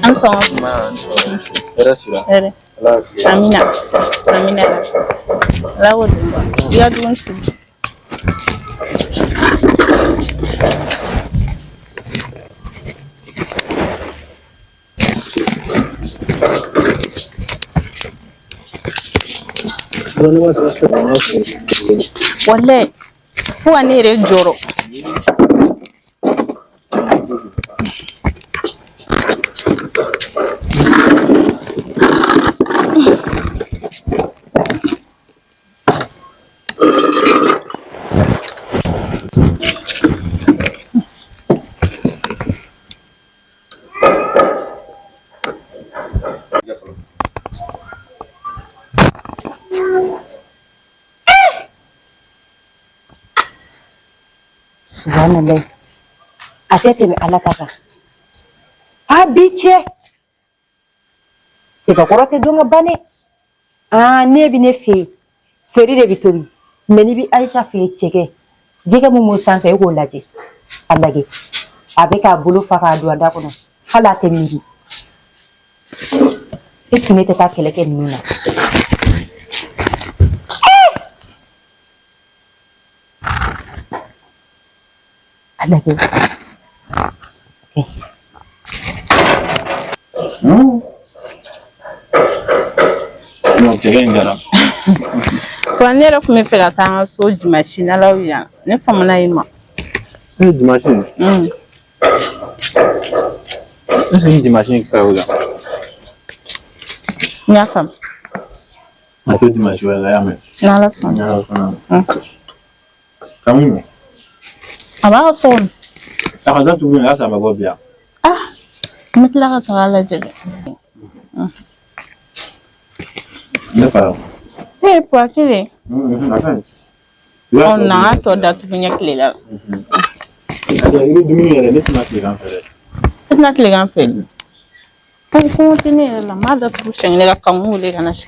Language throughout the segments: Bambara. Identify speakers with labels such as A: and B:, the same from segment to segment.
A: An sɔgɔma.
B: Hɛrɛ sira.
A: Hɛrɛ. Amina. Amina. Ala k'o dun ba. I ka dumuni sigi. Wallahi fo ka ne yɛrɛ jɔrɔ.
C: Subhanallah. A tɛ tɛmɛ Ala ta kan. A bi cɛ. Cɛkɔrɔ tɛ don ka ban dɛ. Aa ne bɛ ne fɛ yen. Seri de bɛ tobi. Mais n'i bɛ Ayisa fɛ yen cɛkɛ. Jɛgɛ min b'o sanfɛ e k'o lajɛ. A lajɛ. A bɛ k'a bolo fa k'a don a da kɔnɔ. Hali a tɛ miiri. Est-ce que ne tɛ taa kɛlɛ kɛ ninnu na? A lajɛ.
B: Non, cɛkɛ in diyara.
A: Wa ne yɛrɛ tun bɛ fɛ ka taa an ka so dimanche n'Ala y'o jira ne famana i ma.
B: Ne dimanche. Est-ce que dimanche in fɛ o la?
A: N y'a faamu.
B: A to dimanche wɛrɛ la, y'a mɛn.
A: N'Ala sɔnna.
B: N'Ala sɔnna. Kamu.
A: A b'a ka so kɔnɔ.
B: A ka datugu yen, halisa a ma bɔ bi yan.
A: Ah, n bɛ tila ka taga lajɛ dɛ.
B: Ne fa.
A: Ee, puwa kelen.
B: A ka ɲi.
A: Ɔ, na an ka tɔ datugu ɲɛ tile la.
B: I bɛ dumuni yɛrɛ, ne tɛna tilegan fɛ dɛ.
A: E tɛna tilegan fɛ. Ko kɔngɔ tɛ ne yɛrɛ la, n b'a datugu siɲɛ kelen ka Kanku wele ka na si.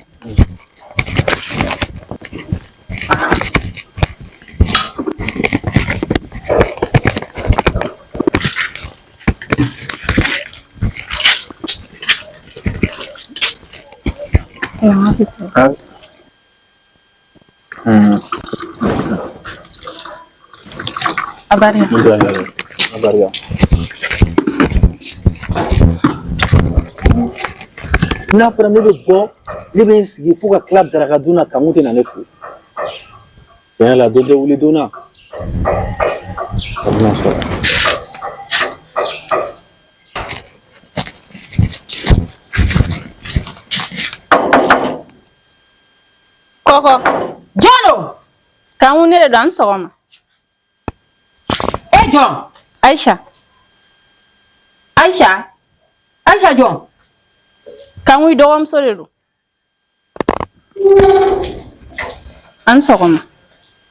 A: A barika.
B: A barika. N'a fɔra ne bɛ bɔ, ne bɛ n sigi fo ka tila daraka dun na, Kanku tɛ na ne fo. Tiɲɛ la, dɔ tɛ wuli donna. A bɛna sɔrɔ.
A: Kɔkɔ.
C: Jɔn don?
A: Kanku ne de don, a ni sɔgɔma.
C: E jɔn?
A: Aisha.
C: Aisha? Aisha jɔn?
A: Kanku i dɔgɔmuso de don. A ni sɔgɔma.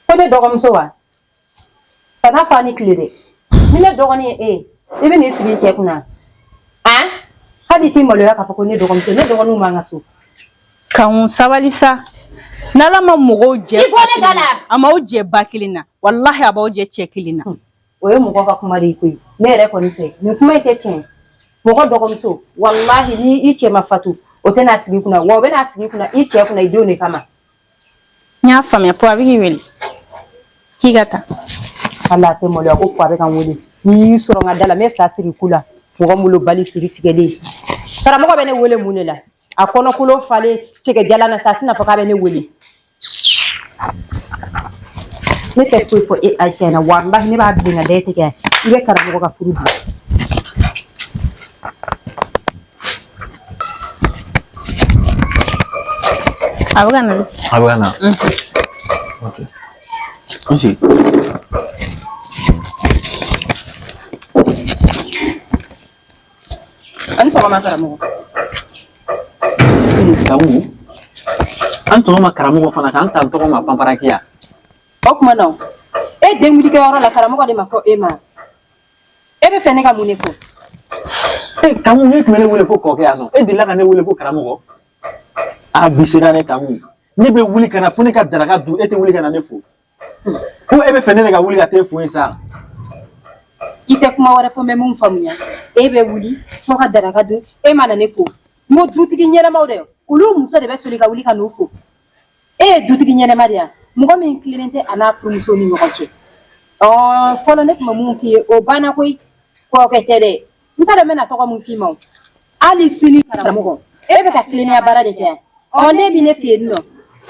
C: Ko ne dɔgɔmuso wa? Kana fɔ a ni tile dɛ. Ni ne dɔgɔnin ye e ye, i bɛ n'i sigi i cɛ kunna. Han? Hali i t'i maloya k'a fɔ ko ne dɔgɔmuso, ne dɔgɔninw b'an ka so.
A: Kanku sabali sa. N'Ala ma mɔgɔw jɛ.
C: I bɔ ne da la.
A: A m'aw jɛ ba kelen na. Walahi a b'aw jɛ cɛ kelen na.
C: O ye mɔgɔ ka kuma de ye koyi. Ne yɛrɛ kɔni fɛ, nin kuma in tɛ tiɲɛ. Mɔgɔ dɔgɔmuso, walahi ni i cɛ ma fatu, o tɛna sigi i kunna. Wa o bɛna sigi i kunna, i cɛ kunna, i denw de kama.
A: N y'a faamuya, Puwa bɛ k'i wele. K'i ka taa.
C: Hali a tɛ maloya ko Puwa bɛ ka n wele. N'i y'i sɔrɔ n ka da la, n bɛ sa siri ku la. Mɔgɔ bolo bali siri tigɛlen. Karamɔgɔ bɛ ne wele mun de la? A kɔnɔkolon falen cɛkɛ jalan na sa, a tɛna fɔ k'a bɛ ne wele. Ne tɛ foyi fɔ e Ayisa ɲɛna, walahi ne b'a bilen ka da e tigɛ yan. I bɛ karamɔgɔ ka furu bila.
A: A bɛ ka na.
B: A bɛ ka na. Ok. N sigi.
C: A ni sɔgɔma karamɔgɔ.
B: Kanku. An tɔgɔ ma karamɔgɔ fana k'an t'an tɔgɔ ma panparakiya.
C: O tuma na e denkulikɛyɔrɔ la karamɔgɔ de ma fɔ e ma. E bɛ fɛ ne ka mun de fɔ?
B: E Kanku, ne tun bɛ ne wele ko kɔkɛ yan nɔ. E delila ka ne wele ko karamɔgɔ? A bi sera ne Kanku. Ne bɛ wuli ka na fo ne ka daraka dun, e tɛ wuli ka na ne fo. Ko e bɛ fɛ ne de ka wuli ka t'e fo yen sa.
C: I tɛ kuma wɛrɛ fɔ n bɛ mun faamuya. E bɛ wuli fo ka daraka dun, e ma na ne fo. N ko dutigi ɲɛnamaw dɛ, olu muso de bɛ soli ka wuli ka n'u fo. E ye dutigi ɲɛnama de ye, mɔgɔ min tilennen tɛ a n'a furumuso ni ɲɔgɔn cɛ. Ɔ fɔlɔ ne tun bɛ mun k'i ye, o banna koyi. Kɔkɛ tɛ dɛ, n t'a dɔn n bɛna tɔgɔ mun f'i ma o. Hali sini karamɔgɔ, e bɛ ka tilennenya baara de kɛ yan. Ɔ ne bɛ ne fɛ yen nɔ,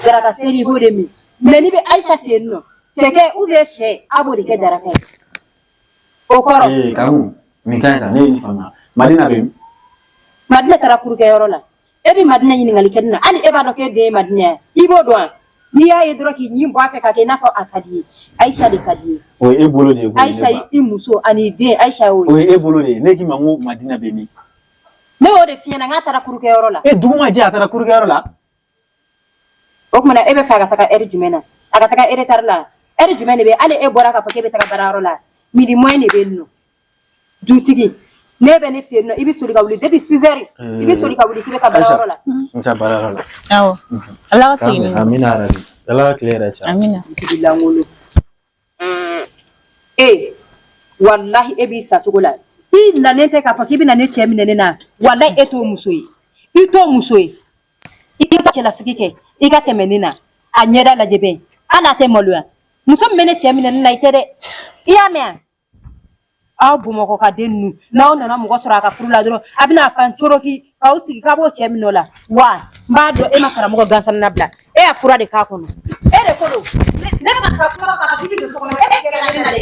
C: daraka seri i b'o de min. Mɛ n'i bɛ Ayisa fɛ yen nɔ, cɛkɛ ou bien sɛ, a b'o de kɛ daraka ye. O kɔrɔ.
B: Ee Kanku, nin ka ɲi tan, ne ye nin faamuya. Madina bɛ min?
C: Madina taara kurukɛyɔrɔ la. E bɛ Madina ɲininkali kɛ ne na, hali e b'a dɔn k'e den ye Madina ye, i b'o dɔn wa? N'i y'a ye dɔrɔn k'i ɲin bɔ a fɛ k'a kɛ i n'a fɔ a ka di i ye, Ayisa de ka di i ye.
B: O ye e bolo de ye koyi, ne
C: Ayisa
B: ba.
C: i muso ani i den, Ayisa y'o ye.
B: O ye e bolo de ye. Ne k'i ma n ko Madina bɛ min?
C: Ne y'o de f'i ɲɛna, k'a taara kurukɛyɔrɔ la.
B: E dugu ma jɛ a taara kurukɛyɔrɔ la?
C: O tuma na e bɛ fɛ a ka taga ɛri jumɛn na? A ka taga retard la? Ɛri jumɛn de bɛ hali e bɔra k'a fɔ k'e bɛ taga baarayɔrɔ la? Midi moins de bɛ yen nɔ. Dutigi, ne bɛ ne fɛ yen nɔ, i bɛ soli ka wuli depuis 6 heures, i bɛ soli ka wuli k'i bɛ taa baarayɔrɔ la.
B: N taa baarayɔrɔ la.
A: Awɔ. Ala ka segin ni
B: Amina yarabi. Ala ka tile yɛrɛ caya.
A: Amina.
C: Dutigi lankolon. E walahi e b'i sa cogo la. I nanen tɛ k'a fɔ k'i bɛna ne cɛ minɛ ne na. Walahi e t'o muso ye. I t'o muso ye. I ka cɛlasigi kɛ, i ka tɛmɛ ne na. A ɲɛda lajɛ bɛ. Hali a tɛ maloya. Muso min bɛ ne cɛ minɛ ne na, i tɛ dɛ. I y'a mɛn wa? Aw Bamakɔ ka den ninnu, n'aw nana mɔgɔ sɔrɔ a ka furu la dɔrɔn, a bɛna pan coroki k'aw sigi k'a b'o cɛ minɛ o la. Wa n b'a dɔn e ma karamɔgɔ gansan labila, e y'a fura de k'a kɔnɔ. E de ko don. Ne bɛ ka kuma k'a fɔ k'i bɛ don so kɔnɔ, e bɛ gɛrɛ ne na dɛ.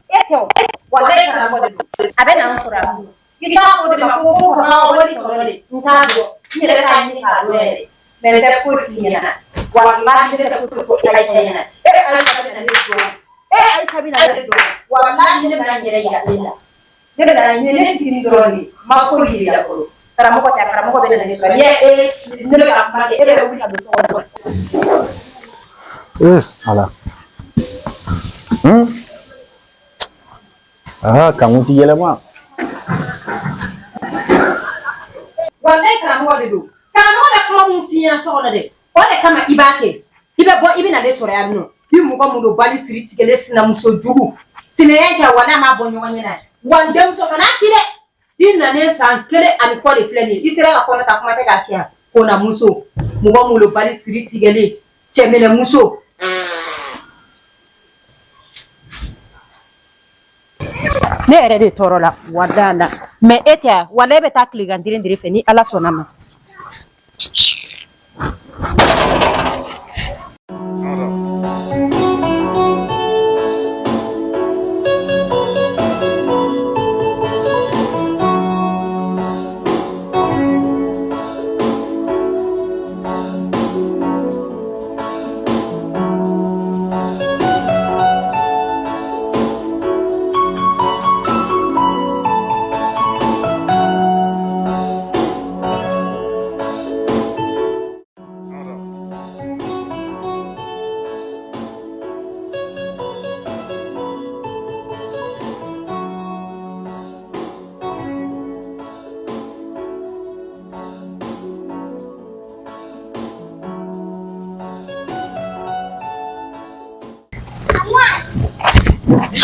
C: E tɛ o, walayi karamɔgɔ de don. A bɛ na n sɔrɔ a bolo. I t'a fɔ de ma ko kɔrɔ wali tɔnɔ de, n t'a dɔn. N yɛrɛ t'a ɲini k'a dɔn yɛrɛ. Mɛ n tɛ foyi f'i ɲɛna. Walahi ne tɛ foyi fɔ Ayisa ɲɛna. E Ayisa bɛ na ne dɔn. E Ayisa bɛ na ne dɔn. Walahi ne bɛna n yɛrɛ yira e la. Ne bɛna ne fitinin dɔrɔn de ye. N ma foyi yir'i la fɔlɔ. Karamɔgɔ tɛ, karamɔgɔ bɛ na ne sɔrɔ. N'i ye e ne bɛ ka kuma kɛ, e bɛ wuli ka don so kɔnɔ.
B: Eh, ala. Aa, Kanku ti yɛlɛma.
C: Walahi karamɔgɔ de don. Karamɔgɔ bɛ kuma mun f'i ɲɛna so kɔnɔ dɛ, o de kama i b'a kɛ. I bɛ bɔ i bɛ na ne sɔrɔ yan nɔ. I mɔgɔ mun don bali siri tigɛlen sinamuso jugu. Sinaya kɛ walahi a m'a bɔ ɲɔgɔn ɲɛna. Wa n denmuso kana ci dɛ. I nanen san kelen ani kɔ de filɛ nin ye. I sera ka kɔnɔ ta kuma tɛ k'a tiɲɛ. Kɔnɔmuso, mɔgɔ mun don bali siri tigɛlen, cɛminɛmuso. Ne yɛrɛ de tɔɔrɔ la walahi la. Mais e tɛ walahi e bɛ taa tilegan dere dere fɛ ni Ala sɔnna ma.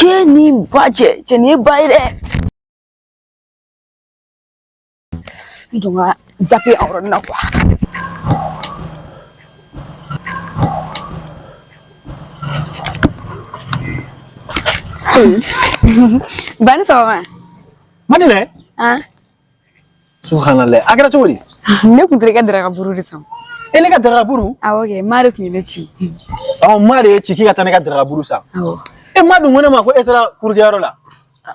D: Cɛ ni ba cɛ, cɛ nin ye ba ye dɛ. N jɔ n ka zappe a yɔrɔnin na quoi. Ba ni sɔgɔma.
B: Madinɛ.
D: Han.
B: Subhanallah. A kɛra cogo di?
D: Ne kun taara i ka daraka buru de san.
B: E ne ka daraka buru?
D: Awɔ kɛ, maa de tun ye ne ci.
B: Ɔ maa de ye ci k'i ka taa ne ka daraka buru san.
D: Awɔ.
B: E maa dun ko ne ma ko e taara kurukɛyɔrɔ la.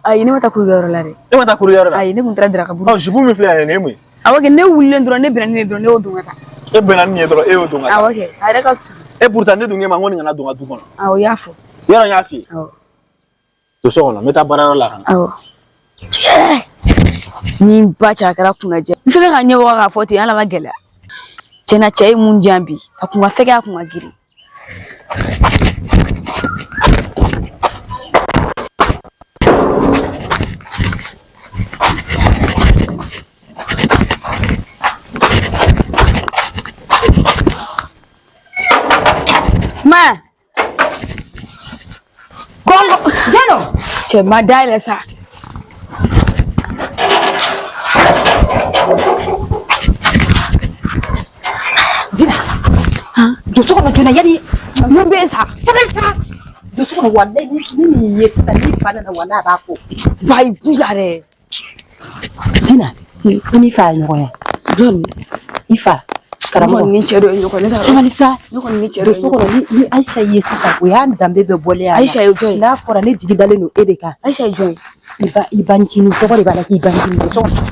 D: Ayi ne ma taa kurukɛyɔrɔ la dɛ.
B: E ma taa kurukɛyɔrɔ la?
D: Ayi ne kun taara daraka buru.
B: Ɔ jupe min filɛ yan nin ye mun ye?
D: Awɔ kɛ, ne wulilen dɔrɔn ne bɛnna ni nin ye dɔrɔn ne y'o don ka taa.
B: E bɛnna ni nin ye dɔrɔn e y'o don ka taa.
D: Awɔ kɛ, a yɛrɛ ka surun.
B: E pourtant ne dun k'e ma ko nin kana don n ka du kɔnɔ.
D: Awɔ i y'a fɔ.
B: Yɔrɔ n y'a f'i ye.
D: Awɔ.
B: To so kɔnɔ n bɛ taa baarayɔrɔ la ka na.
D: Awɔ. Ni ba cɛ a kɛra kunnajɛ. N selen ka ɲɛbɔ k'a fɔ ten ala ma gɛlɛya. Tiɲɛna cɛ ye mun di yan bi a kun ka fɛgɛn a kun ka girin. Ma. Kɔngɔ.
C: Jalo.
D: Cɛ ma dayɛlɛ sa.
C: Dina, don so kɔnɔ joona yanni
D: Mun bɛ yen sa?
C: Sabali sa. Don so kɔnɔ walayi ni nin ye sisan ni fa nana walayi a b'a fɔ.
D: Bayi bila dɛ.
C: Dina, i n'i fa ye ɲɔgɔn ye.
D: Jɔn?
C: I fa. Karamɔgɔ.
D: Ne kɔni ni cɛ dɔ ye ɲɔgɔn ye.
C: Sabali sa.
D: Ne kɔni ni cɛ dɔ
C: Don
D: ye
C: so
D: ɲɔgɔn
C: kɔnɔ ni Ayisa ye sisan o y'an danbe bɛɛ bɔlen ye a la.
D: Ayisa ye jɔn ye?
C: N'a fɔra ne jigi dalen don e de kan.
D: Ayisa ye jɔn ye?
C: I ba i bancinin tɔgɔ de b'a la k'i bancinin don so kɔnɔ.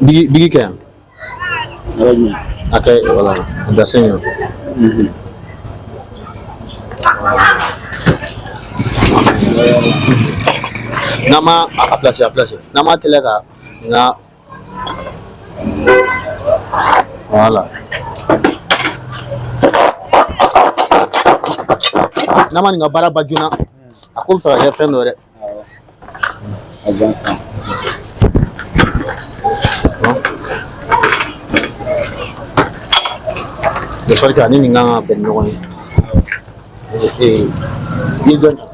B: Bigi bigi kɛ yan. A kɛ wala a bila sen kan. N'an ma a place a place n'an ma teliya ka nka voilà n'an ma nin ka baara ban joona a ko bɛ fɛ ka kɛ fɛn dɔ ye dɛ. De sorte que ani nin kan ka bɛn ni ɲɔgɔn ye. Ee, i ye jɔn ta?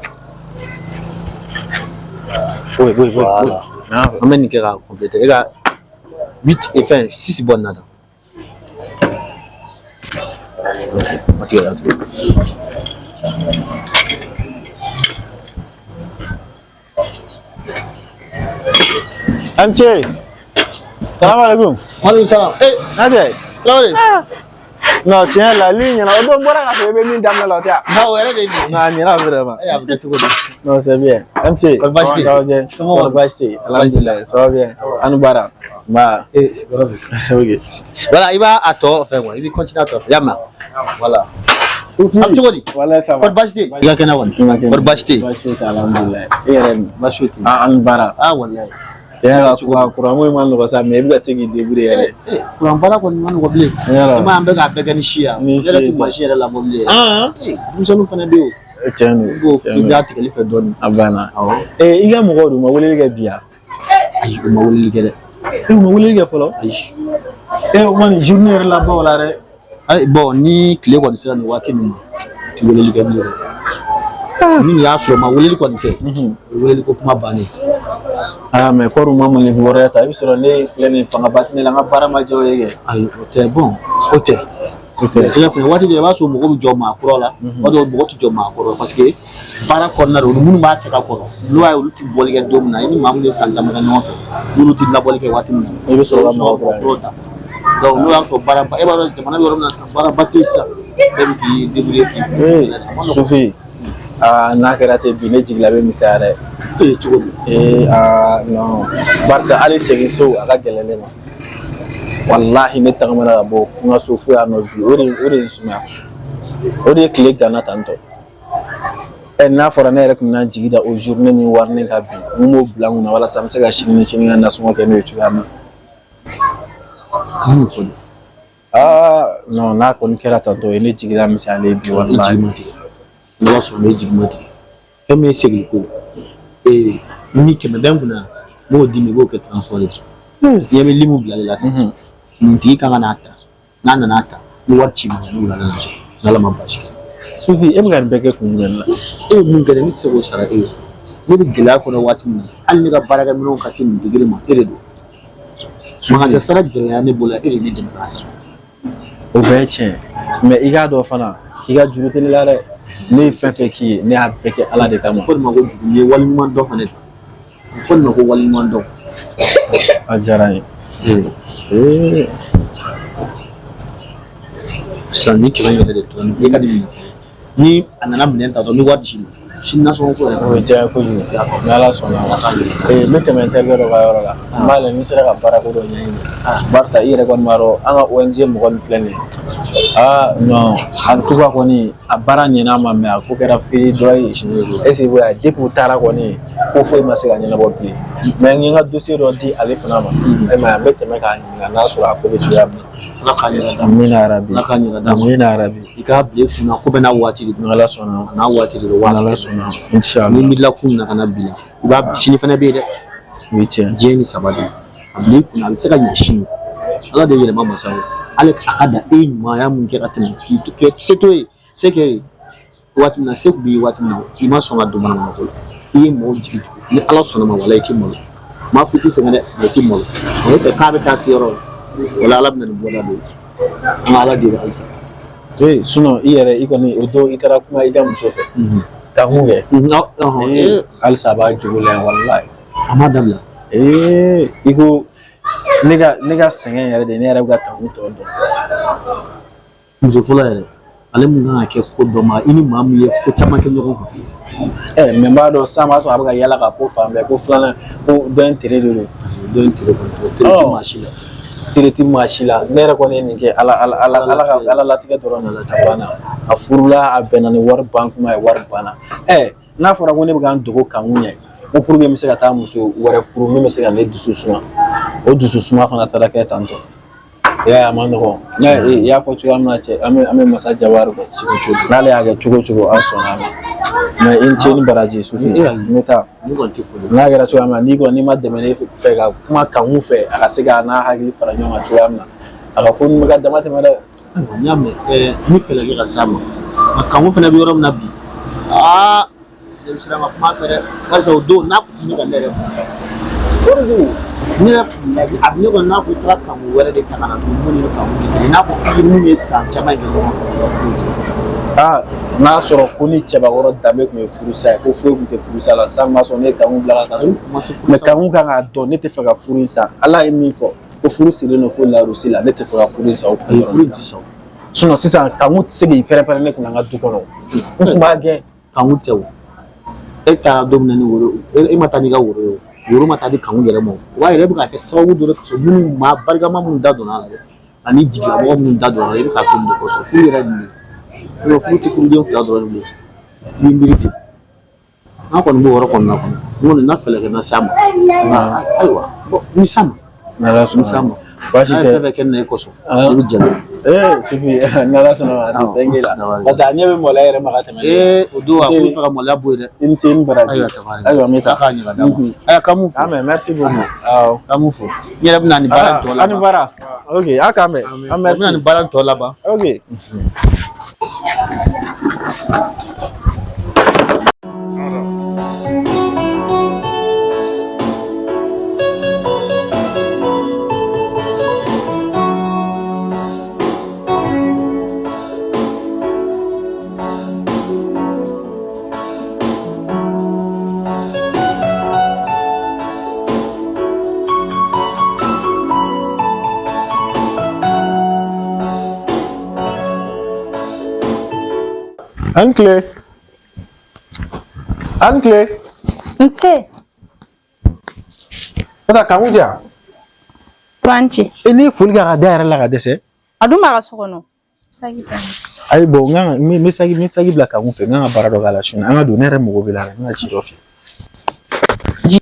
E: Oui, oui, oui.
B: Voilà. An bɛ nin kɛ k'a compléter. E ka 8 et fɛn 6 bɔ nin na tan. A tigɛ a tigɛ.
E: MC. Salam alaikum.
B: Waaleykum salam. Eh,
E: Najɛ.
B: Traoré.
E: Non, tiɲɛ la li ɲɛna o don n bɔra k'a fɔ i bɛ min daminɛ la o tɛ yan.
B: Non, o yɛrɛ de ye nin ye.
E: Non, a ɲɛna vraiment.
B: Eh, a bɛ kɛ cogo di?
E: Non, c'est bien. MC.
B: Kɔri baasi tɛ yen?
E: Ça va bien.
B: Somɔgɔw?
E: Kɔri baasi tɛ yen. Alhamdulilayi, ça va bien. An ni baara. Nba.
B: Eh, yɔrɔ bɛ.
E: Ok.
B: Voilà, i b'a a tɔ fɛn quoi, i bɛ continuer a tɔ fɛ. I y'a mɛn? Voilà. A bɛ cogo di?
E: Walayi ça va.
B: Kɔri baasi tɛ yen? I ka kɛnɛ kɔni? Kɔri baasi tɛ yen?
E: Baasi tɛ yen, alhamdulilayi. E yɛrɛ dun?
B: Baasi foyi tɛ yen.
E: Ah, an ni baara.
B: Ah, walayi.
E: Tiɲɛ yɛrɛ la kuran ko in ma nɔgɔ sa mais i bɛ ka se k'i débrouiller yɛrɛ.
B: Eh, kuran baara kɔni ma nɔgɔ bilen.
E: Yɔrɔ.
B: I m'a ye an bɛ k'a bɛɛ kɛ ni si ye.
E: Ni
B: Ne yɛrɛ
E: si ye
B: tɛ
E: sa.
B: mansin yɛrɛ labɔ bilen. Eh, denmisɛnninw fana bɛ yen
E: Eh, Tiɲɛ
B: o.
E: don.
B: I b'o
E: Tiɲɛ
B: i
E: don.
B: b'a tigɛli fɛ dɔɔnin.
E: A banna.
B: Awɔ.
E: Eh, i ka mɔgɔw dun u ma weleli kɛ bi yan?
B: Ayi, u ma weleli kɛ dɛ.
E: E, u ma weleli kɛ fɔlɔ?
B: Ayi.
E: E, o ma nin journée yɛrɛ laban o la dɛ.
B: Ayi, bon ni tile kɔni sera nin waati ninnu ma, u tɛ weleli kɛ bilen dɛ. Ni nin y'a sɔrɔ u ma weleli kɔni kɛ, o ye weleli ko kuma bannen ye.
E: Ah, mais kɔri u ma manif wɛrɛ ta i bɛ sɔrɔ ne filɛ nin ye fangaba tɛ ne la n ka baara ma diya o ye kɛ.
B: Ayi, o tɛ bon o tɛ.
E: O tɛ.
B: Sɛgɛ fɛnɛ waati dɔ i b'a sɔrɔ mɔgɔ bɛ jɔ maa kɔrɔ la, waati dɔ mɔgɔ tɛ jɔ maa kɔrɔ parce que baara kɔnɔna la olu minnu b'a kɛ ka kɔrɔ n'o y'a ye olu tɛ bɔli kɛ don min na i ni maa minnu ye san dama kɛ ɲɔgɔn fɛ n'olu tɛ labɔli kɛ waati min na
E: I bɛ sɔrɔ ka
B: i bɛ
E: mɔgɔ kura ye.
B: kuraw ta. Donc n'o y'a sɔrɔ baaraba e b'a dɔn jamana bɛ yɔrɔ min na sisan baaraba tɛ yen sisan bɛɛ bɛ k'i débrouiller k'i
E: Ee,
B: a ma nɔgɔn.
E: Sufi, aa n'a kɛra ten bi ne jigila bɛ misɛnya dɛ.
B: Ee cogo di?
E: Ee, aa non barisa hali segin so a ka gɛlɛn ne ma. Walahi ne tagamana ka bɔ n ka so fo yan nɔ bi o de ye n sumaya. O de ye tile ganna tantɔ. Ɛ n'a fɔra ne yɛrɛ tun bɛna jigi da o journée min warinin kan bi n b'o bila n kunna walasa n bɛ se ka sini ni sinikɛnɛ nasɔngɔ kɛ n'o ye cogoya min na.
B: Mun fɔ de?
E: Aa non n'a kɔni kɛra tantɔ o ye ne jigila misɛnyalen bi
B: I
E: walahi.
B: jigi ma tigɛ. N'Ala sɔnna i jigi ma tigɛ. Fɛn min ye segin ko ee ni kɛmɛ bɛ n kunna n b'o d'i ma i b'o kɛ transport ye. I ɲɛ bɛ limu bilali la tan. Nin tigi kan ka n'a ta n'a nana ta ni wari ci ma ni wula nana cɛ n'Ala ma baasi kɛ.
E: Sufi e bɛ ka nin bɛɛ kɛ kun jumɛn la?
B: E ye mun kɛ ne tɛ se k'o sara e ye. Ne bɛ gɛlɛya kɔnɔ waati min na hali ne ka baarakɛminɛnw ka se nin degré ma e de don. Magasin sara gɛlɛya ne bolo e de ye ne dɛmɛ k'a sara.
E: O bɛɛ ye tiɲɛ mais i k'a dɔn fana i ka juru tɛ ne la dɛ. Ne ye fɛn fɛn k'i ye ne y'a bɛɛ kɛ Ala de kama.
B: Fɔ nin ma ko juru nin ye waleɲuman dɔn fana de. Fɔ nin ma ko waleɲuman dɔn.
E: A diyara n ye. Ee.
B: Sisan ni kɛmɛ yɛrɛ de tora i ka nin minɛ ni a nana minɛn ta dɔrɔn ni wari ci ma Sini nasɔngɔ ko yɛrɛ.
E: O bɛ diya n ye kojugu. N'Ala sɔnna a ma. Ee, n bɛ tɛmɛ n terikɛ dɔ ka yɔrɔ la. N b'a lajɛ ni n sera ka baara ko dɔ ɲɛɲini. Barisa i yɛrɛ kɔni b'a dɔn an ka ONG mɔgɔ min filɛ nin ye. Aa non, en tout cas kɔni a baara ɲɛna a ma mais a ko kɛra feere dɔ ye. Est ce que i y'a ye depuis u taara kɔni ko foyi ma se ka ɲɛnabɔ bilen. Mais n ye n ka dossier dɔ di ale fana ma. E m'a ye n bɛ tɛmɛ k'a ɲininka n'a sɔrɔ a ko bɛ cogoya min na.
B: Ala k'a ɲɛ d'a ma.
E: Amina yarabi.
B: Ala k'a ɲɛ d'a ma.
E: Amina yarabi.
B: I k'a bila i kunna ko bɛɛ n'a waati de don.
E: N'Ala sɔnna.
B: A n'a waati de don. Wa
E: N'Ala sɔnna. Inchallah.
B: N'i miirila kun na ka na bi la, i b'a sini fana bɛ yen dɛ.
E: O ye tiɲɛ.
B: Diɲɛ ni saba de ye. A bila i kunna a bɛ se ka ɲɛ sini. Ala de ye yɛlɛma masa ye. Hali a ka dan e ye ɲumanya mun kɛ ka tɛmɛ k'i to kɛ se t'o ye se k'e ye waati min na se tun b'i ye waati min na i ma sɔn ka don manamana ko la. I ye mɔgɔw jigi tugu. Ni Ala sɔnna ma walahi i t'i malo. N m'a fɔ i t'i sɛgɛn dɛ, mais i t'i malo. O tɛ k'a bɛ taa se yɔrɔ la. Wala Ala bɛ na ni bɔda dɔ ye. An ka Ala deli halisa.
E: Ee sinon i yɛrɛ i kɔni o don i taara kuma i ka muso fɛ. Ka mun kɛ? Ee halisa a b'a jogo la yen walahi.
B: A ma dabila.
E: Ee i ko ne ka sɛgɛn yɛrɛ de ne yɛrɛ bɛ ka kanu tɔ dɔn.
B: Muso fɔlɔ yɛrɛ ale mun kan ka kɛ ko dɔ ma i ni maa min ye ko caman kɛ ɲɔgɔn kan.
E: Ɛ mais n b'a dɔn sisan b'a sɔrɔ a bɛ ka yala k'a fɔ fan bɛɛ ko filanan ko dɔ in tere de don.
B: Dɔ in tere kɔni o tere tɛ maa si la.
E: Tere tɛ maa si la ne yɛrɛ kɔni ye nin kɛ Ala Ala Ala Ala ka Ala latigɛ dɔrɔn de la a banna a furula a bɛnna ni wari ban kuma ye wari banna ɛ n'a fɔra ko ne bɛ ka n dogo kanu ɲɛ ko pour que n bɛ se ka taa muso wɛrɛ furu min bɛ se ka ne dusu suma o dusu suma fana taara kɛ tan tɔ. I y'a ye a ma nɔgɔn n'a i y'a fɔ cogoya min na cɛ an bɛ masa jabari kɔ n'ale y'a kɛ cogo o cogo an sɔnna a ma mais i ni ce ni baraji Sufi n bɛ taa n'a kɛra cogoya min na n'i kɔni n'i ma dɛmɛ ne fɛ ka kuma kanu fɛ a ka se k'a n'a hakili fara ɲɔgɔn kan cogoya min na a ka ko ninnu bɛ ka dama tɛmɛ dɛ.
B: Ayiwa n y'a mɛn n bɛ fɛɛrɛ kɛ ka s'a ma nka kanu fana bɛ yɔrɔ min na bi aa ne bɛ siran ka kuma fɛ dɛ barisa o don n'a tun tɛ ka ne yɛrɛ o de don ne yɛrɛ filila a bɛ ne kɔnɔ n'a fɔ i taara kanu wɛrɛ de ta ka na don mun ni kanu tɛ kelen i n'a fɔ i ye mun ye san caman kɛ ɲɔgɔn fɛ.
E: Aa n'a sɔrɔ ko ni cɛbakɔrɔ danbe tun ye furusa ye ko foyi tun tɛ furusa la san b'a sɔrɔ ne ye kanu bila ka taa mais kanu kan k'a dɔn ne tɛ fɛ ka furu in sa Ala ye min fɔ ko furu sirilen don fo larusi la ne tɛ fɛ ka furu in sa o kun
B: furu in tɛ sɔn.
E: Sinon sisan kanu tɛ se k'i pɛrɛn-pɛrɛn ne kunna n ka du kɔnɔ n tun b'a gɛn.
B: Kanu tɛ o e taara don min na ni woro e ma taa n'i ka woro ye o woro ma taa di kanu yɛrɛ ma o b'a yɛrɛ bɛ ka kɛ sababu dɔ de kosɔn minnu maa barikama minnu da donna a la dɛ ani jigilamɔgɔ minnu da donna a la i bɛ ka to nin de kosɔn furu yɛrɛ nin ye furu tɛ furuden fila dɔrɔn ye bilen ni miiri tɛ n'a kɔni b'o yɔrɔ kɔnɔna kɔnɔ n kɔni na fɛɛrɛ kɛ na s'a ma nka ayiwa bɔn ni s'a ma
E: N'Ala
B: ni s'a
E: sɔnna
B: ma
E: baasi
B: n'a ye
E: tɛ.
B: fɛn fɛn kɛ ne na e kosɔn i bɛ jɛn n'a ye.
E: Ee Sufi n'Ala sɔnna ma a tɛ fɛn k'e la parce que a ɲɛ bɛ maloya yɛrɛ ma ka tɛmɛ ne kan.
B: Ee o don a kun bɛ fɛ ka maloya bɔ yen dɛ.
E: I ni ce i ni baraji.
B: Ayiwa tabarikala.
E: Ayiwa n bɛ taa.
B: Ala k'a ɲɛ ka d'a ma. Ayiwa k'an m'u fo.
E: Ah mais merci beaucoup. Awɔ.
B: K'an m'u fo. N yɛrɛ bɛna nin baara in tɔ
E: An
B: laban.
E: ni baara. Ok a k'an bɛn. Ah
B: N
E: merci.
B: bɛna nin baara in tɔ laban.
E: Ok. An tile. An tile.
A: Nse.
E: Ne taa kanu di yan.
A: To an ce.
E: E ne ye foli kɛ a ka da yɛrɛ la ka dɛsɛ.
A: A dun b'a ka so kɔnɔ. Saki ta.
E: Ayi bon n kan ka n bɛ saki bila kanu fɛ n kan ka baara dɔ k'a la sini an ka don ne yɛrɛ mago bɛ la n ka ci dɔ fɛ.
A: Ji.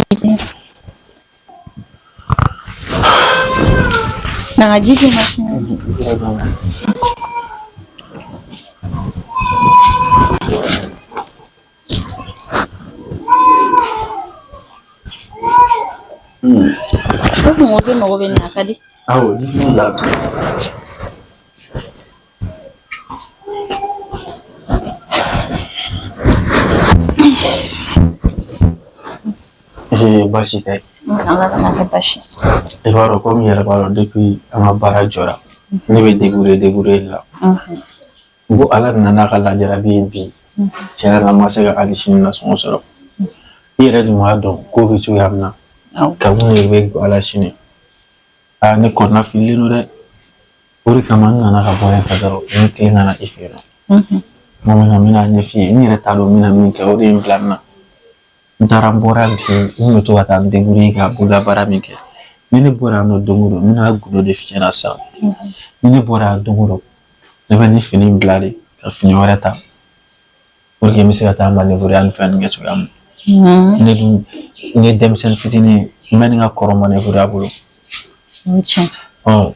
A: Na ka ji di masini. O kun ko k'e mago bɛ nin na a ka di.
E: Awɔ ji bila. Ee baasi tɛ.
A: Ala kana kɛ baasi ye.
E: I b'a dɔn komi i yɛrɛ b'a dɔn depuis an ka baara jɔra ne bɛ débrouiller débrouiller de la. N ko Ala nana ka lajarabi ye bi tiɲɛ yɛrɛ la n ma se ka hali sini nasɔngɔ sɔrɔ. I yɛrɛ dun b'a dɔn ko bɛ cogoya min na. Kanu de bɛ don a la sini. Aa ne kɔnɔna fililen don dɛ. O de kama n nana ka bɔ yan fɛ dɔrɔn n bɛ tilen ka na i fɛ yen nɔ. N bɛna ɲɛf'i ye, n yɛrɛ t'a dɔn n bɛna min kɛ, o de ye n bila nin na. N taara n bɔra bi, n kun bɛ to ka taa n débrouiller ka bololabaara min kɛ. Ni ne bɔra yan nɔ don o don, n bɛna gundo de f'i ɲɛna sisan. Ni ne bɔra yan don o don, ne bɛ nin fini in bila de ka fini wɛrɛ ta pour que n bɛ se ka taa manœuvre ni fɛn ninnu kɛ cogoya min na. Ne dun, n ye denmisɛnnin fitinin ye, n bɛ nin ka kɔrɔ manœuvre bolo.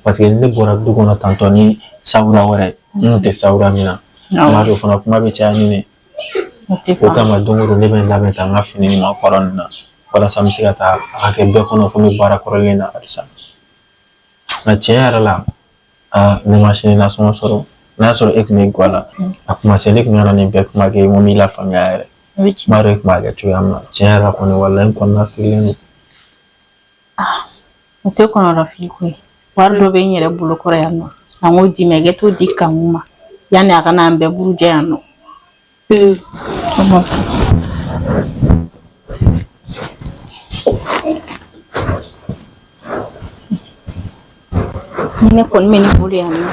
E: Parce que ne bɔra du kɔnɔ tantɔ ni sawura wɛrɛ, n kun tɛ sawura min na. N b'a dɔn fana kuma bɛ caya ni ne. O kama don o don ne bɛ n labɛn ka n ka fini ɲuman kɔrɔ nin na walasa n bɛ se ka taa a ka kɛ bɛɛ kɔnɔ ko n bɛ baara kɔrɔlen na halisa. Nka tiɲɛ yɛrɛ la, aa ne ma sini nasɔngɔ sɔrɔ. N'a y'a sɔrɔ e tun bɛ ga la, a kuma se ne tun kana nin bɛɛ kuma kɛ, n ko n b'i lafaamuya yɛrɛ. N b'a dɔn e tun b'a kɛ cogoya min na. Tiɲɛ yɛrɛ la kɔni, walahi n kɔnɔna fililen don.
A: O tɛ kɔnɔrɔfili ko ye. Wari dɔ bɛ n yɛrɛ bolo kɔrɔ yan nɔ, an k'o d'i ma, i ka t'o di Kanku ma yanni a ka n'an bɛɛ buruja yan nɔ. Ni ne kɔni bɛ ne bolo yan nɔ.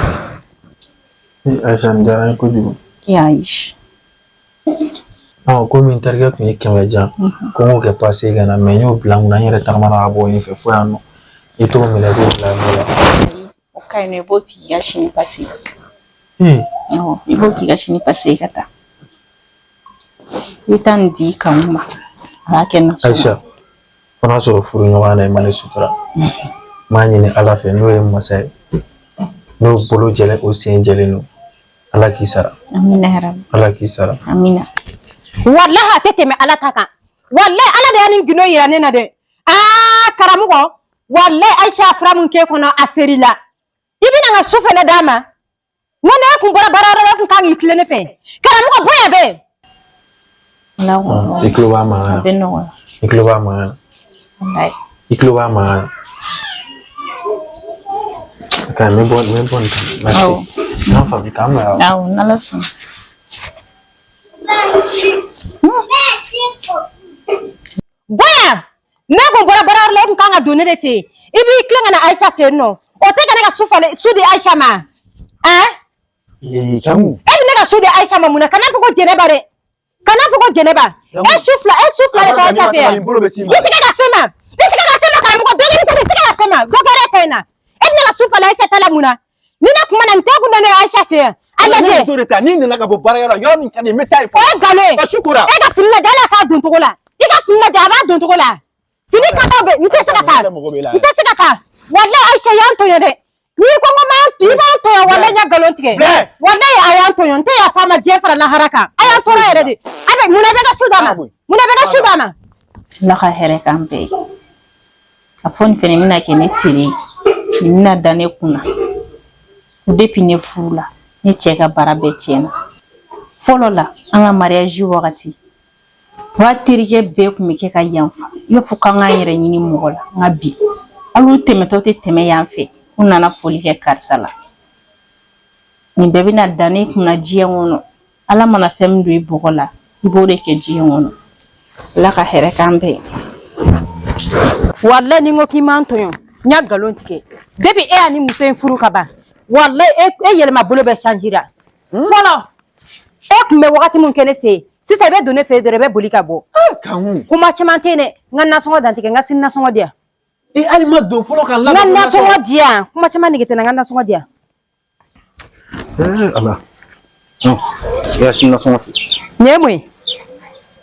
E: Ayisa, nin diyara n ye kojugu.
A: Ayi.
E: Komi n terikɛ tun ye 100 di yan ko n k'o kɛ pase ka na, mais n y'o bila n kunna, n yɛrɛ tagamana ka bɔ yen fɛ fo yan nɔ. I t'o minɛ k'o bila nɔ la.
A: O ka ɲi nɔ, i b'o tigi ka sini pase. Awɔ, i b'o k'i ka sini pase ka taa. I bɛ taa nin di Kanku ma, a b'a kɛ nasɔngɔ.
E: Ayisa, fo n'a sɔrɔ furuɲɔgɔnya na i ma ne sutura. N b'a ɲini Ala fɛ, n'o ye masa ye, n'o bolo jɛlen, o sen jɛlen don, Ala k'i sara.
A: Amina yarabi.
E: Ala k'i sara.
A: Amina.
C: Walahi a tɛ tɛmɛ Ala ta kan. Walahi Ala de y'a nin gundo yira ne na dɛ. Aa karamɔgɔ, walahi Ayisa fura mun k'e kɔnɔ a serila. I bɛna n ka su fɛnɛ d'a ma. N ko n'e kun bɔra baarayɔrɔ la, e kun kan k'i tilen ne fɛ. Karamɔgɔ bɔ yan bɛɛ.
E: I tulo b'a mankan na.
A: A bɛ nɔgɔya.
E: I tulo b'a mankan na.
A: Walayi.
E: I tulo b'a mankan na. Ka n bɛ bɔ, n bɛ bɔ nin kan. Merci.
A: Awɔ.
E: N y'a faamu, k'an bɛn.
A: Awɔ, n'Ala sɔnna.
C: Bɔ yan. Ne kun bɔra baarayɔrɔ la, e kun kan ka don ne de fɛ yen. I b'i tilen ka na Ayisa fɛ yen nɔ. O tɛ ka ne ka su falen, su di Ayisa ma. Ɛn?
B: Ee, Kanku.
C: E bɛ ne ka su di Ayisa ma mun na? Kana fɔ ko Jɛnɛba dɛ. Kana fɔ ko Jɛnɛba. E su fila, e su fila de bɛ Ayisa fɛ yan. I tɛgɛ ka se ma. I tɛgɛ ka se ma karamɔgɔ, dɔ kɛra i tɛgɛ ka se ma. Dɔ kɛra e ta in na. E bɛ ne ka su falen Ayisa ta la mun na? Ni ne kuma na, nin tɛ kun da ne ye Ayisa fɛ yan. A lajɛ.
B: Ne muso de ta, n'i nana ka bɔ baarayɔrɔ la, yɔrɔ min ka di n ye, n bɛ taa yen
C: O ye nkalon ye.
B: Ɔ, su kora.
C: E ka fini lajɛ, hali a t'a don cogo la. I ka fini lajɛ, a b'a don cogo la. Fini ka bɛ, n tɛ se ka taa. N tɛ se ka taa. Walayi Ayisa y'an tɔɲɔ dɛ. N'i ko ko i b'an tɔɲɔ, walayi n ye nkalon tigɛ. Walayi a y'an tɔɲɔ, n tɛ yafa a ma diɲɛ fara lahara kan. A y'an tɔɔrɔ yɛrɛ de. A bɛ mun na bɛ ka su d'a ma? Mun na bɛ ka su d'a ma?
A: Ala ka hɛrɛ k'an bɛɛ ye. A fɔ nin fɛnɛ bɛna kɛ ne teri ye. Nin bɛna da ne kunna. Ko depuis ne furu la, ne cɛ ka baara bɛɛ tiɲɛna. Fɔlɔ la, an ka mariage wagati, wa terikɛ bɛɛ tun bɛ kɛ ka yanfa. I b'a fɔ k'an k'an yɛrɛ ɲini mɔgɔ la. Nka bi, hali u tɛmɛtɔ tɛ tɛmɛ yan fɛ k'u nana foli kɛ karisa la. Nin bɛɛ bɛna da ne kunna diɲɛ kɔnɔ. Ala mana fɛn min don i bɔgɔ la, i b'o de kɛ diɲɛ kɔnɔ. Ala ka hɛrɛ k'an bɛɛ ye.
C: Walayi ni n ko k'i m'an tɔɲɔ, n y'a nkalon tigɛ. Depuis e y'a ni muso in furu ka ban, walayi e yɛlɛma bolo bɛɛ changera. Fɔlɔ e tun bɛ wagati min kɛ ne fɛ yen, sisan i bɛ don ne fɛ yen dɔrɔn i bɛ boli ka bɔ. Kuma caman tɛ yen dɛ. N ka nasɔngɔ dantigɛ, n ka sini nasɔngɔ di yan.
B: E hali ma don fɔlɔ ka
C: N ka nasɔngɔ di yan. Kuma caman nege tɛ n na, n ka nasɔngɔ di yan.
B: Ala. I ka sini nasɔngɔ filɛ.
C: Nin ye mun ye?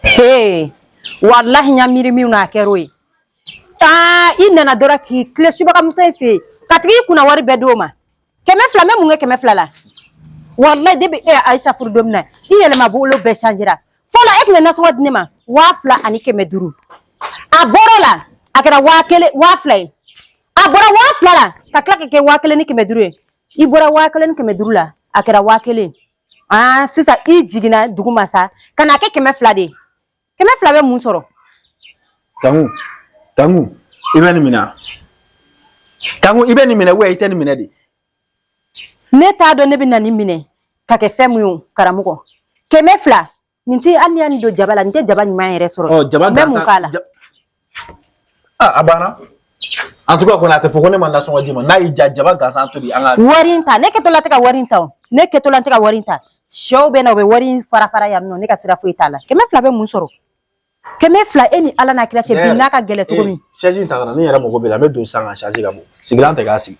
C: Hee, walahi n y'a miiri min na a kɛra o ye. Aa i nana dɔrɔn k'i tilen subagamuso in fɛ yen ka tigi i kunna wari bɛɛ d'o ma. 200, n bɛ mun kɛ 200 la? Walahi depuis e ye Ayisa furu don min na, i yɛlɛma bolo bɛɛ changera. Fɔlɔ e tun bɛ nasɔngɔ di ne ma 2500. A bɔr'o la a kɛra 1000, 2000 ye. A bɔra 2000 la ka tila ka kɛ 1500 ye. I bɔra 1500 la a kɛra 1000. Aa sisan i jiginna dugu ma sa ka n'a kɛ 200 de ye. 200 bɛ mun sɔrɔ?
B: Kanku, Kanku, i bɛ nin minɛ. Kanku, i bɛ nin minɛ ou i tɛ nin minɛ de?
C: Ne t'a dɔn ne bɛ na nin minɛ ka kɛ fɛn min ye o karamɔgɔ. 200 nin tɛ, hali n'i y'a nin don jaba la, nin tɛ jaba ɲuman yɛrɛ sɔrɔ.
B: Ɔ, jaba
C: N bɛ mun k'a la?
B: Ah, a banna. En tout cas kɔni a tɛ fɔ ko ne ma nasɔngɔ d'i ma. N'a y'i diya, jaba gansan tobi an ka.
C: Wari in ta, ne kɛtɔ la tɛ ka wari in ta o. Ne kɛtɔ la tɛ ka wari in ta. Sɛw bɛ na, u bɛ wari in fara fara yan nɔ, ne ka sira foyi t'a la. 200 bɛ mun sɔrɔ? 200, e ni Ala n'a kira cɛ, bi n'a ka gɛlɛn cogo min.
E: Chaise in ta ka na, ne yɛrɛ mago bɛ la, n bɛ don sisan ka chaise ka bɔ. Sigilan tɛ k'a sigi.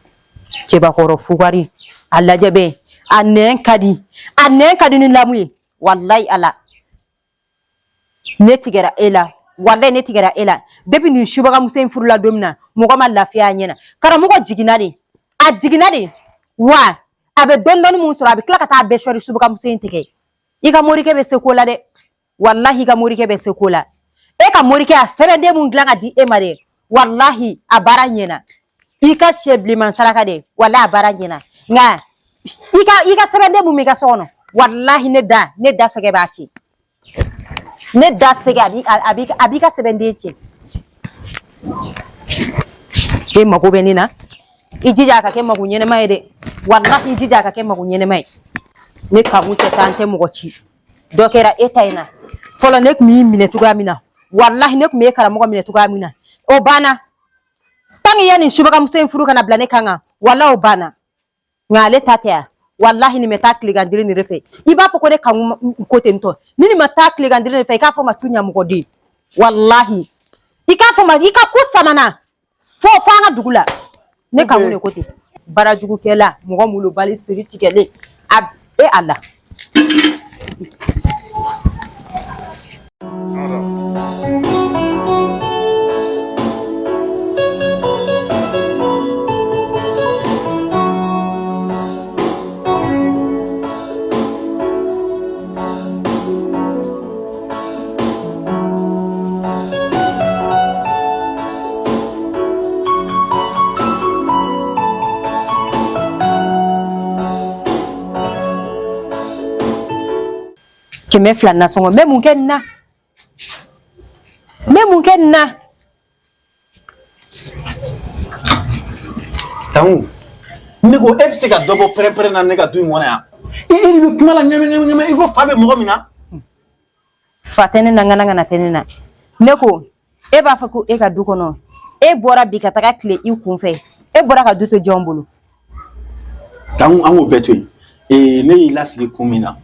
C: Cɛbakɔrɔ fugari, a lajɛ bɛ, a nɛn ka di, a nɛn ka di ni lamu ye. Walayi Ala, ne tigɛra e la, walayi ne tigɛra e la. Depuis nin subagamuso in furula don min na, mɔgɔ ma lafiya a ɲɛ na. Karamɔgɔ jiginna de, a jiginna de wa. A bɛ dɔɔni dɔɔni mun sɔrɔ, a bɛ tila ka taa bɛɛ sɔri subagamuso in tigɛ. I ka morikɛ bɛ se ko la dɛ, walahi i ka morikɛ bɛ se ko la. E ka morikɛ a sɛbɛnden mun dilan ka di e ma dɛ, walahi a baara ɲɛna. I ka sɛ bilenman saraka dɛ, walahi a baara ɲɛna. Nka i ka sɛbɛnden mun b'i ka so kɔnɔ, walahi ne da sɛgɛ b'a ci, ne da sɛgɛ a b'i ka sɛbɛnden ci. E mago bɛ ne na, i jija a ka kɛ mago ɲɛnɛma ye dɛ, walahi i jija a ka kɛ mago ɲɛnɛma ye. Ne kanu tɛ taa, n tɛ mɔgɔ ci. Dɔ kɛra e ta in na fɔlɔ, ne tun b'i minɛ cogoya min na, walahi ne tun b'e karamɔgɔ minɛ cogoya min na, o banna. Tant que i ye nin subagamuso in furu ka na bila ne kan kan, walahi o banna. Nka ale ta tɛ yan, walahi nin bɛ taa tilegan diri nin de fɛ. I b'a fɔ ko ne kanu ko ten tɔ, ni nin ma taa tilegan diri de fɛ, i k'a fɔ ma tu ɲamɔgɔden. Walahi i k'a fɔ ma, i ka ko samana fo an ka dugu la. Ne kanu de ko ten. Baarajugukɛla, mɔgɔ molobali, siri tigɛlen a e a la. 200 nasɔngɔ, n bɛ mun kɛ nin na? N bɛ mun kɛ nin na?
E: Tangu, ne ko e bɛ se ka dɔ bɔ pɛrɛn-pɛrɛn na ne ka du in kɔnɔ yan. E de bɛ kuma la ŋɛmɛ ŋɛmɛ ŋɛmɛ i ko fa bɛ mɔgɔ min na.
C: Fa tɛ ne na, ŋana ŋana tɛ ne na. Ne ko e b'a fɔ ko e ka du kɔnɔ, e bɔra bi ka taga tile i kun fɛ, e bɔra ka du to jɔn bolo?
E: Tangu, an k'o bɛɛ to yen. Ee, ne y'i lasigi kun min na,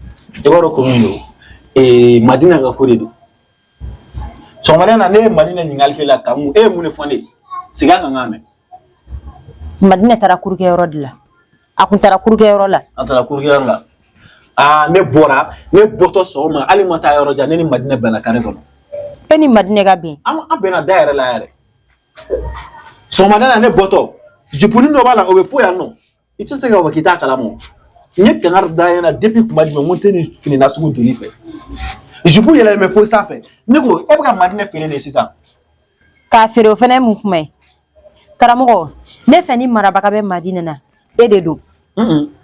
E: i b'a dɔn kun min don. Ee, Madina ka ko de don. Sɔgɔmada in na, ne ye Madina ɲininkali k'e la. Tangu, e ye mun de fɔ ne ye? Segin a kan n k'a mɛn.
C: Madina taara kurukɛyɔrɔ de la, a kun taara kurukɛyɔrɔ la.
E: A taara kurukɛyɔrɔ la. Aa, ne bɔra, ne bɔtɔ sɔgɔma, hali ma taa yɔrɔ jan, ne ni Madina bɛnna kare kɔnɔ.
C: E ni Madina ka bɛn?
E: An bɛnna da yɛrɛ la yɛrɛ. Sɔgɔmada na, ne bɔtɔ, jupunin dɔ b'a la, o bɛ fo yan nɔ. I tɛ se k'a fɔ k'i t'a kalama o. N ye kangari da ɲɛna depuis kuma jumɛn, n ko n tɛ nin fini nasugu donni fɛ. Jupu yɛlɛlen bɛ fo sanfɛ. Ne ko e bɛ ka Madinɛ feere de sisan.
C: K'a feere, o fana ye mun kuma ye? Karamɔgɔ, ne fɛ ni marabaga bɛ Madinɛ na, e de don.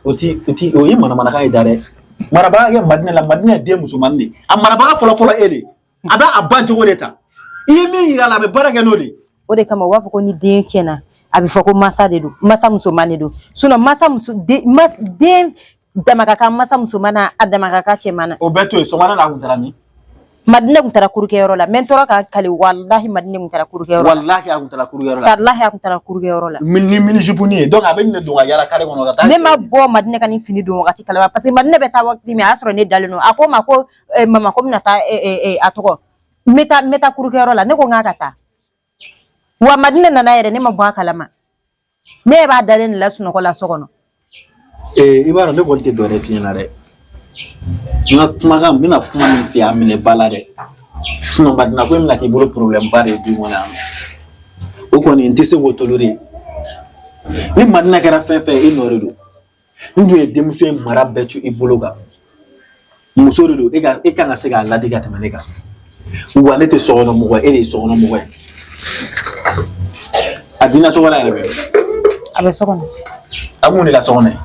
E: O ti o ye manamanakan ye da dɛ. Marabaga kɛ Madinɛ la, Madinɛ ye den musomannin de ye. A marabaga fɔlɔ fɔlɔ e de. A bɛ a ba cogo de ta. I ye min yira a la, a bɛ baara kɛ n'o de ye.
C: O de kama u b'a fɔ ko ni den tiɲɛna, a bɛ fɔ ko masa de don, masa musoman de don. Sinon masa muso den, ma, den dama ka kan masa musoman na, a dama ka kan cɛman na.
E: O bɛɛ to yen, sɔgɔmada na a kun taara min?
C: Madinɛ kun taara kurukɛyɔrɔ la, mɛ n tora ka kale, walahi Madinɛ kun taara kurukɛyɔrɔ la.
E: Walahi a kun taara kurukɛyɔrɔ la.
C: Walahi a kun taara kurukɛyɔrɔ la.
E: Ni mini jupunin ye, donc a bɛ nin de don ka yaala kare kɔnɔ ka taa.
C: Ne ma bɔ Madinɛ ka nin fini don wagati kalama, parce que Madinɛ bɛ taa wagati min, a y'a sɔrɔ ne dalen don. A ko n ma ko mama, ko n bɛna taa a tɔgɔ, n bɛ taa kurukɛyɔrɔ la. Ne ko n k'a ka taa wa. Madinɛ nana yɛrɛ, ne ma bɔ a kalama, ne yɛrɛ b'a dalen de la sunɔgɔ la so kɔnɔ.
E: Ee, i b'a dɔn ne kɔni tɛ dɔwɛrɛ f'i ɲɛna dɛ. N ka kumakan, n bɛna kuma min f'i ye, a minɛ ba la dɛ. Sinon Madina ko in bɛna k'i bolo problème ba de ye du in kɔnɔ yan nɔ. O kɔni n tɛ se k'o tolérer. Ni Madina kɛra fɛn fɛn ye, e nɔ de don. N dun ye denmuso in mara bɛɛ cu i bolo kan. Muso de don, e kan ka se k'a ladi ka tɛmɛ ne kan. Wa ne tɛ sokɔnɔ mɔgɔ ye, e de ye sokɔnɔ mɔgɔ ye. A dina tɔgɔ la yɛrɛ bɛ.
C: A bɛ so kɔnɔ.
E: A mun de la so kɔnɔ yen?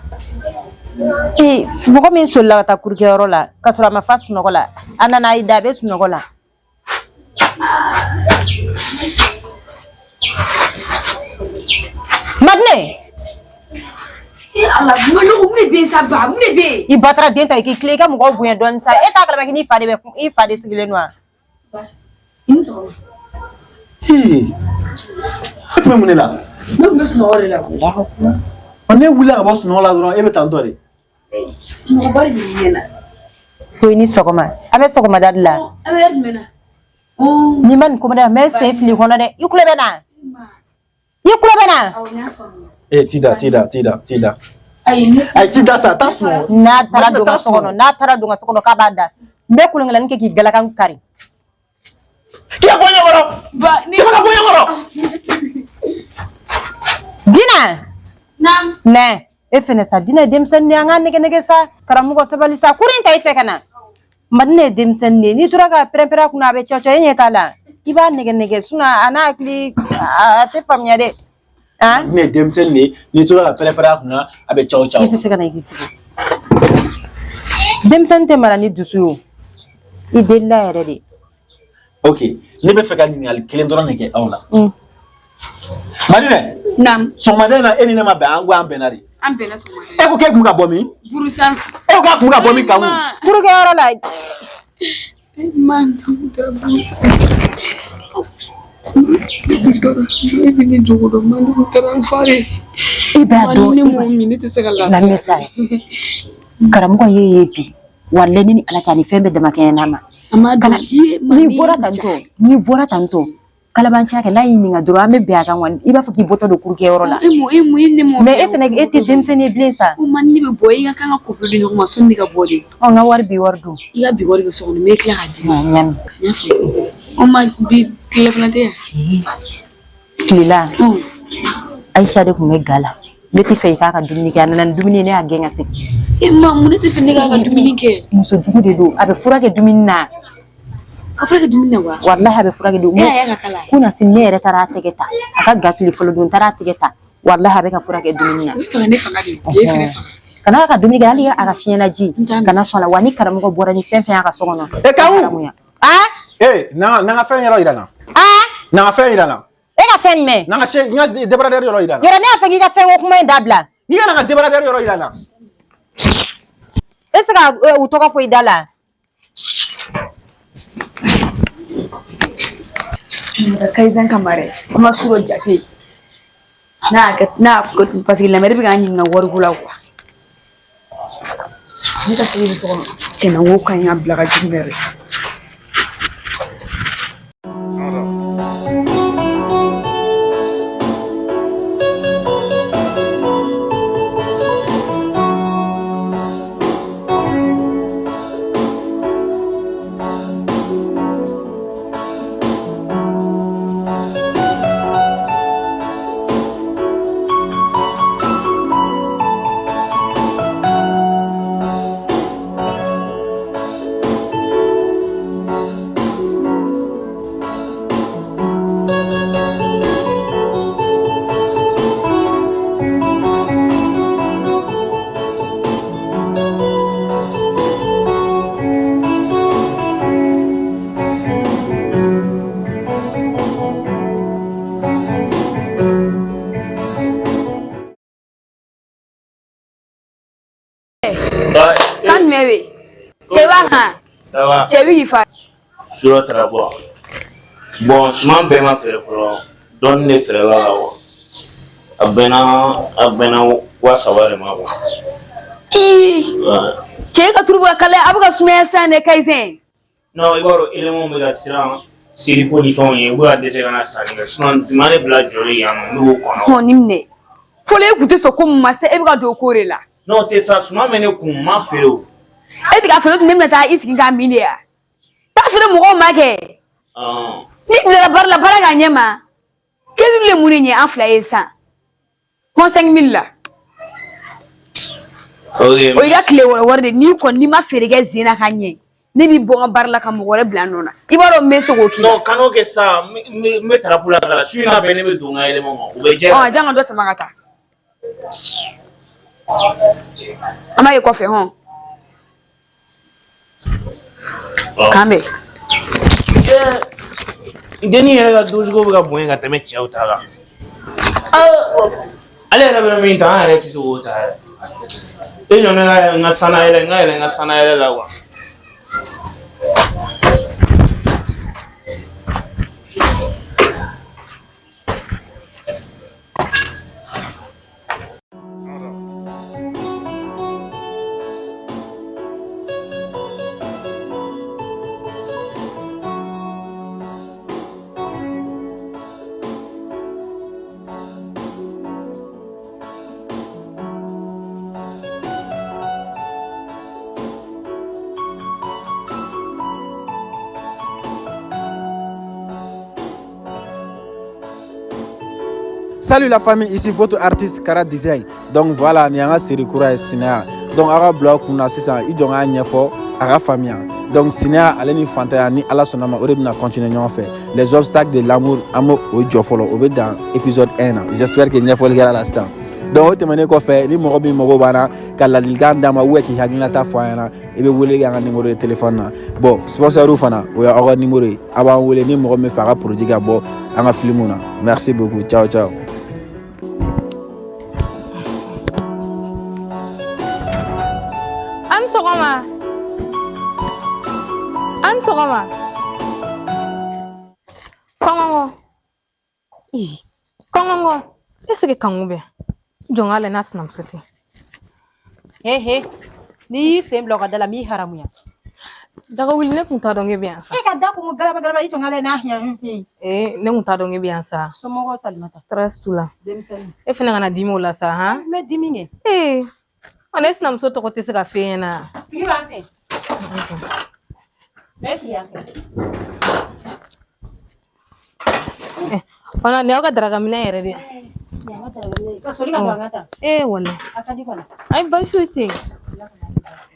C: Ee, mɔgɔ min solila ka taa kurukɛyɔrɔ la ka sɔrɔ a ma fa sunɔgɔ la, a nana a y'i da, a bɛ sunɔgɔ la. Madinɛ!
D: Ala, mun de bɛ yen sa ba? Mun de bɛ yen?
C: I batara den ta, i k'i tilen, i ka mɔgɔw bonya dɔɔnin sa. E t'a kalama k'i n'i fa de bɛ, i fa de sigilen don wa?
D: I ni sɔgɔma.
E: Ee, e tun bɛ mun de la?
D: Ne tun bɛ sunɔgɔ de la.
E: Ɔ, ne wulila ka bɔ sunɔgɔ la dɔrɔn, e bɛ tan tɔ de.
D: Sunɔgɔba de bɛ ɲɛ na.
C: Ko i ni sɔgɔma. A bɛ sɔgɔmada de la.
D: An bɛ yɔrɔ jumɛn na?
C: N'i ma nin komada n bɛ sen fili kɔnɔ dɛ. I kulo bɛ na. I kulo bɛ na.
D: Awɔ, n y'a faamuya.
E: Eh, t'i da, t'i da, t'i da, t'i da.
D: Ayi, ne
E: Ayi, t'i da sa, taa sunɔgɔ.
C: N'a taara don ka so kɔnɔ, n'a taara don ka so kɔnɔ k'a b'a da. N bɛ kolonkɛlanin kɛ k'i galakan kari.
E: K'i ka bɔ ɲɛkɔrɔ.
D: Ba, ni
E: K'i ka bɔ ɲɛkɔrɔ.
C: Dina.
D: Naam.
C: Nɛ. E fɛnɛ sa Dina ye denmisɛnnin ye an k'a nɛgɛ nɛgɛ sa. Karamɔgɔ sabali sa. Kurun in ta i fɛ ka na. Madina ye denmisɛnnin ye n'i tora ka pɛrɛn-pɛrɛn a kunna a bɛ cɔcɔ e ɲɛ t'a la. I b'a nɛgɛ nɛgɛ sinon a n'a hakili a tɛ faamuya dɛ.
E: Ne ye denmisɛnnin de ye, n'i tora ka pɛrɛn-pɛrɛn a kunna a bɛ caw caw.
C: I bɛ se ka na i k'i sigi. Denmisɛnnin tɛ mara ni dusu ye o. I delila yɛrɛ de.
E: Ok, ne bɛ fɛ ka ɲininkali kelen dɔrɔn de kɛ aw la. Madinɛ.
D: Naam.
E: Sɔgɔmada in na e ni ne ma bɛn an ko an bɛnna de.
D: An bɛnna sɔgɔmada in.
E: E ko k'e kun bɛ ka bɔ min?
D: Burusan.
E: E ko k'a kun bɛ ka bɔ min Kanku?
C: Burukɛyɔrɔ la.
D: Man, burusan. E bɛ ne jogo dɔn, man taara n fa de.
C: I b'a dɔn.
D: Ne m'o min, ne tɛ se ka lafiya.
C: Lamɛn sa. Karamɔgɔ ye ye bi. Walayi ne ni Ala cɛ a ni fɛn bɛɛ damakɛɲɛ n'a ma.
D: A ma dɔn.
C: N'i bɔra tantɔ, n'i bɔra tantɔ. Kalabanciya kɛ n'a y'i ɲininka dɔrɔn an bɛ bɛn a kan wa i b'a fɔ k'i bɔtɔ don kurukɛyɔrɔ la.
D: E mun e mun e ne m'o.
C: Mais e fɛnɛ e tɛ denmisɛnnin ye bilen sa.
D: O ma ne bɛ bɔ i ka kan ka kɔpilɛ di ɲɔgɔn ma sɔnni ne ka bɔ de.
C: Ɔ n ka wari bi wari dun.
D: I ka bi wari bɛ so kɔnɔ n bɛ tila k'a d'i ma.
C: N y'a mɛn.
D: N y'a faamu. O ma bi tilelafana tɛ yan.
C: Tilela. Ayisa de tun bɛ ga la. Ne tɛ fɛ i k'a ka dumuni kɛ a nana ni dumuni ye ne y'a gɛn ka segin.
D: E ma mun ne tɛ fɛ ne k'a ka dumuni kɛ.
C: Muso jugu de don a bɛ fura kɛ dumuni na.
D: Ka fura kɛ dumuni na wa?
C: Walahi a bɛ fura kɛ dumuni.
D: E y'a ye a ka kala.
C: Kunasini ne yɛrɛ taara a tɛgɛ ta a ka ga tile fɔlɔ don n taara a tɛgɛ ta walahi a bɛ ka fura kɛ dumuni na.
D: I bɛ fɛ ka ne faga de. E fɛnɛ faga.
C: Kana a ka dumuni kɛ hali a ka fiɲɛlaji kana sɔn a la wa ni karamɔgɔ bɔra ni fɛn fɛn y'a ka so kɔnɔ.
E: E Kanku.
C: Aa.
E: Ee n'an ka fɛn yɔrɔ yira n na.
C: Aa.
E: N'an ka fɛn yira n na.
C: E ka fɛn jumɛn?
E: N'an ka se n ka débardeur yɔrɔ yira n na.
C: Yɔrɔ ne y'a fɔ k'i ka fɛn ko kuma in dabila.
E: N'i ka na n ka débardeur yɔrɔ yira n na.
C: E tɛ se ka u tɔgɔ fɔ i da la.
D: Kayizan kama dɛ an ma su dɔ jate n'a y'a kɛ n'a parce que lamɛri bɛ k'an ɲininka wariko la quoi ne ka sigi bɛ so kɔnɔ tiɲɛna n ko ka ɲi ka bila ka jigin yɛrɛ. Kan jumɛn bɛ yen? Cɛ b'a kan. Cɛ bɛ k'i fa.
F: Surɔ taara bɔ. Bon suman bɛɛ ma feere fɔlɔ. Dɔɔnin de feerela la wa. A bɛnna 3000 de ma quoi.
D: Ii. Cɛ ka turu bɛ ka kalaya a bɛ ka sumaya sisan dɛ Kayizɛn.
F: Non, i b'a dɔn élément bɛ ka siran siriko ni fɛnw ye, u bɛ ka dɛsɛ ka na sanni kɛ. Sinon tun ma ne bila jɔli yan nɔ, ne b'o kɔnɔ.
D: Hɔn nin minɛ. Fɔlɔ e kun tɛ sɔn ko mun ma se e bɛ ka don o ko de la.
F: Non, o tɛ sa, suman bɛ ne kun, n m'a feere o.
D: E tɛ k'a feere tun ne bɛna taa i sigi k'a min de ya. Taa feere mɔgɔw ma kɛ. N'i bilara baara la baara k'a ɲɛ ma. 15 000 ye mun de ɲɛ an fila ye sisan. Hɔn 5 000 la.
F: Ok.
D: O y'i ka tile wɔɔrɔ wari de n'i kɔni n'i ma feere kɛ zen na ka ɲɛ. Ne b'i bɔ n ka baara la ka mɔgɔ wɛrɛ bila n nɔ na. I b'a dɔn n bɛ se k'o k'i la.
F: Non, kan'o kɛ sa, n bɛ tarapu la ka na. Su in na bɛɛ ne bɛ don n ka élément ma. U bɛ jɛ.
D: Ɔ jan ka dɔ sama ka taa. An b'a ye kɔfɛ hɔn. K'an bɛn.
F: Dennin yɛrɛ ka dosiko bɛ ka bonya ka tɛmɛ cɛw ta kan. Ale yɛrɛ bɛ min ta, an yɛrɛ tɛ se k'o ta yɛrɛ. E jɔ ne ka yɛlɛ n ka sanayɛlɛ, n ka yɛlɛ n ka sanayɛlɛ la quoi.
E: Salut la famille, ici votre artiste Kara Design. Donc voilà, nin y'an ka série kura ye sinaya. Donc aw ka bila aw kunna sisan, i jɔ n k'a ɲɛfɔ a ka faamuya. Donc sinaya ale ni fantanya ni Ala sɔnna ma o de bɛna continuer ɲɔgɔn fɛ. Les obstacles de l'amour an b'o o jɔ fɔlɔ, o bɛ dan épisode 1 na. J'espère que ɲɛfɔli kɛra la sisan. Donc o tɛmɛnen kɔfɛ, ni mɔgɔ min mago b'an na ka ladilikan d'an ma ou k'i hakilinata fɔ an ɲɛna, i bɛ wele kɛ an ka numéro de téléphone na. Bon, sponsor fana, o y'aw ka numéro ye. A b'an wele ni mɔgɔ min fɛ a ka produit ka bɔ an ka film na. Merci beaucoup. Ciao ciao.
G: An sɔgɔma. An sɔgɔma. Kɔngɔngɔ. Ih, kɔngɔngɔ. Est-ce que kanku bɛ? Jɔn k'ale n'a sinamuso tɛ.
C: He he, n'i y'i sen bila o ka da la, n b'i haramuya.
G: Daga wuli ne kun t'a dɔn k'e bɛ yan sa.
C: E ka da kun galaba galaba i jɔ n k'a lajɛ n'a hiɲɛ.
G: Ee, ne kun t'a dɔn k'e bɛ yan sa.
C: Somɔgɔw Salimata.
G: Tɔɔrɔ si t'u la.
C: Denmisɛnnin.
G: E fana kana dimi o la sa han.
C: N bɛ dimi kɛ.
G: Ee, ɔ ne sinamuso tɔgɔ tɛ se ka f'e ɲɛna.
C: Sigi b'an fɛ. Bɛɛ sigi yan fɛ.
G: Ɔ nin y'aw ka darakaminɛ yɛrɛ de ye.
C: Ka soli ka don an ka taa.
G: Ee walayi.
C: A ka di kɔni.
G: Ayi baasi foyi tɛ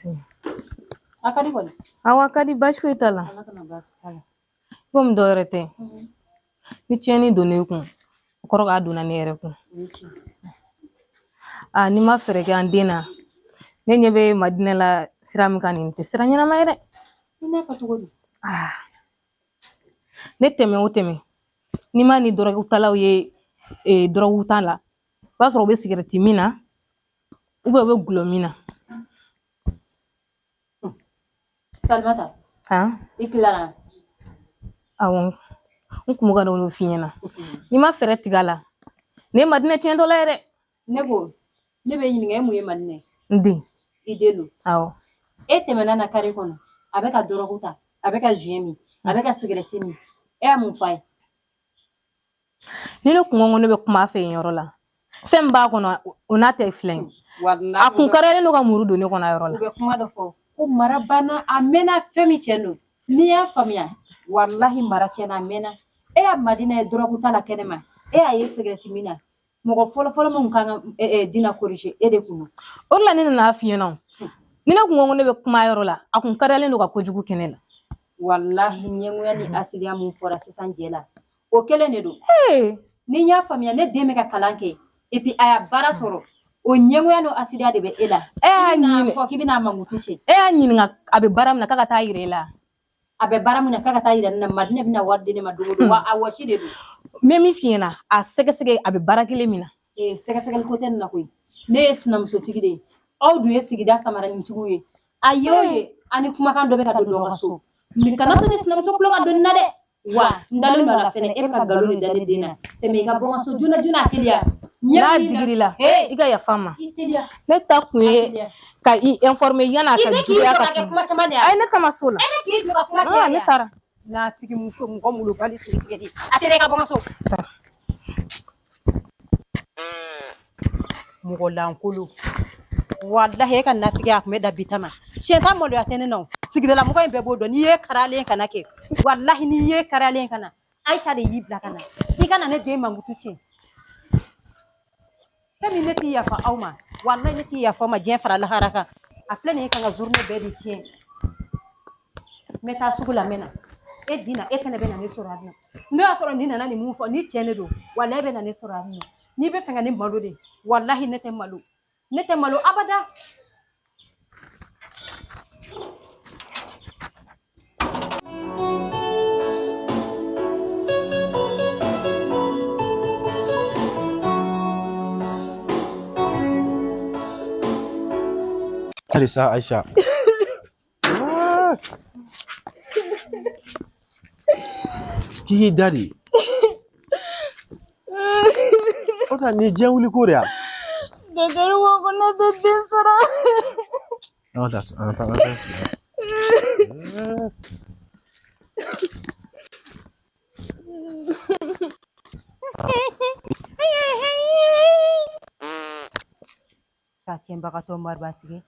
G: yen.
C: A ka di kɔni.
G: Awɔ a ka di baasi foyi t'a la.
C: Ala kana baasi k'a la.
G: Komi dɔ wɛrɛ tɛ. Ni tiɲɛni donna e kun, o kɔrɔ k'a donna ne yɛrɛ kun. Aa n'i ma fɛɛrɛ kɛ an den na, ne ɲɛ bɛ Madinɛ la sira min kan nin tɛ sira ɲɛnama ye dɛ.
C: I n'a fɔ cogo di?
G: Aa ne tɛmɛ o tɛmɛ, n'i ma ni dɔrɔgutalaw ye dɔrɔgu ta la, i b'a sɔrɔ u bɛ sigɛrɛti min na, u bɛ gulɔ min na.
C: Salimata.
G: Han?
C: I tilara?
G: Awɔ, n kun bɛ ka n'olu f'i ɲɛna. N'i ma fɛɛrɛ tigɛ a la, ne ye Madinɛ tiɲɛtɔla ye dɛ.
C: Ne ko, ne bɛ ɲininka e mun ye Madinɛ?
G: N den.
C: I den don.
G: Awɔ.
C: E tɛmɛna na kare kɔnɔ, a bɛ ka dɔrɔgu ta, a bɛ ka joint min, a bɛ ka sigɛrɛti min. E y'a mun f'a ye?
G: Ni ne kun ko ne bɛ kuma a fɛ yen yɔrɔ la, fɛn min b'a kɔnɔ o n'a tɛ filɛ ye. A kun kariyalen don ka muru don ne kɔnɔ a yɔrɔ la.
C: U bɛ kuma dɔ fɔ ko mara banna a mɛnna fɛn min tiɲɛ don. N'i y'a faamuya, walahi mara tiɲɛna a mɛnna. E y'a Madinɛ ye dɔrɔgu ta la kɛnɛma, e y'a ye sigɛrɛti min na. Mɔgɔ fɔlɔ fɔlɔ min kan ka Dina corriger e de kun don.
G: O de la ne nana f'i ɲɛna. Ni ne kun ko ne bɛ kuma yɔrɔ la, a kun kariyalen don ka kojugu kɛ ne la.
C: Walahi ɲɛngoya ni asidiya mun fɔra sisan jɛ la, o kelen de don. Ni n y'a faamuya, ne den bɛ ka kalan kɛ et puis a y'a baara sɔrɔ, o ɲɛngoya n'o asidiya de bɛ e la.
G: E y'a ɲini
C: fɔ k'i bɛna mankutu ci.
G: E y'a ɲininka a bɛ baara min na k'a ka taa yira e la.
C: A bɛ baara min na k'a ka taa yira ne na, Madinɛ bɛna wari di ne ma don o don, wa a wɔsi de don.
G: N bɛ min f'i ɲɛna, a sɛgɛsɛgɛ a bɛ baara kelen min na.
C: Ee, sɛgɛsɛgɛli ko tɛ nin na koyi. Ne ye sinamusotigi de ye, aw dun ye sigida samaranitigiw ye. A ye o ye, an ni kumakan dɔ bɛ ka don dɔ ka so. Nin kana to ne sinamuso tulo ka don nin na dɛ. Wa n dalen don a la fɛnɛ, e bɛ ka nkalon de da ne den na. Tɛmɛ i ka bɔ n ka so joona joona a teliya.
G: N'a digir'i la, i ka yafa n ma. Ne ta kun ye ka i informer yan'a ka juguya ka
C: kɛ kuma caman de ye.
G: Ayi ne ta ma s'o la.
C: E bɛ k'i jɔ ka kuma caya.
G: Ne taara.
C: Nafigi muso mɔgɔ molobali siri tigɛ de. A teliya i ka bɔ n ka so. Mɔgɔ lankolon. Walahi e ka nafigiya a kun bɛ da bi ta ma. Siɲɛ tan maloya tɛ ne na o. Sigidala mɔgɔ in bɛɛ b'o dɔn. N'i ye karalen kana kɛ. Walahi n'i ye karalen kana. Ayisa de y'i bila ka na. I kana ne den mankutu tiɲɛ. Fɛn min ne t'i yafa aw ma. Walahi ne t'i yafa aw ma diɲɛ fara lahara kan. A filɛ nin ye ka n ka journée bɛɛ de tiɲɛ. N bɛ taa sugu la n bɛ na. E Dina e fɛnɛ bɛ na ne sɔrɔ yan nɔ. N'o y'a sɔrɔ nin nana nin mun fɔ ni tiɲɛ de don. Walahi e bɛ na ne sɔrɔ yan nɔ. N'i bɛ fɛ ka ne malo de. Walahi ne tɛ malo. Ne tɛ malo abada.
E: Halisa Aisha. K'i k'i da de. O ta nin ye diɲɛ wuli ko de ya.
A: Docteur ko ko ne tɛ den sɔrɔ.
E: An ka taa an ka taa an ka taa sigi.
C: Ka tiɲɛbagatɔ maribatigi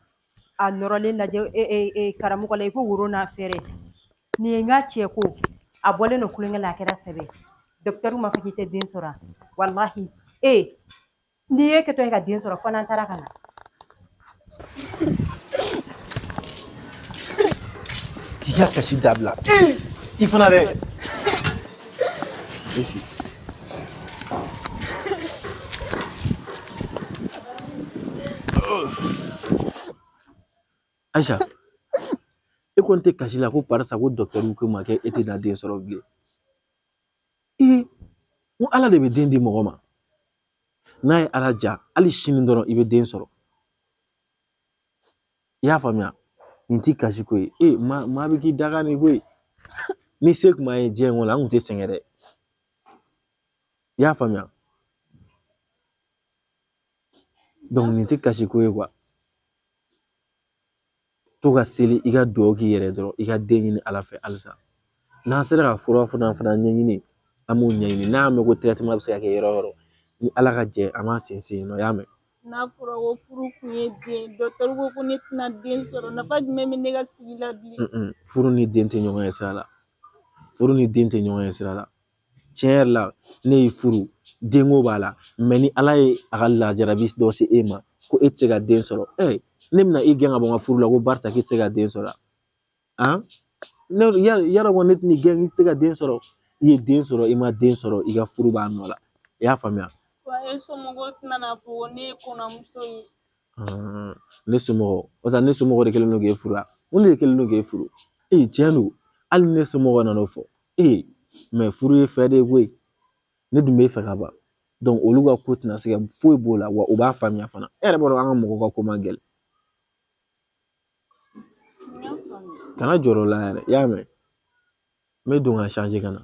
C: a nɔrɔlen lajɛ karamɔgɔ la i ko woro n'a fɛrɛ. Nin ye n ka cɛ ko a bɔlen don kulonkɛ la a kɛra sɛbɛ. Docteur ma fɔ k'i tɛ den sɔrɔ. Walahi Ee n'i ye kɛtɔ ye ka den sɔrɔ fo n'an taara ka na.
E: K'i ka kasi dabila i fana dɛ. Aisha, e kɔni tɛ kasi la ko barisa ko dɔkitɛriw ko ma k'e tɛna den sɔrɔ bilen. Ee, n ko Ala de bɛ den di mɔgɔ ma. N'a ye Ala ja, hali sini dɔrɔn i bɛ den sɔrɔ. I y'a faamuya? Nin ti kasi ko ye. Ee, maa bɛ k'i dakan de koyi. Ni se tun b'an ye diɲɛ in kɔnɔ, an tun tɛ sɛgɛn dɛ. I y'a faamuya? Donc nin tɛ kasi ko ye quoi. To ka seli i ka dugawu k'i yɛrɛ dɔrɔn i ka den ɲini Ala fɛ halisa. N'an sera ka fura fana ɲɛɲini, an b'o ɲɛɲini. N'a y'a mɛn ko traitement bɛ se ka kɛ yɔrɔ o yɔrɔ, ni Ala ka jɛ an b'an sen se yen nɔ, i y'a mɛn?
A: N'a fɔra ko furu kun ye den, dɔkitɛri ko ko ne tɛna den sɔrɔ, nafa jumɛn bɛ ne ka sigi la bilen?
E: Furu ni den tɛ ɲɔgɔn ye sira la. Furu ni den tɛ ɲɔgɔn ye sira la. Tiɲɛ yɛrɛ la, ne y'i furu, denko b'a la, mais ni Ala ye a ka lajarabi dɔ se e ma, ko e tɛ se ka den sɔrɔ, ne bɛna i gɛn ka bɔ n ka furu la ko barisa k'i tɛ se ka den sɔrɔ. Han? Ne yarɔ ko ne tɛn'i gɛn k'i tɛ se ka den sɔrɔ. I ye den sɔrɔ, i ma den sɔrɔ, i ka furu b'a nɔ la. I y'a faamuya?
A: Wa e somɔgɔw tɛna n'a fɔ ko ne ye kɔnɔmuso ye.
E: Ne somɔgɔw, o tɛ ne somɔgɔw de kɛlen don k'e furu wa? Mun de kɛlen don k'e furu? Ee, tiɲɛ don, hali ni ne somɔgɔw nana o fɔ. Ee, mais furu ye fɛ de ye koyi. Ne dun b'e fɛ ka ban. Donc olu ka ko tɛna se ka foyi b'o la, wa u b'a faamuya fana. E yɛrɛ b'a dɔn an ka mɔgɔw ka ko man gɛlɛn. Kana jɔrɔ o la yɛrɛ, i y'a mɛn? N bɛ don ka changer ka na.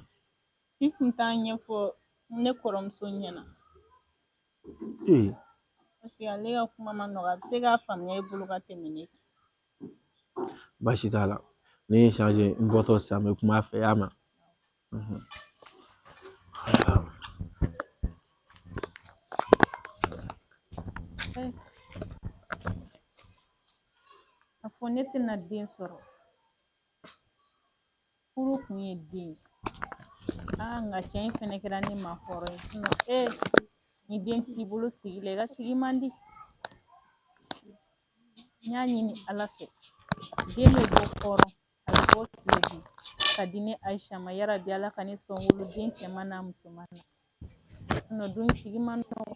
A: I kun t'a ɲɛfɔ ne kɔrɔmuso ɲɛna.
E: Ee.
A: Parce que ale ka kuma ma nɔgɔ, a bɛ se k'a faamuya i bolo ka tɛmɛ ne kan.
E: Baasi t'a la. Ne ye changer n bɔtɔ sisan n bɛ kuma a fɛ, i y'a mɛn?
A: A fɔ ne tɛna den sɔrɔ. Furu kun ye den ye. Aa nka cɛ in fɛnɛ kɛra ne ma hɔrɔn ye. Ee, ni den t'i bolo sigi la, i ka sigi man di. N y'a ɲini Ala fɛ, den bɛ bɔ kɔrɔn, a bɛ bɔ tilebin ka di ne Ayisa ma. Yarabi Ala ka ne sɔn wolo den cɛman n'a musoman na. Sinon dun sigi man nɔgɔn.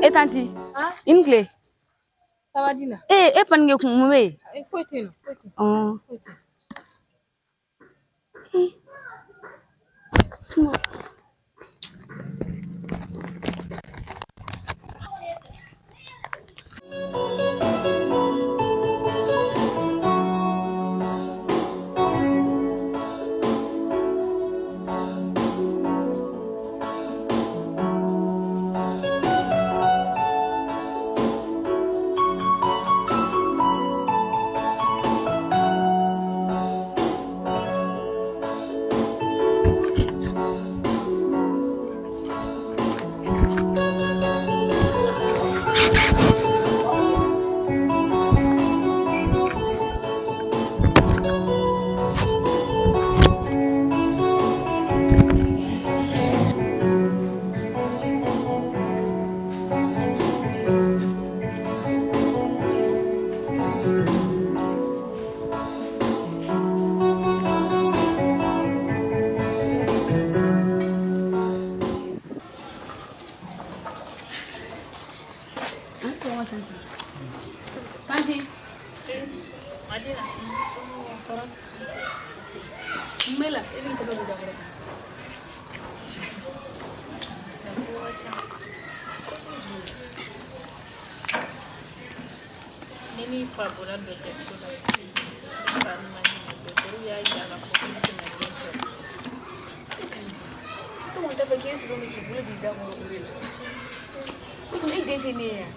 D: E tanti, i ni tile.
G: Ça va Dina?
D: Ee, e paniqué kun mun bɛ yen?
G: Foyi tɛ yen nɔ, foyi tɛ yen.
D: Tanti. Mela, e bɛ tɛgɛ don da kɔrɔ.
A: Ne ni fa bɔra dɔgɔtɔrɔso la. Ne fa ni ma hinɛ, dɔgɔtɔrɔw y'a jira k'a fɔ ko ne tɛna den sɔrɔ.
D: E kɔni t'a fɛ k'e sigi k'i bolo don i da kɔrɔ o de la. E kɔni e den tɛ ne ye yan.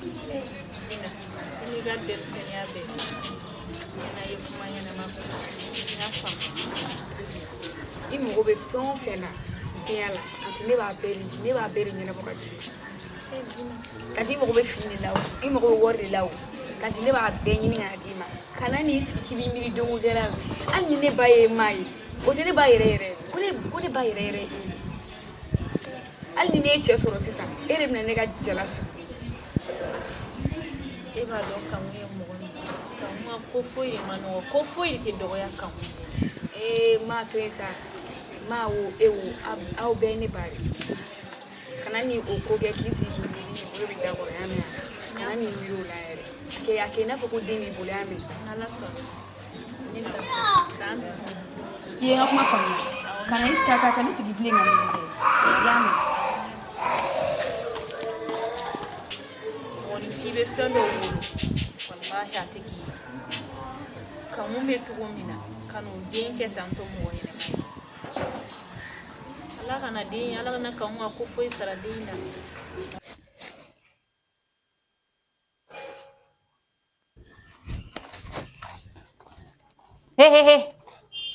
A: Dina, i n'i ka denmisɛnninya bɛɛ tiɲɛna i ye kuma ɲɛnama fɔ n y'a faamu.
D: I mago bɛ fɛn o fɛn na denya la, tanti ne b'a bɛɛ de ne b'a bɛɛ de ɲɛnabɔ ka d'i ma. Tanti i mago bɛ fini de la o, i mago bɛ wari de la o, tanti ne b'a bɛɛ ɲini ka na d'i ma. Kana n'i sigi k'i b'i miiri denko la. Hali ni ne ba ye maa ye, o tɛ ne ba yɛrɛ yɛrɛ ye. Ko ne ba yɛrɛ yɛrɛ ye e ye. Hali ni ne ye cɛ sɔrɔ sisan, e de bɛna ne ka jala sigi.
A: E b'a dɔn kanu ye mɔgɔ min ye, kanu ka ko foyi de man nɔgɔ, ko foyi de tɛ dɔgɔya kanu bolo.
D: Ee maa to yen sa, maa wo e wo, aw bɛɛ ye ne ba de ye. Kana ni o ko kɛ k'i sigi k'i miiri k'i bolo bɛ da kɔrɔ, y'a mɛn wa? Kana n'i miiri o la yɛrɛ. A kɛ i n'a fɔ ko den b'i bolo, y'a mɛn?
A: N'Ala sɔnna, ne bɛ taa so k'an.
D: I ye n ka kuma faamuya? Kana i ka ka kan'i sigi bilen ka miiri dɛ, i y'a mɛn?
A: Mɔgɔninfin bɛ fɛn dɔw wolo, walahi a tɛ k'i ye. Kanu bɛ cogo min na, ka n'o den kɛ tantɔ mɔgɔ ɲɛnama ye. Ala kana den, Ala kana kanu ka ko foyi sara den na.
C: He he he.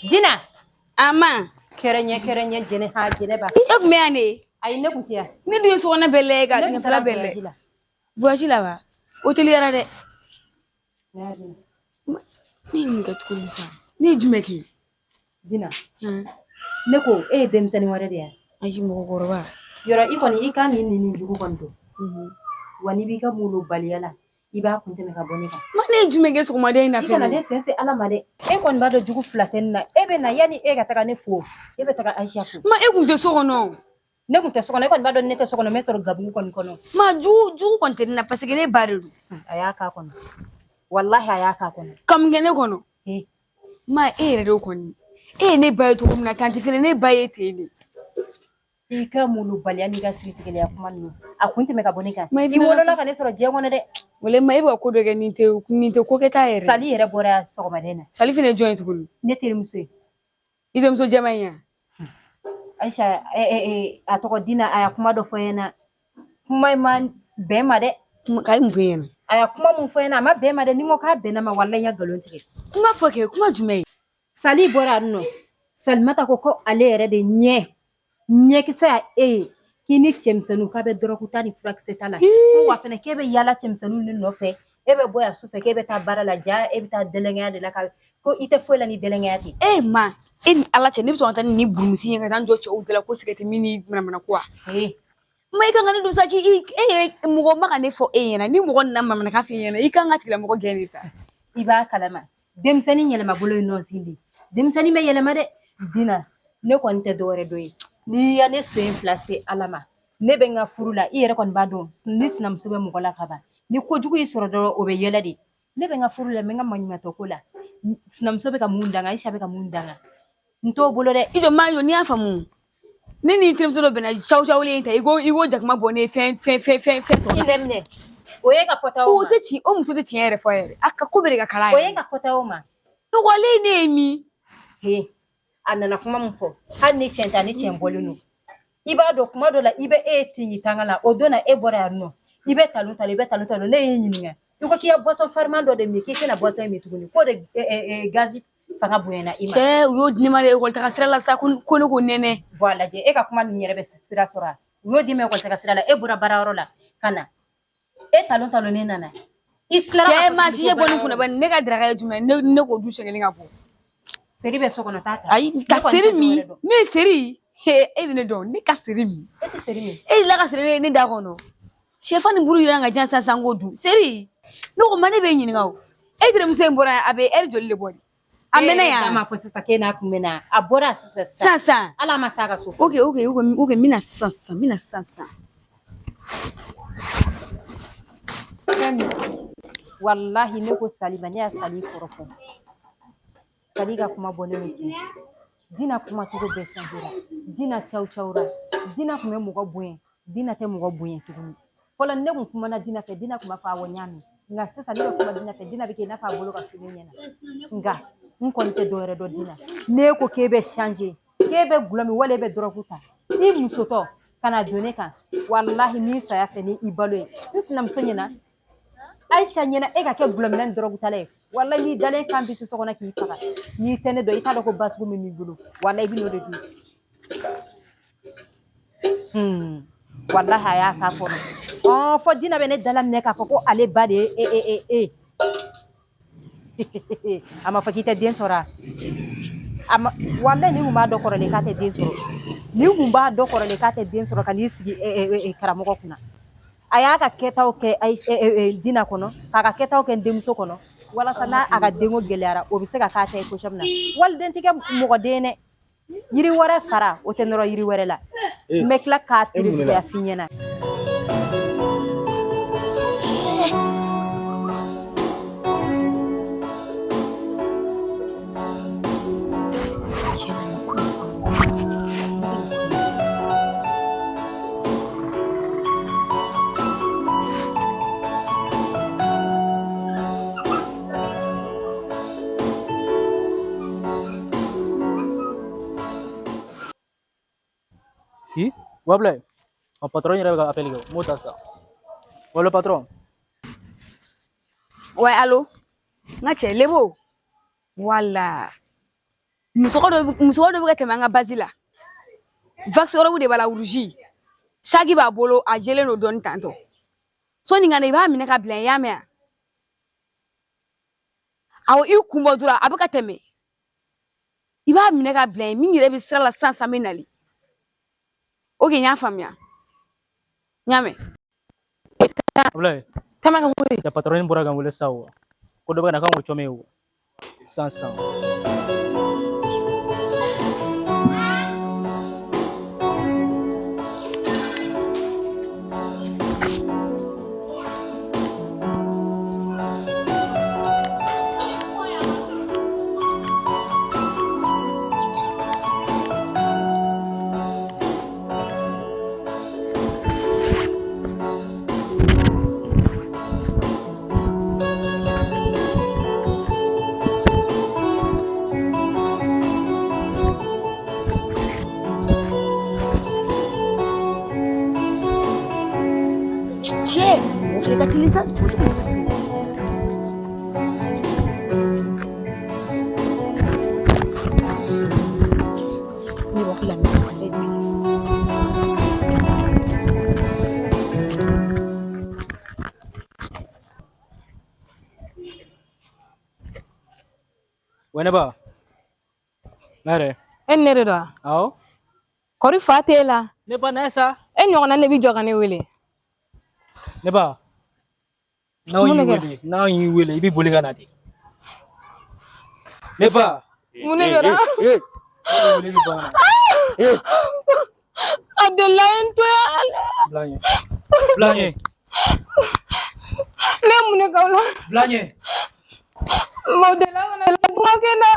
C: Dina.
D: Ama.
C: Kɛrɛɲɛ kɛrɛɲɛ jɛnɛ ha jɛnɛba.
D: E tun bɛ yan de?
C: Ayi, ne kun tɛ yan.
D: Ne dun ye sokɔnɔ bɛɛ lajɛ ka
C: Ne kun
D: ɲɛfɛla
C: taara
D: bɛɛ
C: voyage
D: lajɛ.
C: la.
D: Voyage la wa? O teliyara dɛ.
C: Ne y'a dun.
D: Ne ye mun kɛ tuguni sisan? Ne ye jumɛn kɛ?
C: Dina. Ne ko e ye denmisɛnnin wɛrɛ de ye.
D: Ayi, mɔgɔkɔrɔba.
C: Yɔrɔ i kɔni i ka nin nin jugu kɔni don. Wa n'i b'i ka molobaliya la, i b'a kun tɛmɛ ka bɔ ne kan.
D: Ma ne ye jumɛn kɛ sɔgɔmada in na
C: I kana
D: fɛnɛ?
C: ne sen se Ala ma dɛ. E kɔni b'a dɔn jugu fila tɛ ne na. E bɛ na yanni e ka taga ne fo. E bɛ taga Aisha fo.
D: Ma e kun tɛ so kɔnɔ.
C: Ne kun tɛ so kɔnɔ. E kɔni b'a dɔn ne tɛ so kɔnɔ, n bɛ sɔrɔ gabugu kɔni kɔnɔ.
D: Ma jugu jugu kɔni tɛ ne na parce que ne ba de don.
C: A y'a k'a kɔnɔ. Walahi a y'a k'a kɔnɔ.
D: Ka mun kɛ ne kɔnɔ?
C: Eh.
D: Ma e yɛrɛ de kɔni. E ye ne ba ye cogo min na, tanti fɛnɛ ne ba ye ten de.
C: I ka molobaliya n'i ka siritigɛlɛya kuma ninnu a kun tɛmɛ ka bɔ ne kan.
D: Ma i
C: I
D: fɛnɛ
C: wolola ka ne sɔrɔ diɲɛ kɔnɔ dɛ.
D: Wala ma e bɛ ka ko dɔ kɛ nin tɛ ko kɛta yɛrɛ.
C: Sali yɛrɛ bɔra yan sɔgɔmada in na.
D: Sali fɛnɛ ye jɔn ye tuguni?
C: Ne terimuso ye.
D: I terimuso jɛman in ya?
C: Aisha a tɔgɔ Dina, a y'a kuma dɔ fɔ n ɲɛna. Kuma in ma bɛn ma dɛ.
D: Ka ye mun fɔ e ɲɛna?
C: A y'a kuma mun fɔ n ɲɛna, a ma bɛn ma dɛ. Ni n ko k'a bɛnna ma, walahi n ya nkalon tigɛ.
D: Kuma fɔ kɛ, kuma jumɛn ye?
C: Sali bɔra yan nɔ. Salimata ko ko ale yɛrɛ de ɲɛ ɲɛkisɛ ya e ye k'i ni cɛmisɛnninw k'a bɛ dɔrɔgu ta ni furakisɛ ta la. Ko wa fɛnɛ k'e bɛ yaala cɛmisɛnninw de nɔfɛ. E bɛ bɔ yan sufɛ k'e bɛ taa baara la, ja e bɛ taa dɛlɛnkɛya de la ka ko i tɛ foyi la ni dɛlɛnkɛya tɛ.
D: E ma e ni Ala cɛ, ne bɛ sɔn ka taa ni nin burumusi ye ka taa n jɔ cɛw da la ko sigɛrɛti min ni manamana ko wa?
C: Ee.
D: Ma i kan ka ne don sa k'i e yɛrɛ mɔgɔ ma ka ne fɔ e ɲɛna, ni mɔgɔ nana manamanakan f'i ɲɛna, i kan ka tigilamɔgɔ gɛn de sa.
C: I b'a kalama denmisɛnnin yɛlɛma bolo ye nɔnsin de ye. Denmisɛnnin bɛ yɛlɛma dɛ. Dina, ne kɔni tɛ dɔwɛrɛ dɔn ye. N'i ya ne sen fila se Ala ma, ne bɛ n ka furu la. I yɛrɛ kɔni b'a dɔn ni sinamuso bɛ mɔgɔ la ka ban, ni kojugu y'i sɔrɔ dɔrɔn o bɛ yɛlɛ de. Ne bɛ n ka furu la, n bɛ n ka maɲumantɔ ko la. Sinamuso bɛ ka mun danga, Aisha bɛ ka mun danga, n t'o bolo dɛ.
D: I jɔ maa jɔ, n'i y'a faamu, ne ni terimuso dɔ bɛnna caw cawlen ta, i ko jakuma bɔ ne ye fɛn fɛn fɛn fɛn fɛn tɔ
C: I
D: la.
C: minɛ o ye ka fɔta o
D: O
C: ma.
D: tɛ ci, o muso tɛ tiɲɛ yɛrɛ fɔ yɛrɛ, a ka ko bɛɛ de ka kala
C: O
D: yɛrɛ.
C: ye ka fɔta o ma.
D: Ne ko ale ye ne ye min?
C: He, a nana kuma min fɔ, hali ni tiɲɛ tɛ, a ni tiɲɛ bɔlen don. I b'a dɔn kuma dɔ la i bɛ e ye tingi tanga la, o don na e bɔra yan nɔ, i bɛ talon talon, i bɛ talon talon. Ne y'i ɲininka, i ko k'i ya boisson fariman dɔ de min, k'i tɛna boisson min tuguni, k'o de gazi fanga bonyana i ma.
D: Cɛ, u y'o di ne ma dɛ ekɔli taga sira la sa, ko ne ko nɛnɛ.
C: Bɔn, a lajɛ, e ka kuma ninnu yɛrɛ bɛ sira sɔrɔ a u y'o d'i ma ekɔli taga sira la. E bɔra baarayɔrɔ la ka na, e talon talon ne nana, i tilara
D: Cɛ
C: k'a fɔ
D: maa
C: tuguni
D: si
C: ko
D: ye bɔ ne
C: baarayɔrɔ
D: kunna bani, ne ka daraka ye jumɛn ne k'o du siɲɛ kelen ka bɔ.
C: Seri bɛ so kɔnɔ, t'a ta.
D: Ayi,
C: Ne
D: ka
C: kɔni
D: seri
C: tɛ
D: min?
C: dɔwɛrɛ dɔn.
D: Ne ye seri he, e bɛ ne dɔn, ne ka seri min?
C: E tɛ seri min.
D: E delila ka seri ne da kɔnɔ? Sɛfan ni buru yira ka jan sisan k'o dun seri. Ne ko ma ne bɛ ɲininka o, e terimuso in bɔra yan, a bɛ ɛri joli de bɔ de? A
C: E
D: mɛnna
C: yɛrɛ da
D: yan.
C: m'a fɔ sisan k'e n'a kun bɛ na, a bɔra sisan sisan.
D: Sisan sisan.
C: Ala ma s'a ka so.
D: Ok, n bɛna sisan sisan, n bɛna sisan sisan.
C: Fɛn min, walahi ne ko Sali ma, ne y'a Sali kɔrɔfɔ. Sali ka kuma bɔlen don tiɲɛ. Dina kuma cogo bɛɛ changera. Dina caw cawra. Dina kun bɛ mɔgɔ bonya, Dina tɛ mɔgɔ bonya tuguni. Fɔlɔ ne kun kumana Dina fɛ, Dina kun b'a fɔ awɔ n y'a mɛn. Nka sisan ne bɛ kuma Dina fɛ, Dina bɛ kɛ i n'a fɔ a bolo ka su ne ɲɛna. Nka n kɔni tɛ dɔwɛrɛ dɔn Dina. N'e ko k'e bɛ changer, k'e bɛ gulɔ min wala e bɛ dɔrɔgu ta, i musotɔ ka na don ne kan, walahi n'i saya fɛ ni i balo ye, n sinamuso ɲɛna. Ayisa ɲɛna e ka kɛ gulɔminna ni dɔrɔgutala ye. Walayi n'i dalen kan bi so kɔnɔ k'i faga. N'i tɛ ne dɔn i t'a dɔn ko basugu min b'i bolo. Walayi i bɛ n'o de dun. Walahi a y'a k'a kɔnɔ. Ɔn fɔ Dina bɛ ne dala minɛ k'a fɔ ko ale ba de ye e e e e. A ma fɔ k'i tɛ den sɔrɔ a? A ma walayi ni kun b'a dɔn kɔrɔlen k'a tɛ den sɔrɔ. Ni kun b'a dɔn kɔrɔlen k'a tɛ den sɔrɔ ka n'i sigi karamɔgɔ kunna. A y'a ka kɛtaw kɛ Dina kɔnɔ k'a ka kɛtaw kɛ n denmuso kɔnɔ walasa n'a a ka denko gɛlɛyara o bɛ se ka k'a ta ye cogo min na. Waliden tɛ kɛ mɔgɔ den dɛ. Yiri wɛrɛ fara o tɛ nɔrɔ yiri wɛrɛ la. N bɛ tila k'a tere cogoya f'i ɲɛna.
H: Qui? Wablaye. O patron yɛrɛ bɛ ka appel kɛ n b'o ta sisan. Ouais, le patron.
D: Ouais, allo. N ka cɛ lebo. Wala. Musokɔrɔ dɔ bɛ ka tɛmɛ an ka base la. Vax robe de b'a la rouge. Saki b'a bolo a jɛlen don dɔɔni tantɔ. Sɔni ka na i b'a minɛ ka bila i y'a mɛn wa? Awɔ i kun bɔ dɔrɔn a bɛ ka tɛmɛ. I b'a minɛ ka bila yen min yɛrɛ bɛ sira la sisan sisan bɛ nali. Ok n y'a faamuya. N y'a mɛn.
H: Wablaye.
G: Tama ka koyi.
H: Ja patron bɔra ka n wele sisan o. Ko dɔ bɛ ka na k'an k'o cɔmɛ o. Sisan sisan.
D: Cɛ, o fana ka teli sa. Ne b'a fɔ la
H: Ouais, ne ba. Ne yɛrɛ.
G: E ni ne de don wa?
H: Awɔ.
G: Kɔri fa t'e la.
H: Ne ba na ye sa.
G: E ɲɔgɔnna ne b'i jɔ ka ne wele.
H: Ne ba. N'anw
G: Mun de
H: y'i
G: kɛra?
H: wele, n'anw y'i wele, i bɛ boli ka na de. Ne ba.
G: Mun de kɛra?
H: Ee. N'anw y'i wele, i bɛ bɔ ka na. Ee.
G: A delila ye n to yan.
H: Bila n ɲɛ. Bila n ɲɛ.
G: Ne ye mun de k'aw la?
H: Bila n ɲɛ.
G: Maaw delila ka na kuma kɛ n na.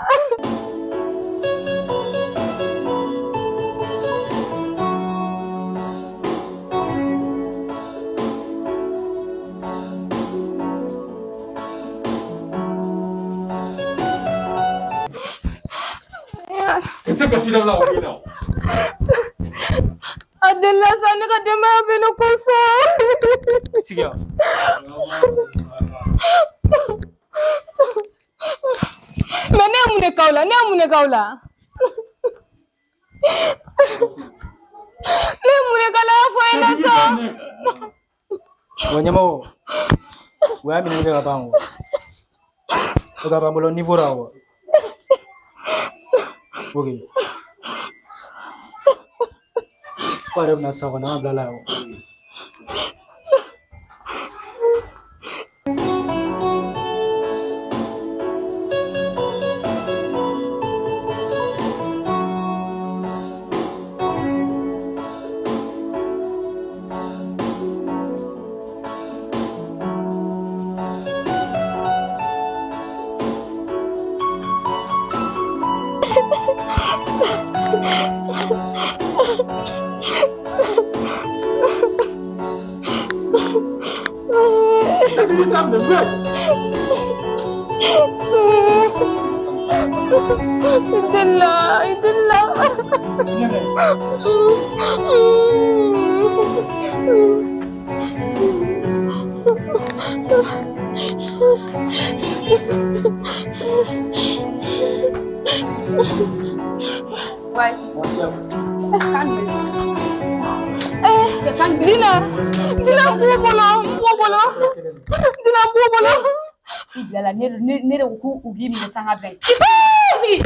I: I tɛ kasi la o ko in na.
G: A delila sa ne ka denbaya bɛ ne kɔsɔn.
H: Sigi yan.
G: Mais ne ye mun de k'aw la? Ne ye mun de k'aw la? Ne ye mun de k'aw la? A fɔ n ɲɛna sa.
H: Wa ɲɛmɔgɔ, o y'a minɛ ka ban o. O ka ban bolo niveau la o. Ok. Ko a yɛrɛ bɛna sa kɔni an ka bila la o.
G: Delila, i delila. b'o bolo. Dina n b'o bolo.
D: I bilala ne de ko k'u k'i minɛ sanga bɛɛ. I sigi.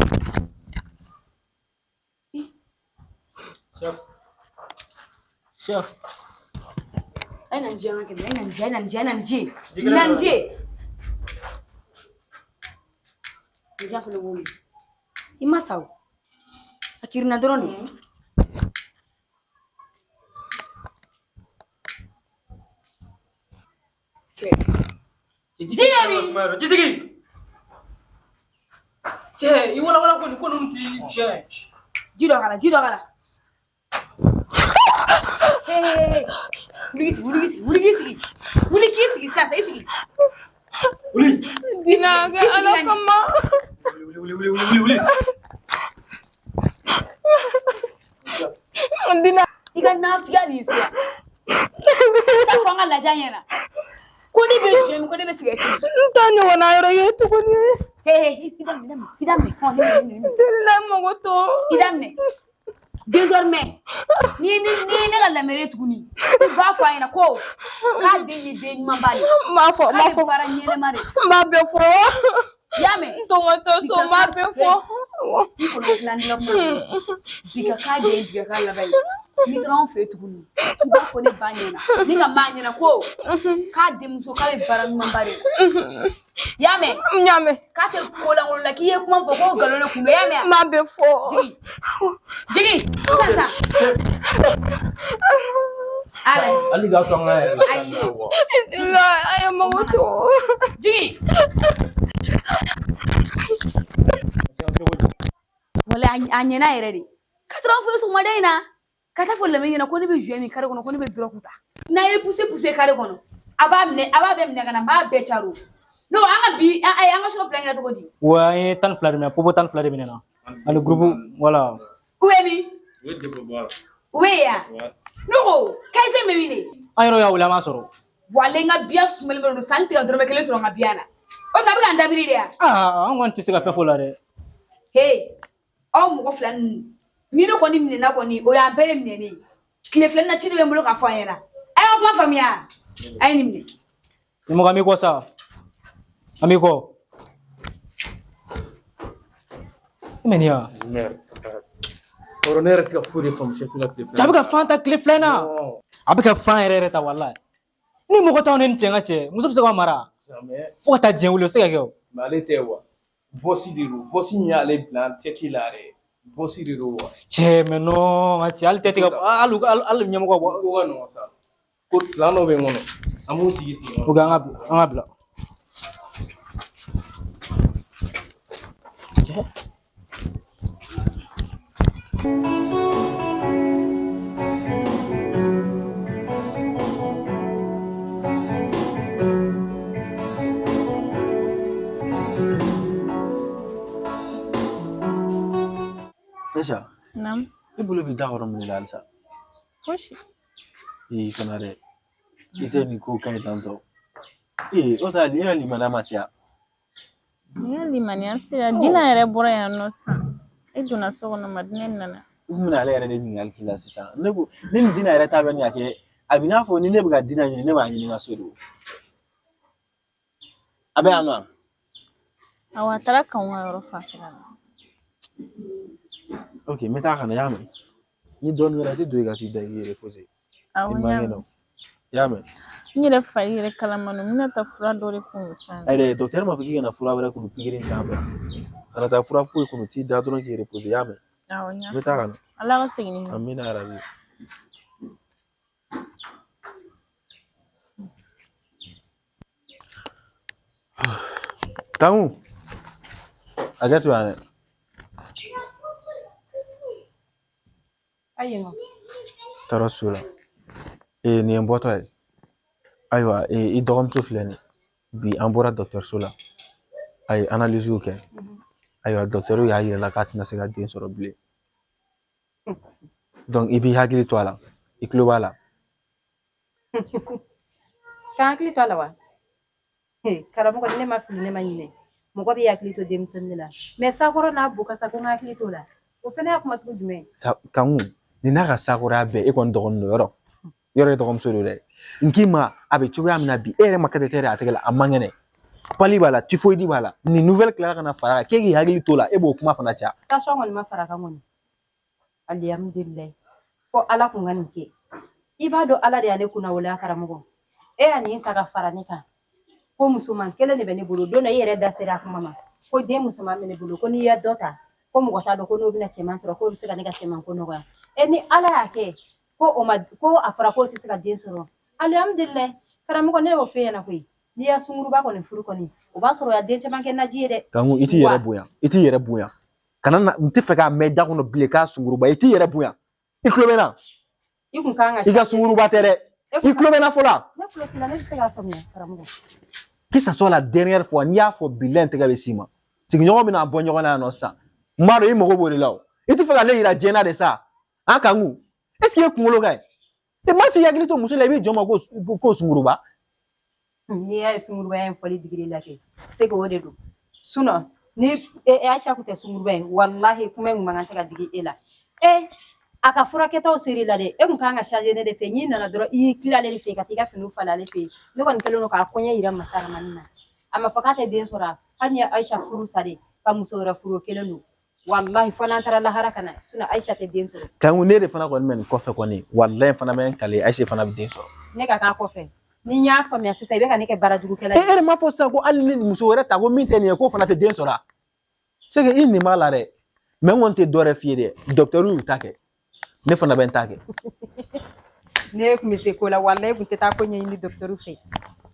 H: Chef. Chef.
D: A ye na n jɛ an ka kɛlɛ. A ye na n jɛ, a ye na n jɛ, a ye na n jɛ. Na n jɛ. N ja fana b'o minɛ. I ma sa o. A kirinna dɔrɔn de. Cɛ.
H: Jitigi min? Jitigi. Cɛ, i wala wala ko nin ko ninnu ti fɛn.
D: Ji dɔ k'a la, ji dɔ k'a la. Hey, wuli k'i sigi, wuli k'i sigi, wuli k'i sigi. Wuli k'i sigi sisan, i sigi.
H: Wuli.
G: Dina kɛ Ala kama.
H: Wuli, wuli, wuli, wuli, wuli.
G: Dina.
D: I ka nafiya de ye sisan. Taa fɔ an ka lajɛ ɲɛna. Ko ne bɛ joint min, ko ne bɛ sigɛrɛti min.
G: N t'a ɲɔgɔnna yɔrɔ ye tuguni.
D: Hey, i daminɛ, i daminɛ, i daminɛ.
G: Delila mago to.
D: I daminɛ. Désormais, n'i ye ne ka lamɛri ye tuguni, i b'a fɔ a ɲɛna ko k'a den ye den ɲumanba de ye.
G: N b'a fɔ, n b'a
D: K'a
G: fɔ.
D: bɛ baara ɲɛnɛma de.
G: N b'a bɛɛ fɔ.
D: I y'a mɛn?
G: N tɔgɔ tɛ so, n b'a bɛɛ fɔ.
D: I kɔni bɛ tila ni ka kuma ye. Bi ka k'a den ye, bi ka k'a laban ye. N'i taara anw fɛ yen tuguni, i b'a fɔ ne ba ɲɛna, ne ka maa ɲɛna ko k'a denmuso k'a bɛ baara ɲumanba de la. I y'a mɛn?
G: N y'a mɛn.
D: K'a tɛ ko lankolon la, k'i ye kuma fɔ ko nkalon de kun don, i y'a mɛn?
G: N b'a bɛɛ fɔ.
D: Jigin. Jigin. Sisan. Ala.
H: Hali k'a to an ka yɛrɛ la.
D: Ayi.
G: Dina, a ye mago to.
D: Jigin. Wala a ɲɛna yɛrɛ de. Ka taara an fɛ sɔgɔmada in na. Ka taa fɔ Lamini ɲɛna ko ne bɛ joint min carré kɔnɔ, ko ne bɛ drogue ta. N'a ye poussé poussé carré kɔnɔ, a b'a minɛ, a b'a bɛɛ minɛ ka na, n b'a bɛɛ caro. Ne ko an ka bi, an ka sɔrɔ plan kɛra cogo di?
H: Wa an ye 12 de minɛ, popo 12 de minɛ na. Ani groupe, voilà.
D: U bɛ min?
F: U ye dépôt bɔ a la.
D: U bɛ yen yan? Ne ko Kayise bɛ min de?
H: An yɛrɛ y'a wele, an m'a sɔrɔ.
D: Wale n ka biya sumalen bɛ don, san tɛ ka dɔrɔmɛ kelen sɔrɔ n ka biya la. O tuma a bɛ ka n dabiri de yan?
H: Aa, an kɔni tɛ se ka fɛn fɔ o la dɛ.
D: He, aw mɔgɔ fila ninnu, ni ne kɔni minɛna kɔni, o y'an bɛɛ de minɛnen ye. Tile filanan na ci de bɛ n bolo k'a fɔ an ɲɛna. A y'aw kuma faamuya. A ye nin minɛ.
H: Ɲɛmɔgɔ, an b'i kɔ sa. An b'i kɔ. E mɛ nin ya?
I: Kɔrɔ ne yɛrɛ tɛ ka foyi de faamu chef la tile
H: Cɛ, a bɛ ka fan ta tile filanan na. A bɛ ka fan yɛrɛ yɛrɛ ta walayi. Ni mɔgɔ t'anw ni cɛ n ka cɛ, muso bɛ se k'aw mara. Fo ka taa diɲɛ wuli, o tɛ se ka kɛ o.
I: Mais ale tɛ wa. Bɔsi de don. Bɔsi in y'ale bila tête la yɛrɛ. Bɔsi de don wa.
H: Cɛ, mais non, n ka cɛ, hali tête ka hali hali ɲɛmɔgɔ bɔ.
I: Ko ka nɔgɔn sa. Ko plan dɔ bɛ n kɔnɔ. An b'u sigi sigi.
H: Ok, an ka bila, an ka bila. Cɛ.
E: Aisha,
A: Naamu.
E: i bolo b'i da kɔrɔ mun de la halisa?
A: Fosi.
E: Ee fana dɛ, i tɛ nin ko ka ɲi tantɔ. Ee o ta e ka limaniya ma se yan.
A: N ka limaniya sera. Dina yɛrɛ bɔra yan nɔ sisan. E donna so kɔnɔ, Madinɛ nana.
E: U kun bɛna ale yɛrɛ de ɲininkali k'i la sisan. Ne ko ne ni Dina yɛrɛ ta bɛ nin ka kɛ, a b'i n'a fɔ ni ne bɛ ka Dina ɲini, ne b'a ɲini n ka so de o. A bɛ yan nɔ?
A: Awɔ, a taara Kanw ka yɔrɔ fanfɛla la.
E: Ok, n bɛ taa ka na, i y'a mɛn? Ni dɔɔnin kɛra, i tɛ don yen ka t'i da i k'i reposer.
A: Awɔ,
E: I
A: n
E: man
A: y'a
E: kɛnɛ
A: mɛn.
E: o. I y'a mɛn?
A: N yɛrɛ fari yɛrɛ kalaman don, n bɛna taa fura dɔ de kun sisan.
E: Ayi dɛ, docteur m'a fɔ k'i kana fura wɛrɛ kunu pikiri in sanfɛ. Kana taa fura foyi kunu, t'i da dɔrɔn k'i reposer, i y'a mɛn?
A: Awɔ, n y'a
E: N bɛ taa ka na.
A: Ala ka segin ni
E: Amina yarabi. Tangu, hakɛ to yan dɛ.
C: Ayiwa.
E: Tɔɔrɔ su la. Ee nin ye n bɔtɔ ye. Ayiwa, ee i dɔgɔmuso filɛ nin ye. Bi an bɔra dɔgɔtɔrɔso la. A ye analyse kɛ. Ayiwa, dɔgɔtɔrɔw y'a yira la k'a tɛna se ka den sɔrɔ bilen. Donc i b'i hakili to a la. I tulo b'a la.
C: K'an hakili to a la wa? Karamɔgɔ, ni ne ma fili, ne ma ɲinɛ. Mɔgɔ b'i hakili to denmisɛnnin la. Mais sakɔrɔ n'a bo kasa ko n hakili t'o la. O fana y'a kuma sugu jumɛn ye?
E: Kanku, nin n'a ka sakɔrɔya bɛɛ, e kɔni dɔgɔnin don yɔrɔ. Yɔrɔ ye dɔgɔmuso don dɛ. N k'i ma a bɛ cogoya min na bi, e yɛrɛ ma catheter a tɛgɛ la, a man kɛnɛ. Palu b'a la, typhoïde b'a la. Nin nouvelle tilara ka na fara a kan, k'e k'i hakili t'o la, e b'o kuma fana caya.
C: Tension kɔni ma fara a kan kɔni. Alihamudulilayi. Fo Ala kun ka nin kɛ. I b'a dɔn Ala de y'a ne kunnawoloya karamɔgɔ. E y'a nin ta ka fara ne kan. Ko musoman kelen de bɛ ne bolo. Don dɔ i yɛrɛ da sera a kuma ma. Ko den musoman bɛ ne bolo. Ko n'i ye dɔ ta, ko mɔgɔ t'a dɔn ko n'o bɛna cɛman sɔrɔ, k'o bɛ se ka ne ka cɛman ko nɔgɔya. E ni Ala y'a kɛ ko o ma, ko a fɔra k'o tɛ se ka den sɔrɔ. Alihamudulilayi. Karamɔgɔ ne y'o f'e ɲɛna koyi. N'i ya sunguruba kɔni furu kɔni, o b'a sɔrɔ ya den caman kɛ naji ye dɛ.
E: Kanku, i t'i yɛrɛ bonya, i t'i yɛrɛ bonya. Kana na, n tɛ fɛ k'a mɛn da kɔnɔ bilen k'a sunguruba, i t'i yɛrɛ bonya. I tulo bɛ n na?
C: I kun kan ka
E: I ka sunguruba tɛ dɛ. I tulo bɛ n na fɔlɔ?
C: Ne tulo t'i la, ne tɛ se k'a faamuya karamɔgɔ.
E: Que ça soit la dernière fois, n'i y'a fɔ bilahi n tɛgɛ bɛ s'i ma. Sigiɲɔgɔn bɛna bɔ ɲɔgɔn na yan nɔ sisan. N b'a dɔn i mago b'o de la o. I tɛ fɛ ka ne yira diɲɛ na de sa. An Kanku, est ce que e kunkolo ka ɲi? E m'a f'i hakili to muso la, i b'i jɔ ma ko sunguruba.
C: N'i y'a ye sungurubaya in fɔli digir'i la kɛ, c'est que o de don. Sinon ni e Aisha kun tɛ sunguruba ye, walahi kuma in kun man kan tɛ ka digi e la. E a ka furakɛtaw ser'i la dɛ, e kun kan ka changer ne de fɛ. N'i nana dɔrɔn i y'i tila ale de fɛ ka t'i ka finiw falen ale fɛ yen. Ne kɔni kɛlen don k'a kɔɲɛ yira masa ramani na. A ma fɔ k'a tɛ den sɔrɔ, hali ni ye Aisha furu sa de ka muso wɛrɛ furu, o kelen don. Walahi fo n'an taara lahara ka na, sinon Aisha tɛ den sɔrɔ.
E: Kanku, ne de fana kɔni bɛ nin kɔfɛ kɔni, walahi fana bɛ n kale Aisha fana bɛ den sɔrɔ.
C: Ne ka k'a kɔfɛ. Ni n y'a faamuya sisan, i bɛ ka ne kɛ baarajugukɛla ye.
E: E de m'a fɔ sisan ko hali ni muso wɛrɛ ta ko min tɛ nin ye k'o fana tɛ den sɔrɔ a? C'est que i nin b'a la dɛ. Mais n kɔni tɛ dɔ wɛrɛ f'i ye dɛ. Docteur y'u ta kɛ. Ne fana bɛ n ta kɛ.
C: Ne kun bɛ se ko la, walahi kun tɛ taa ko ɲɛɲini docteur fɛ.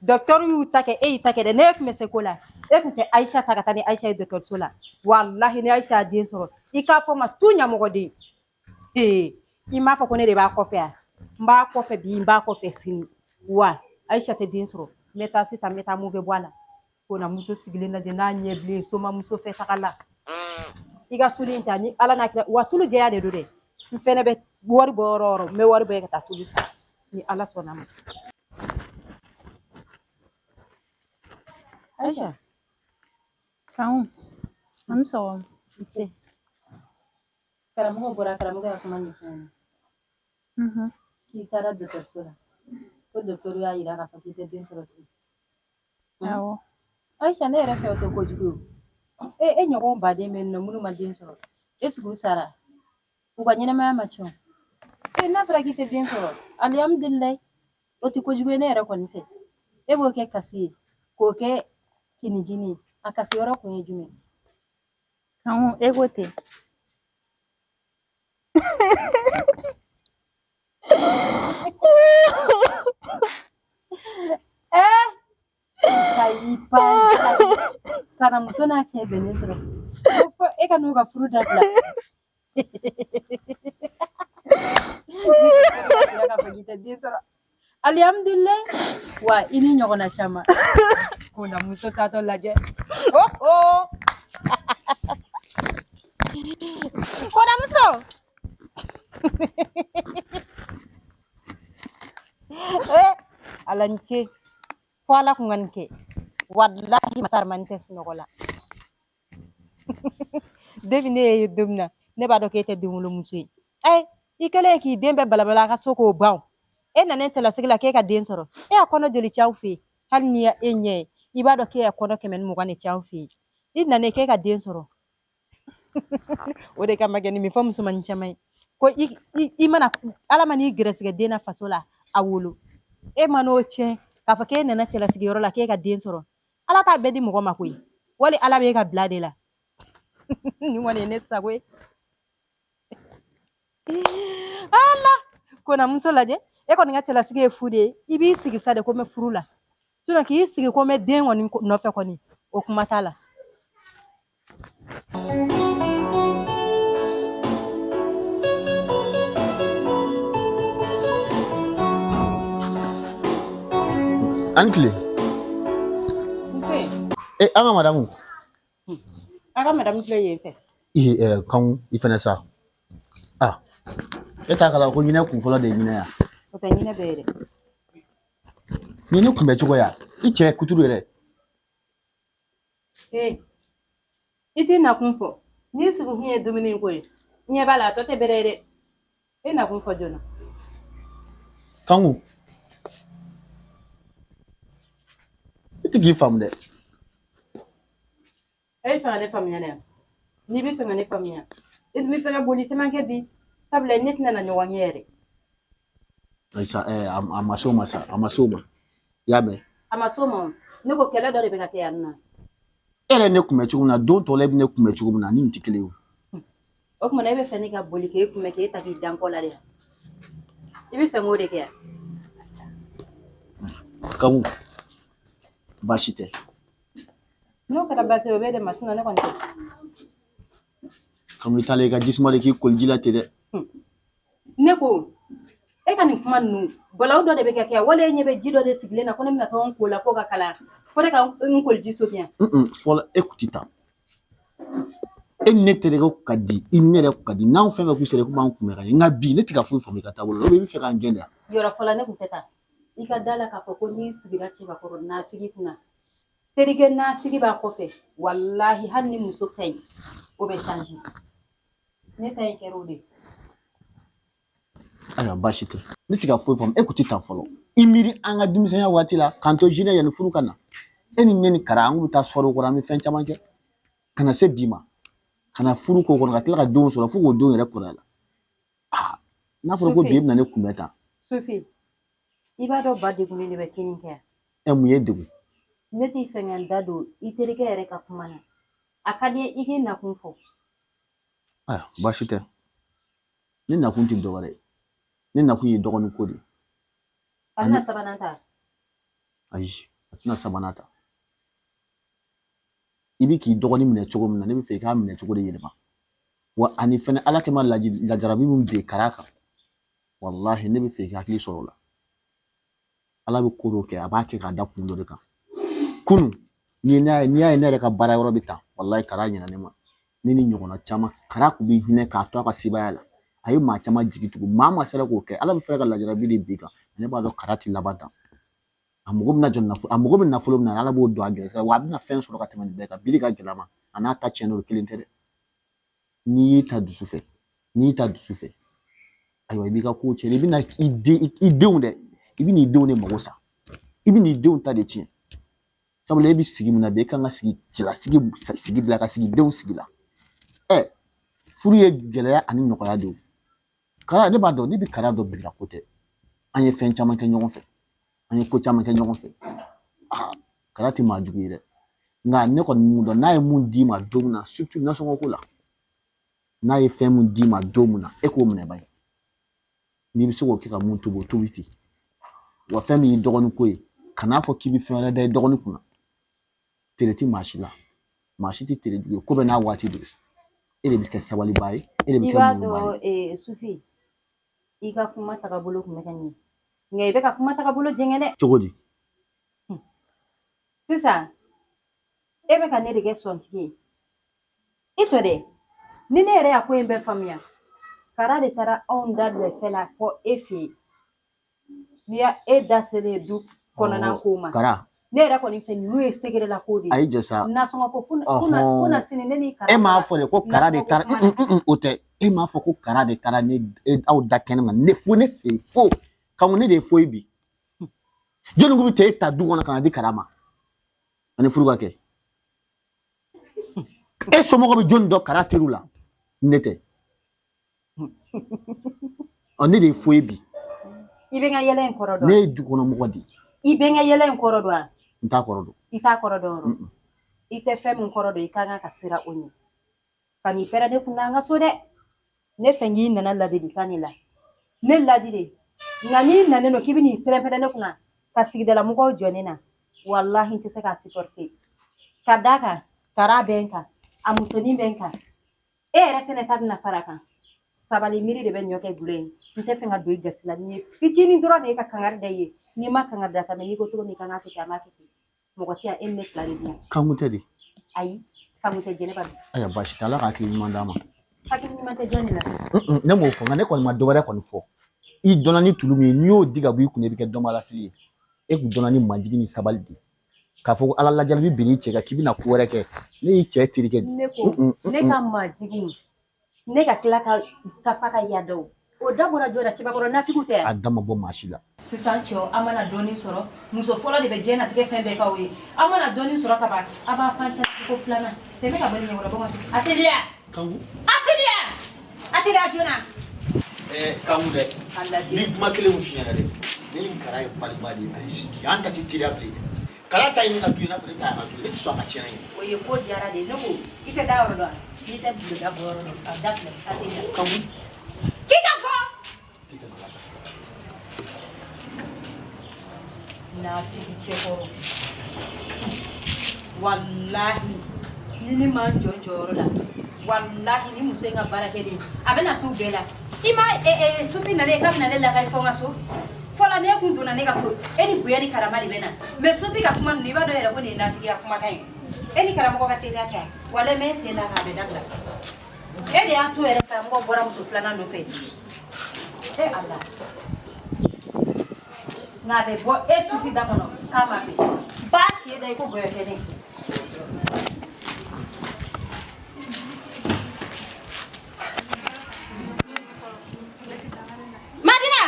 C: Docteur y'u ta kɛ, e y'i ta kɛ dɛ. Ne kun bɛ se ko la, e kun tɛ Aisha ta ka taa ni Aisha ye dɔgɔtɔrɔso la. Walahi ni Aisha y'a den sɔrɔ, i k'a fɔ n ma tu ɲamɔgɔden. Ee, i m'a fɔ ko ne de b'a kɔfɛ yan. N b'a kɔfɛ bi, n b'a kɔfɛ sini. Wa Aisha tɛ den sɔrɔ. N bɛ taa sisan, n bɛ taa mun bɛ bɔ a la. Ko na muso sigilen lajɛ n'a ɲɛ bilen somamuso fɛ taga la. I ka tulu in ta ni Ala n'a kira, wa tulu jɛya de don dɛ. N fɛnɛ bɛ wari bɔ yɔrɔ o yɔrɔ, n bɛ wari bɔ ka taa tulu san ni Ala sɔnna ma. Aisha.
A: Kanku, a ni sɔgɔma.
C: Nse. Karamɔgɔ bɔra, karamɔgɔ y'a kuma ɲɛfɔ n ɲɛna. K'i taara dɔgɔtɔrɔso la. Ko dɔgɔtɔrɔ y'a yira k'a fɔ k'i tɛ den sɔrɔ tugun.
A: Awɔ.
C: Aisha, ne yɛrɛ fɛ o tɛ kojugu ye. E ɲɔgɔn baden bɛ yen nɔ minnu ma den sɔrɔ. Est-ce que u sara? U ka ɲɛnamaya ma tiɲɛ. E n'a fɔra k'i tɛ den sɔrɔ, alihamudulilayi, o tɛ kojugu ye ne yɛrɛ kɔni fɛ. E b'o kɛ kasi ye, k'o kɛ kinigini ye. A kasi yɔrɔ kun ye jumɛn ye?
A: Kanku, e ko ten.
C: Ka i pan ka na muso n'a cɛ bɛnnen sɔrɔ ko fo e ka n'u ka furu dabila. K'a fɔ k'i tɛ den sɔrɔ. Alihamudulilayi, wa i ni ɲɔgɔnna caman. Ko na muso taatɔ lajɛ. Oh. Kɔnɔmuso. Eh, Ala ni ce. Fo Ala kun ka nin kɛ. Walahi masa ramani tɛ sunɔgɔ la. Depuis ne ye don min na, ne b'a dɔn k'e tɛ denwolomuso ye. I kɛlen k'i den bɛɛ balabala a ka so k'o ban. E nana cɛlasigi la k'e ka den sɔrɔ. E y'a kɔnɔ joli ci aw fɛ yen? Hali n'i ye e ɲɛ ye, i b'a dɔn k'e y'a kɔnɔ 120 de ci aw fɛ yen. I nana k'e ka den sɔrɔ. O de kama kɛ nin min fɔ musomanin caman ye. Ko i mana Ala ma n'i gɛrɛsɛgɛ den na faso la, a wolo. E ma n'o tiɲɛ k'a fɔ k'e nana cɛlasigiyɔrɔ la k'e ka den sɔrɔ. Ala t'a bɛɛ di mɔgɔ ma koyi. Wali Ala b'e ka bila de la. Nin kɔni ye ne sago ye. Ala! Ko na muso lajɛ, e kɔni ka cɛlasigi ye fu de ye. I b'i sigi sa de ko n bɛ furu la. Sinon k'i sigi ko n bɛ den kɔni nɔfɛ kɔni, o kuma t'a la.
B: An tile.
C: Nse.
B: E, an ka madamu.
C: A ka madamu filɛ yen fɛ.
B: Ee, Kanku, i fɛnɛ sa. Ah, e t'a kala ko ɲinɛ kun fɔlɔ de ye ɲinɛ ya.
C: O tɛ ɲinɛ bɛɛ ye dɛ.
B: Nin ne kunbɛ cogo ya. I cɛ kuturu yɛrɛ.
G: Ee, i t'i nakun fɔ. N'i sigikun ye dumuni ko ye, n ɲɛ b'a la a tɔ tɛ bɛrɛ ye dɛ. E nakun fɔ joona.
B: Kanku, Tɛ k'i faamu dɛ.
C: E bɛ fɛ ka ne faamuya dɛ. N'i bɛ fɛ ka ne faamuya, e dun bɛ fɛ ka boli caman kɛ bi, sabula ne tɛna na ɲɔgɔn ye yɛrɛ.
B: Ayisa, a ma s'o ma sa, a ma s'o ma. I y'a mɛn?
C: A ma s'o ma. Ne ko kɛlɛ dɔ de bɛ ka kɛ yan nɔ.
B: E yɛrɛ ne kunbɛn cogo min na, don tɔ la e bɛ ne kunbɛn cogo min na, ni nin tɛ kelen ye o.
C: O tuma na e bɛ fɛ ne ka boli k'e kunbɛn k'e ta k'i da n kɔ la de wa? I bɛ fɛ k'o de kɛ yan?
B: Kanku, baasi tɛ.
C: N'o kɛra baasi ye, o b'e de ma, sinon ne kɔni tɛ.
B: Kanku, i taalen i ka jisuma de k'i koliji la ten dɛ.
C: Ne ko e ka nin kuma ninnu, balawu dɔ de bɛ ka kɛ, wala e ɲɛ bɛ ji dɔ de sigilen na ko ne bɛna taa n ko la k'o ka kalaya, ko ne ka n koliji so yan.
B: Fɔlɔ e kun ti tan. E ni ne terikɛ ka di, i ni ne yɛrɛ ka di, n'anw fɛn fɛn kun sera k'u b'an kunbɛn ka ɲɛ. Nka bi ne tɛ ka foyi faamu i ka taabolo la, ou bien i bɛ fɛ k'an gɛn de wa?
C: Yɔrɔ fɔlɔ ne kun tɛ taa. I ka da la k'a fɔ ko n'i sigira cɛbakɔrɔ nafigi kunna, terikɛ nafigi b'a kɔfɛ, walahi hali ni muso ka ɲi, o bɛ changer. Ne ta in kɛra o de ye.
B: Ayiwa, baasi tɛ. Ne tɛ ka foyi faamu, e kun tɛ tan fɔlɔ. I miiri an ka denmisɛnya waati la, k'an to jinɛ yanni furu ka na. E ni ne ni Kara, an kun bɛ taa sɔrɔ kɔrɔ, an bɛ fɛn caman kɛ. Ka na se bi ma, ka na furu k'o kɔnɔ, ka tila ka denw sɔrɔ fo k'o denw yɛrɛ kɔrɔya la. Aa, n'a fɔra ko bi e bɛna ne kunbɛn tan.
C: Sufi, i b'a dɔn ba degunnen de bɛ kini kɛ yan.
B: Ɛ, mun ye degun?
C: Ne t'i fɛ ka n da don i terikɛ yɛrɛ ka kuma na. A ka di i k'i nakun fɔ.
B: Ayiwa, baasi tɛ. Ne nakun tɛ dɔwɛrɛ ye. Ne nakun ye dɔgɔnin ko de ye.
C: A tɛna sabanan ta?
B: Ayi, a tɛna sabanan ta. I bɛ k'i dɔgɔnin minɛ cogo min na, ne bɛ fɛ i k'a minɛ cogo de yɛlɛma. Wa ani fɛnɛ Ala kama lajarabi min bɛ Kara kan, walahi ne bɛ fɛ i ka hakili sɔrɔ o la. Ala bɛ ko dɔ kɛ, a b'a kɛ k'a da kun dɔ de kan. Kunun, n'i y'a ye ne yɛrɛ ka baara yɔrɔ bɛ tan, walahi Kara ɲɛna ne ma. Ne ni ɲɔgɔnna caman, Kara kun bɛ hinɛ k'a to a ka sebaaya la. A ye maa caman jigi tugu, maa ma sera k'o kɛ. Ala bɛ fɛ ka lajarabi de bin kan. Ne b'a dɔn Kara tɛ laban tan. A mago bɛna jɔ nafolo, a mago bɛ nafolo min na, Ala b'o don a gɛrɛsɛgɛ la, wa a bɛna fɛn sɔrɔ ka tɛmɛ nin bɛɛ kan. Bi de ka gɛlɛn a ma, a n'a ta tiɲɛnen don, kelen tɛ dɛ. N'i y'i ta dusu fɛ, n'i y'i ta dusu fɛ, ayiwa i b'i ka kow tiɲɛ. I bɛna i den, i denw dɛ, i bɛ n'i denw de mago sa, i bɛ n'i denw ta de tiɲɛ. Sabula e bɛ sigi min na bi, e kan ka sigi cɛlasigi sigi de la, ka sigi denw sigi la. Ɛ, furu ye gɛlɛya ani nɔgɔya de ye. Kara, ne b'a dɔn, ne bɛ Kara dɔn bila ko tɛ. An ye fɛn caman kɛ ɲɔgɔn fɛ, an ye ko caman kɛ ɲɔgɔn fɛ. Aa, Kara tɛ maa jugu ye dɛ. Nka ne kɔni mun dɔn, n'a ye mun d'i ma don min na, surtout nasɔngɔ ko la, n'a ye fɛn mun d'i ma don min na, e k'o minɛ ban ye. N'i bɛ se k'o kɛ ka mun tobi, o tobi ten. Wa fɛn min y'i dɔgɔnin ko ye, kan'a fɔ k'i bɛ fɛn wɛrɛ da i dɔgɔnin kunna. Tere tɛ maa si la, maa si tɛ tere jugu ye, ko bɛɛ n'a waati don. E de bɛ kɛ sabalibaa ye, e de bɛ kɛ muɲubaa
C: ye. I b'a dɔn, Sufi, i ka kuma tagabolo tun bɛ ka ɲɛ, nka i bɛ ka kuma tagabolo jɛngɛ dɛ.
B: Cogo di?
C: Sisan e bɛ ka ne de kɛ sɔntigi ye. I to dɛ, ni ne yɛrɛ y'a ko in bɛɛ faamuya, Kara de taara anw da lɛfɛ la fɔ e fɛ yen. N'i y'a e da selen du kɔnɔna ko ma,
B: Kara,
C: ne yɛrɛ kɔni fɛ ninnu ye secret la ko de ye.
B: Ayi, jɔ sa.
C: Nasɔngɔ ko ko na sini ne ni Kara.
B: E m'a fɔ de ko Kara de taara, o tɛ. E m'a fɔ ko Kara de taara ne aw da kɛnɛ ma, ne fo ne fɛ yen fo. Kanku, ne de ye foyi bi. Jɔnni ko bɛ taa e ta du kɔnɔ ka na di Kara ma? Ani furu ka kɛ. E somɔgɔw bɛ jɔnni dɔn Kara teriw la? Ne tɛ. Ɔ, ne de ye foyi bi.
C: I bɛ n ka yɛlɛ in kɔrɔ dɔn.
B: Ne ye du kɔnɔ mɔgɔ de ye.
C: I bɛ n ka yɛlɛ in kɔrɔ dɔn wa?
B: N t'a kɔrɔ dɔn.
C: I t'a kɔrɔ dɔn yɔrɔ. I tɛ fɛn min kɔrɔ dɔn, i ka kan ka siran o ɲɛ. Ka n'i pɛrɛn ne kunna an ka so dɛ. Ne fɛ k'i nana ladilikan de la. Ne ladi de. Nka n'i nanen don k'i bɛ n'i pɛrɛn-pɛrɛn ne kunna ka sigidala mɔgɔw jɔ ne na, walahi n tɛ se k'a supporter. Ka d'a kan, Kara bɛ n kan, a musonin bɛ n kan. E yɛrɛ fɛnɛ ta bɛna fara a kan. Sabali, miiri de bɛ ɲɔ kɛ gulɔ ye. N tɛ fɛ ka don i gasi la. Nin ye fitinin dɔrɔn de ye ka kangari da i ye. N'i ma kangari da ka mɛn, n'i ko cogo min kan k'a kɛ ten, an b'a kɛ ten. Mɔgɔ tɛ yan, e ni ne fila de bɛ yan.
B: Kanku tɛ de.
C: Ayi, kanku tɛ, Jɛnɛba don.
B: Ayiwa, baasi tɛ, Ala ka hakili ɲuman d'a ma.
C: Hakili ɲuman tɛ jɔn de la?
B: Ne m'o fɔ, nka ne kɔni ma dɔ wɛrɛ kɔni fɔ. I dɔnna ni tulu min ye, n'i y'o di ka bɔ i kun, i bɛ kɛ dɔnbagalafili ye. E kun dɔnna ni majigin ni sabali de ye. K'a fɔ ko Ala lajarabi binn'i cɛ kan k'i bɛna ko wɛrɛ kɛ, ne y'i cɛ terikɛ de.
C: Ne ko, ne ka majigin, ne ka tila ka fa ka yadaw. O da bɔra jɔn na cɛbakɔrɔ nafigiw tɛ
B: A da ma bɔ maa si la.
C: Sisan cɛw, an mana dɔɔnin sɔrɔ, muso fɔlɔ de bɛ diɲɛnatigɛ fɛn bɛɛ k'aw ye. An mana dɔɔnin sɔrɔ ka ban, a b'a fan cɛ ko filanan. Tɛmɛ ka bɔ nin ɲɛkɔrɔ, bɔ n ka so. A teliya.
B: Kanku.
C: A teliya. A teliya joona.
B: Kanku dɛ.
C: A lajɛ.
B: Ni kuma kelen min f'i ɲɛna dɛ. Ne ni Kara ye balima de ye ani sinji. An ta tɛ teriya bilen dɛ. Kara ta ye ne ka du ye i n'a fɔ ne ta y'a ka du ye. Ne tɛ sɔn a ka tiɲɛ ye.
C: O ye ko diyara de ye. Ne ko i tɛ da yɔrɔ dɔn wa? N'i tɛ bulonda bɔ yɔrɔ dɔn, a da filɛ. A teliya.
B: Kanku.
C: K'i ka bɔ. Nafigi cɛkɔrɔ. Walahi ni ne ma n jɔ n jɔyɔrɔ la, walahi ni muso in ka baarakɛden a bɛna s'u bɛɛ la. I ma Sufi nalen k'a bɛna ne lakari fɔ n ka so. Fɔlɔ ne kun donna ne ka so, e ni bonya ni karama de bɛ na. Mais Sufi ka kuma ninnu, i b'a dɔn yɛrɛ ko nin ye nafigiya kumakan ye. E ni karamɔgɔ ka teriya kɛ, walahi n bɛ n sen da k'a bɛɛ dabila. E de y'a to yɛrɛ karamɔgɔ bɔra muso filanan nɔfɛ. E Ala. Nka a bɛ bɔ e Sufi da kɔnɔ k'a ma bɛn. Ba tiɲɛ da i ko gɔyɔ kɛnɛ. Madina!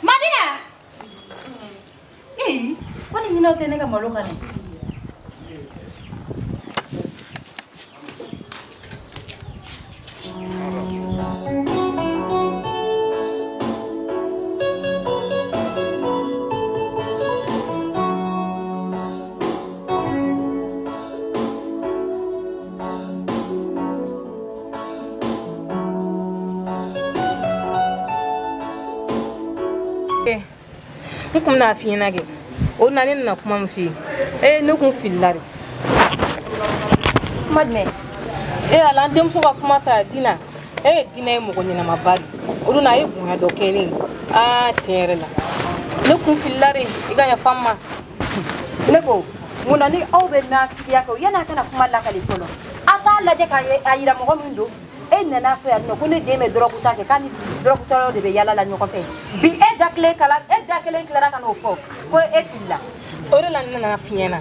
C: Madina! Ee, ko ni ɲinɛw tɛ ne ka malo kan dɛ.
G: N kun bɛna f'i ɲɛna kɛ o na ne nana kuma min f'i ye, ee ne kun filila de.
C: Kuma jumɛn?
G: Ee ala, an denmuso ka kuma sa Dina. Ee Dina ye mɔgɔ ɲɛnamaba de. O don a ye bonya dɔ kɛ ne ye. Aa tiɲɛ yɛrɛ la ne kun filila de, i ka yafa n ma.
C: Ne ko mun na ni aw bɛ nafigiya kɛ, yan'a kana kuma lakali fɔlɔ, a t'a lajɛ k'a yira mɔgɔ min don. E nana fɔ yan nɔ ko ne den bɛ dɔrɔgu ta kɛ, k'a ni dɔrɔgutalaw de bɛ yala la ɲɔgɔn fɛ. Bi e da kelen kala, e da kelen tilara ka n'o fɔ ko e filila.
G: O de la ne nana f'i ɲɛna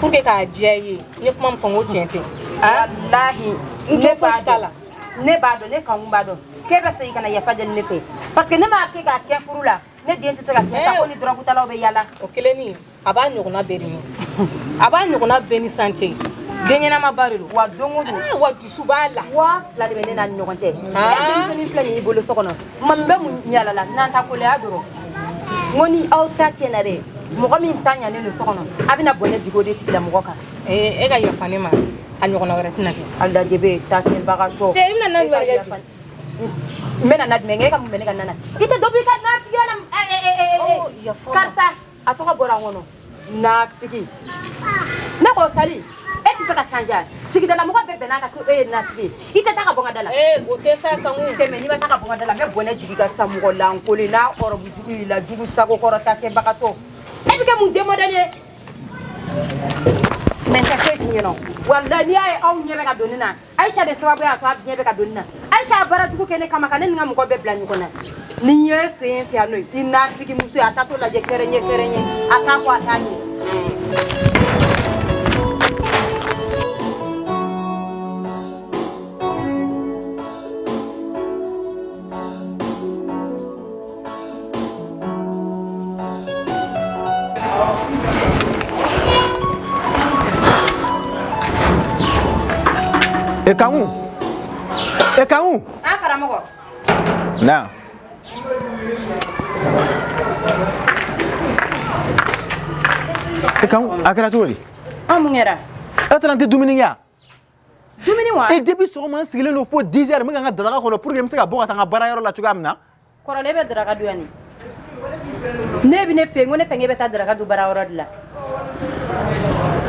G: pour que k'a diya i ye. N ye kuma min fɔ n ko tiɲɛ tɛ.
C: Walahi
G: n
C: ne
G: tɛ fosi t'a la.
C: Ne b'a dɔn, ne kanku b'a dɔn k'e bɛ segin ka na yafa deli ne fɛ, parce que ne m'a kɛ k'a tiɲɛ furu la. Ne den tɛ se ka tiɲɛ ta ko ni dɔrɔgutalaw bɛ yala.
G: O kelennin a b'a ɲɔgɔnna bɛɛ de ɲɛ, a b'a ɲɔgɔnna bɛɛ ni san cɛ. Den ɲɛnamaba de don.
C: Wa don o don.
G: Wa dusu b'a la.
C: 2000 de bɛ ne n'a ni ɲɔgɔn cɛ. E denmisɛnnin filɛ nin y'i bolo so kɔnɔ. Mami bɛ mun ɲala la n'an ta kolenya dɔrɔn. N ko ni aw ta tiɲɛna dɛ, mɔgɔ min ta ɲanen don so kɔnɔ, a bɛna bɔnɛ jigin o de tigilamɔgɔ kan.
G: Ee e ka yafa ne ma, a ɲɔgɔnna wɛrɛ tɛna kɛ.
C: A lajɛ bɛ ta tiɲɛbagatɔ.
G: Cɛ i bɛna na jumɛn kɛ bi?
C: N bɛna na jumɛn kɛ? E ka mun bɛ ne ka na na? I tɛ dɔ b'i ka nafigiya la. Karisa a tɔgɔ bɔra n kɔnɔ. Nafigi. Ne ko Sali, e tɛ se ka changer. Sigidala mɔgɔ bɛɛ bɛn'a kan ko e ye nafigi ye. I tɛ taa ka bɔ n ka da la.
G: Ee o tɛ sa Kanku.
C: Tɛmɛ n'i ma taa ka bɔ n ka da la, n bɛ bɔnɛ jigin ka sa mɔgɔ lankolon n'a ɔrɔbu jugu y'i la, jugu sago kɔrɔ ta kɛbagatɔ. E bɛ kɛ mun den modèle ye? Mais n tɛ foyi f'i ɲɛna. Walahi n'i y'a ye aw ɲɛ bɛ ka don ne na, Aïcha de sababu y'a to a ɲɛ bɛ ka don ne na. Aïcha a baara jugu kɛ ne kama ka ne ni n ka mɔgɔ bɛɛ bila ɲɔgɔn na. Ni n ye sen fɛ yan nɔ, i nafigi muso ye, a taatɔ lajɛ kɛrɛɲɛ kɛrɛɲɛ, a t'a kɔ a t'a ɲɛ.
E: E Kanku, e Kanku.
C: An karamɔgɔ.
E: Na. E Kanku, a kɛra cogo di?
C: An mun kɛra?
E: E taara n tɛ dumuni kɛ yan?
C: Dumuni wa?
E: E depuis sɔgɔma n sigilen don fo 10 heures, n bɛ ka n ka daraka kɔnɔ pour que n bɛ se ka bɔ ka taa n ka baarayɔrɔ la cogoya min na.
C: Kɔrɔlen bɛ daraka dun yan nin. Ne bɛ ne fɛ yen, ko ne fɛ k'e bɛ taa daraka dun baarayɔrɔ de la.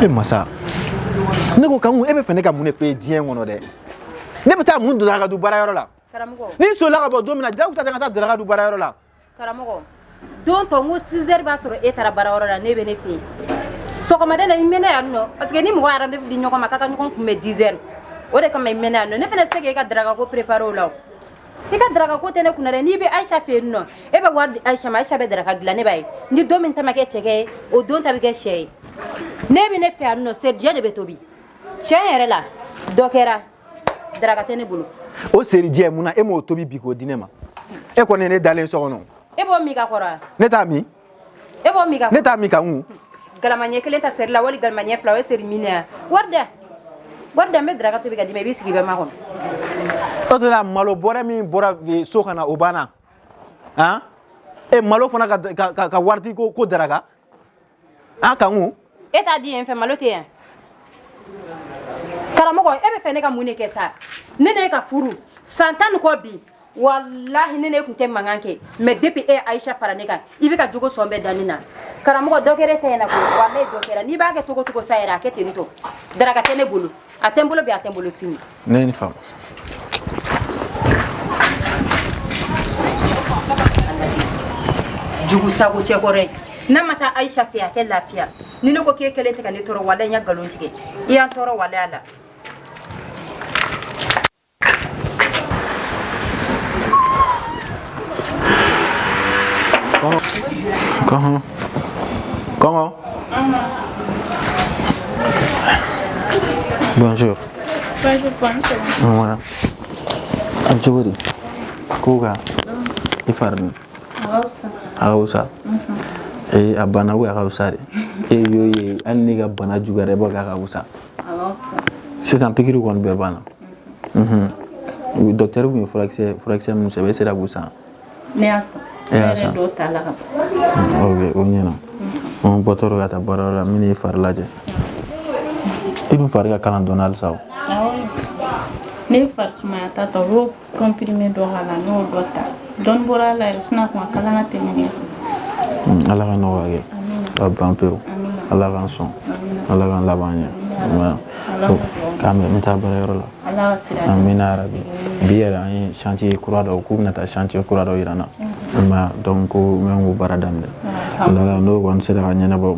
E: E masa, ne ko Kanku, e bɛ fɛ ne ka mun de f'e ye diɲɛ kɔnɔ dɛ? Ne bɛ taa mun daraka dun baarayɔrɔ la?
C: Karamɔgɔ.
E: Ni n solila ka bɔ don min na, jagosa tɛ n ka taa daraka dun baarayɔrɔ la.
C: Karamɔgɔ, don tɔ n ko 6 heures b'a sɔrɔ e taara baarayɔrɔ la, ne bɛ ne fɛ yen. Sɔgɔmada la i mɛnna yan nɔ, parce que ni mɔgɔ y'a rendez-vous di ɲɔgɔn ma k'a ka ɲɔgɔn kunbɛn 10 heures. O de kama i mɛnna yan nɔ. Ne fana tɛ se k'e ka daraka ko préparer o la o. I ka daraka ko tɛ ne kunna dɛ. N'i bɛ Aïcha fɛ yen nɔ, e bɛ wari di Aïcha ma, Aïcha bɛ daraka dilan, ne b'a ye. Ni don min ta ma kɛ cɛkɛ ye, o don ta bɛ kɛ sɛ ye. Ne bɛ ne fɛ yan nɔ, serijɛ de bɛ tobi. Tiɲɛ yɛrɛ la, dɔ kɛra, daraka tɛ ne bolo.
E: O serijɛ mun na e m'o tobi bi k'o di ne ma? E kɔni ne dalen so kɔnɔ.
C: E b'o min ka kɔrɔ wa?
E: Ne t'a min.
C: E b'o min ka kɔrɔ?
E: Ne t'a min ka n.
C: Galama ɲɛ kelen ta seri la wali galama ɲɛ fila o ye seri min ye wari da. Wari da n bɛ daraka tobi ka d'i ma i b'i sigi i bɛ makɔnɔ.
E: O tɛ la malo bɔrɛ min bɔra so ka na o banna. Han? E malo fana ka wari di ko daraka. Han ka n.
C: E t'a di yen fɛ malo tɛ yan. Karamɔgɔ e bɛ fɛ ne ka mun de kɛ sa? Ne n'e ka furu san 10 ni kɔ bi walahi ne n'e tun tɛ mankan kɛ mais depuis e Aïcha fara ne kan i bɛ ka jogo sɔn bɛɛ da ne na. Karamɔgɔ dɔ kɛra e ta ɲɛna koyi walahi dɔ kɛra n'i b'a kɛ cogo cogo sa yɛrɛ a kɛ ten tɔ daraka tɛ ne bolo a tɛ n bolo bi a tɛ n bolo sini.
E: Ne ye nin faamu.
C: Jugu sago cɛkɔrɔ ye n'a ma taa Aïcha fɛ a tɛ lafiya ni ne ko k'e kelen tɛ ka ne tɔɔrɔ walahi n ya nkalon tigɛ i y'an tɔɔrɔ walahi a la.
E: Kɔngɔ. Kɔngɔ. Bonjour.
A: Bonjour, bonjour.
E: Voilà. A bɛ cogo di? Ko ka i fari dun?
A: A ka fisa.
E: A ka fisa. Ee a banna ko a ka fisa de. E y'o ye hali n'i ka bana juguyara i b'a k'a ka fisa.
A: A ka fisa.
E: Sisan pikiri kɔni bɛɛ banna. Docteur kun ye furakisɛ min sɛbɛn e sera k'o san?
A: Ne y'a san.
E: E y'a san.
A: Ne yɛrɛ dɔ ta la ka ban.
E: Ok o ɲɛna. N bɔtɔ don ka taa baarayɔrɔ la n bɛna i fari lajɛ. I dun fari ka kalan dɔɔni halisa o.
A: Awɔ. Ne ye fari sumaya ta ta o y'o comprimé dɔ k'a la ne y'o dɔ ta. Dɔɔni bɔra a la yɛrɛ sinon a kun ka kalan ka tɛmɛ nin kan.
E: Ala ka nɔgɔya kɛ. Ka ban pewu. Ala k'an sɔn. Ala k'an laban ɲɛ. K'an bɛn n bɛ taa baarayɔrɔ la. Amina yarabi. Bi yɛrɛ an ye chantier kura dɔw k'u bɛna taa chantier kura dɔw yira n na. I m'a ye donc ko n bɛ k'o baara daminɛ. Wala n'o kɔni sera ka ɲɛnabɔ.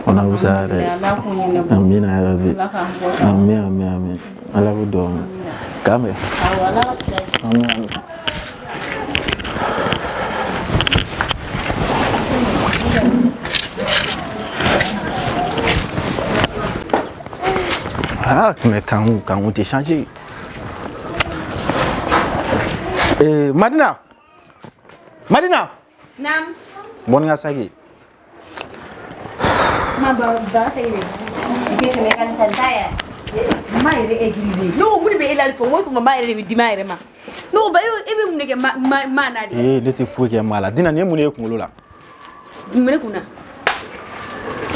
E: O na fisaya yɛrɛ. Amina yarabi. Amin amin amin. Ala k'u dugawu minɛ. K'an bɛn. Amin amin. Ah, mais quand t'es changé. Madina. Madina.
D: Nam.
E: Bon nga sagi.
D: Ma ba ba sagi de.
C: Bi fɛnɛ ka nin ta ya.
D: Ma yɛrɛ aigri ne ko mun de bɛ e la sɔgɔma o sɔgɔma ma yɛrɛ de bɛ dimi a yɛrɛ ma. Ne ko ba e bɛ mun de kɛ ma na de?
E: Ee ne tɛ foyi kɛ ma la. Dina nin ye mun de ye kunkolo la?
D: Mun bɛ ne kun na?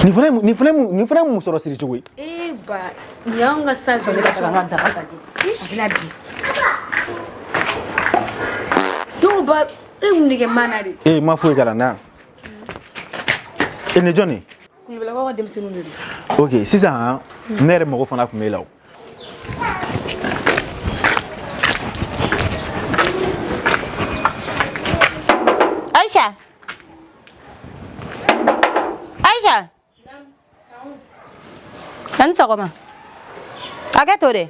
E: Nin fana ye musɔrɔ siri cogo ye.
D: Ee ba nin y'anw ka sa génération. A bɛna bi. Ne ko ba e ye mun de kɛ ma na de?
E: Ee ma foyi k'a la na. E nin ye jɔn ye?
D: Kulubalakaw ka denmisɛnninw de don.
E: Ok sisan ne yɛrɛ mago fana tun b'e la o.
C: Aïcha. Aïcha. A ni sɔgɔma. Hakɛ to dɛ.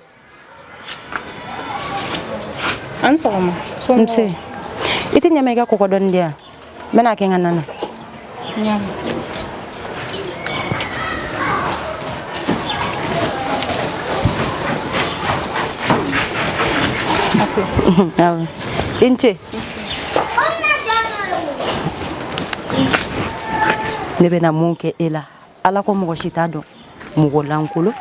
A: A ni sɔgɔma.
C: Nse. I tɛ ɲɛma i ka kɔgɔ dɔɔni di yan. N bɛna kɛ n ka na na.
A: N y'a mɛn.
C: Awɔ. I ni ce. Ne bɛna mun kɛ e la Ala ko mɔgɔ si t'a dɔn mɔgɔ lankolon.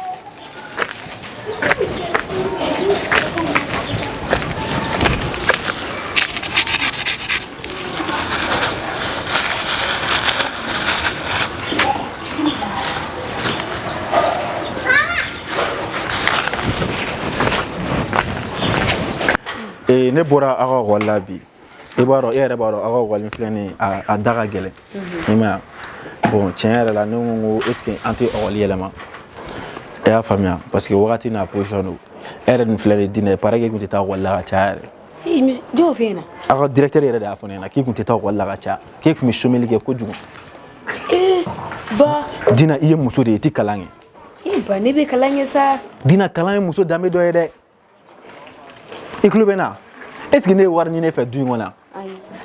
E: Ne bɔra aw ka ekɔli la bi. I b'a dɔn e yɛrɛ b'a dɔn aw ka ekɔli filɛ nin ye a da ka gɛlɛn. I m'a ye bon tiɲɛ yɛrɛ la ne ko est ce que an tɛ ekɔli yɛlɛma e y'a faamuya parce que wagati n'a position don e yɛrɛ dun filɛ nin ye Dina il paraît que e tun tɛ taa ekɔli la ka caya yɛrɛ.
D: Jɔn y'o f'e ɲɛna?
E: Aw ka directeur yɛrɛ de y'a fɔ ne ɲɛna k'i tun tɛ taa ekɔli la ka caya k'e tun bɛ someli kɛ kojugu.
D: Ee ba.
E: Dina i ye muso de ye i tɛ kalan kɛ.
D: Ee ba ne bɛ kalan kɛ sa.
E: Dina kalan ye muso danbe dɔ ye dɛ. I tulo bɛ n na est ce que ne ye wari ɲini e fɛ du in kɔnɔ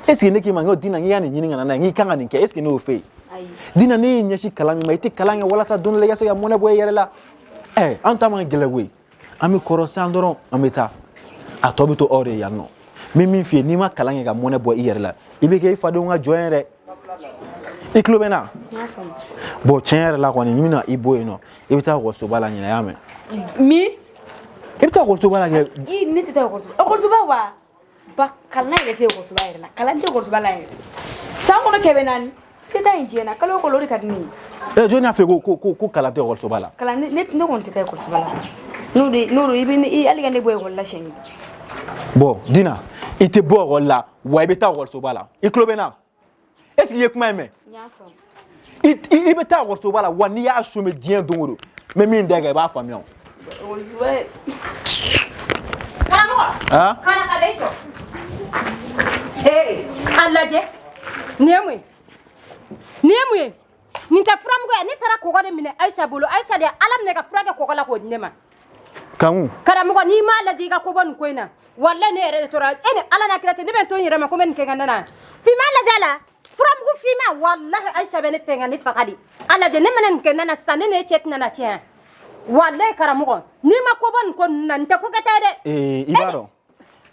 E: est ce que ne k'i ma n ko Dina n k'i ka nin ɲini ka na n'a ye n k'i kan ka nin kɛ est ce que ne y'o f'e ye Dina ne y'i ɲɛsin kalan min ma i tɛ kalan kɛ walasa don dɔ la i ka se ka mɔnɛ bɔ i yɛrɛ la ɛ an ta man gɛlɛn koyi an bɛ kɔrɔ san dɔrɔn an bɛ taa A tɔ bɛ to aw de ye yan nɔ. N bɛ min f'i ye, n'i ma kalan kɛ ka mɔnɛ bɔ i yɛrɛ la, i bɛ kɛ i fadenw ka jɔn ye dɛ. I tulo bɛ n na? Bon, tiɲɛ yɛrɛ la kɔni, n bɛna i bɔ yen nɔ, i bɛ taa ekɔlisoba la ɲinɛ, y'a mɛn?
D: Min?
E: I bɛ taa ekɔlisoba la kɛ.
D: I ne tɛ taa ekɔlisoba. Ekɔlisoba wa? Ba kalan yɛrɛ tɛ ekɔlisoba yɛrɛ la. Kalan tɛ ekɔlisoba la yɛrɛ. San kɔnɔ 400. Tɛ taa yen diɲɛ na. Kalo o kalo o de ka di ne ye.
E: Ɛ, jɔn y'a fɔ ko kalan tɛ ekɔlisoba la?
D: Kalan ne kɔni tɛ taa ekɔlisoba la. N'o de n'o don i bɛ i hali ka ne bɔ ekɔli la siɲɛ kelen.
E: Bon, Dina, i tɛ bɔ ekɔli la wa i bɛ taa ekɔlisoba la. I tulo bɛ n na? Est ce que i ye kuma in mɛn?
D: N y'a faamu.
E: I bɛ taa ekɔlisoba la wa n'i y'a sɔmi diɲɛ don o don, n bɛ min da i kan i b'a faamuya o.
D: Ekɔlisoba.
C: Karamɔgɔ.
E: Han?
C: Kana ka i jɔ. Ee, a lajɛ. Nin ye mun ye? Nin ye mun ye? Nin tɛ furamugu ye. Ne taara kɔgɔ de minɛ Ayisa bolo. Ayisa de ye Ala minɛ ka fura kɛ kɔgɔ la k'o di ne ma.
E: Kanku.
C: Karamɔgɔ, n'i m'a lajɛ i ka ko bɔ nin ko in na. Walayi ne yɛrɛ de tora. E ni Ala n'a kira cɛ, ne bɛ n to n yɛrɛ ma ko n bɛ nin kɛ n ka na na. Finman lajɛ a la. Furamugu finman, walahi Ayisa bɛ ne fɛ ka ne faga de. A lajɛ ne mana nin kɛ na na sisan, ne n'e cɛ tɛna na tiɲɛ. Walayi karamɔgɔ, n'i ma ko bɔ nin ko ninnu na, nin tɛ ko kɛta ye dɛ.
E: Ee, i b'a dɔn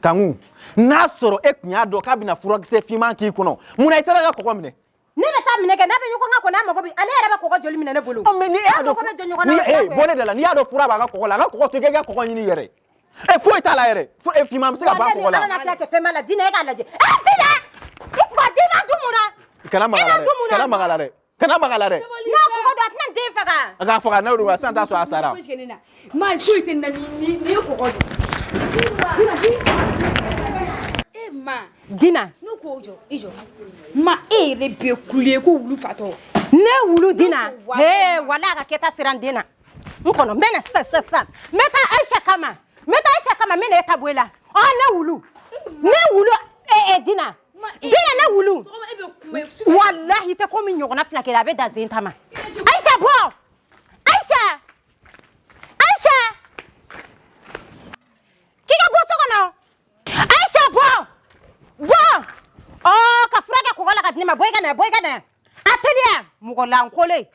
E: Kanku, n'a sɔrɔ e tun y'a dɔn k'a bɛna furakisɛ finman k'i kɔnɔ, mun na i taara ka kɔgɔ minɛ?
C: Ne bɛ taa minɛ kɛ, n'a bɛ ɲɔgɔn kan kɔni, a mago bɛ, ale yɛrɛ bɛ kɔgɔ joli minɛ ne bolo.
E: Ɔ, mais ni e y'a dɔn
C: mago bɛ jɔ ɲɔgɔn na,
E: ee, bɔ ne da la, n'i y'a dɔn fura b'a ka kɔgɔ la, a ka kɔgɔ to i ka kɔgɔ ɲini i yɛrɛ. E, foyi t'a la yɛrɛ, e finman bɛ se ka ban kɔgɔ la.
C: Ala n'a kira cɛ, fɛn b'a la, Dina e k'a lajɛ. E Dina, i fa Dina dun mun na?
E: Kana maga la dɛ, kana maga la dɛ, kana maga la dɛ.
C: N'a kɔgɔ don, a tɛna n den faga.
E: A k'a faga n'o don, sisan t'a sɔrɔ a sara.
D: Ma foyi tɛ na ni ye kɔgɔ don. E ma.
C: Dina.
D: Ne ko jɔ, i jɔ. Ma e yɛrɛ bɛ kule ko wulu fatɔ.
C: Ne wulu Dina. Hee, wala a ka kɛta sera n den na. N kɔnɔ, n bɛ na sisan sisan sisan. N bɛ taa Ayisa kama. N bɛ taa Ayisa kama, n bɛ na e ta bɔ e la. Ɔ, ne wulu. Ne wulu, ee Dina. Dina ne wulu. Walahi tɛ komi ɲɔgɔnna fila kɛ a bɛ dan den ta ma. Ayisa bɔ. Ayisa. Ayisa. K'i ka bɔ so kɔnɔ. Ayisa bɔ. Bɔ. Ɔ, ka fura kɛ kɔgɔ la ka di ne ma. Bɔ i ka na, bɔ i ka na. A teliya, mɔgɔ lankolon.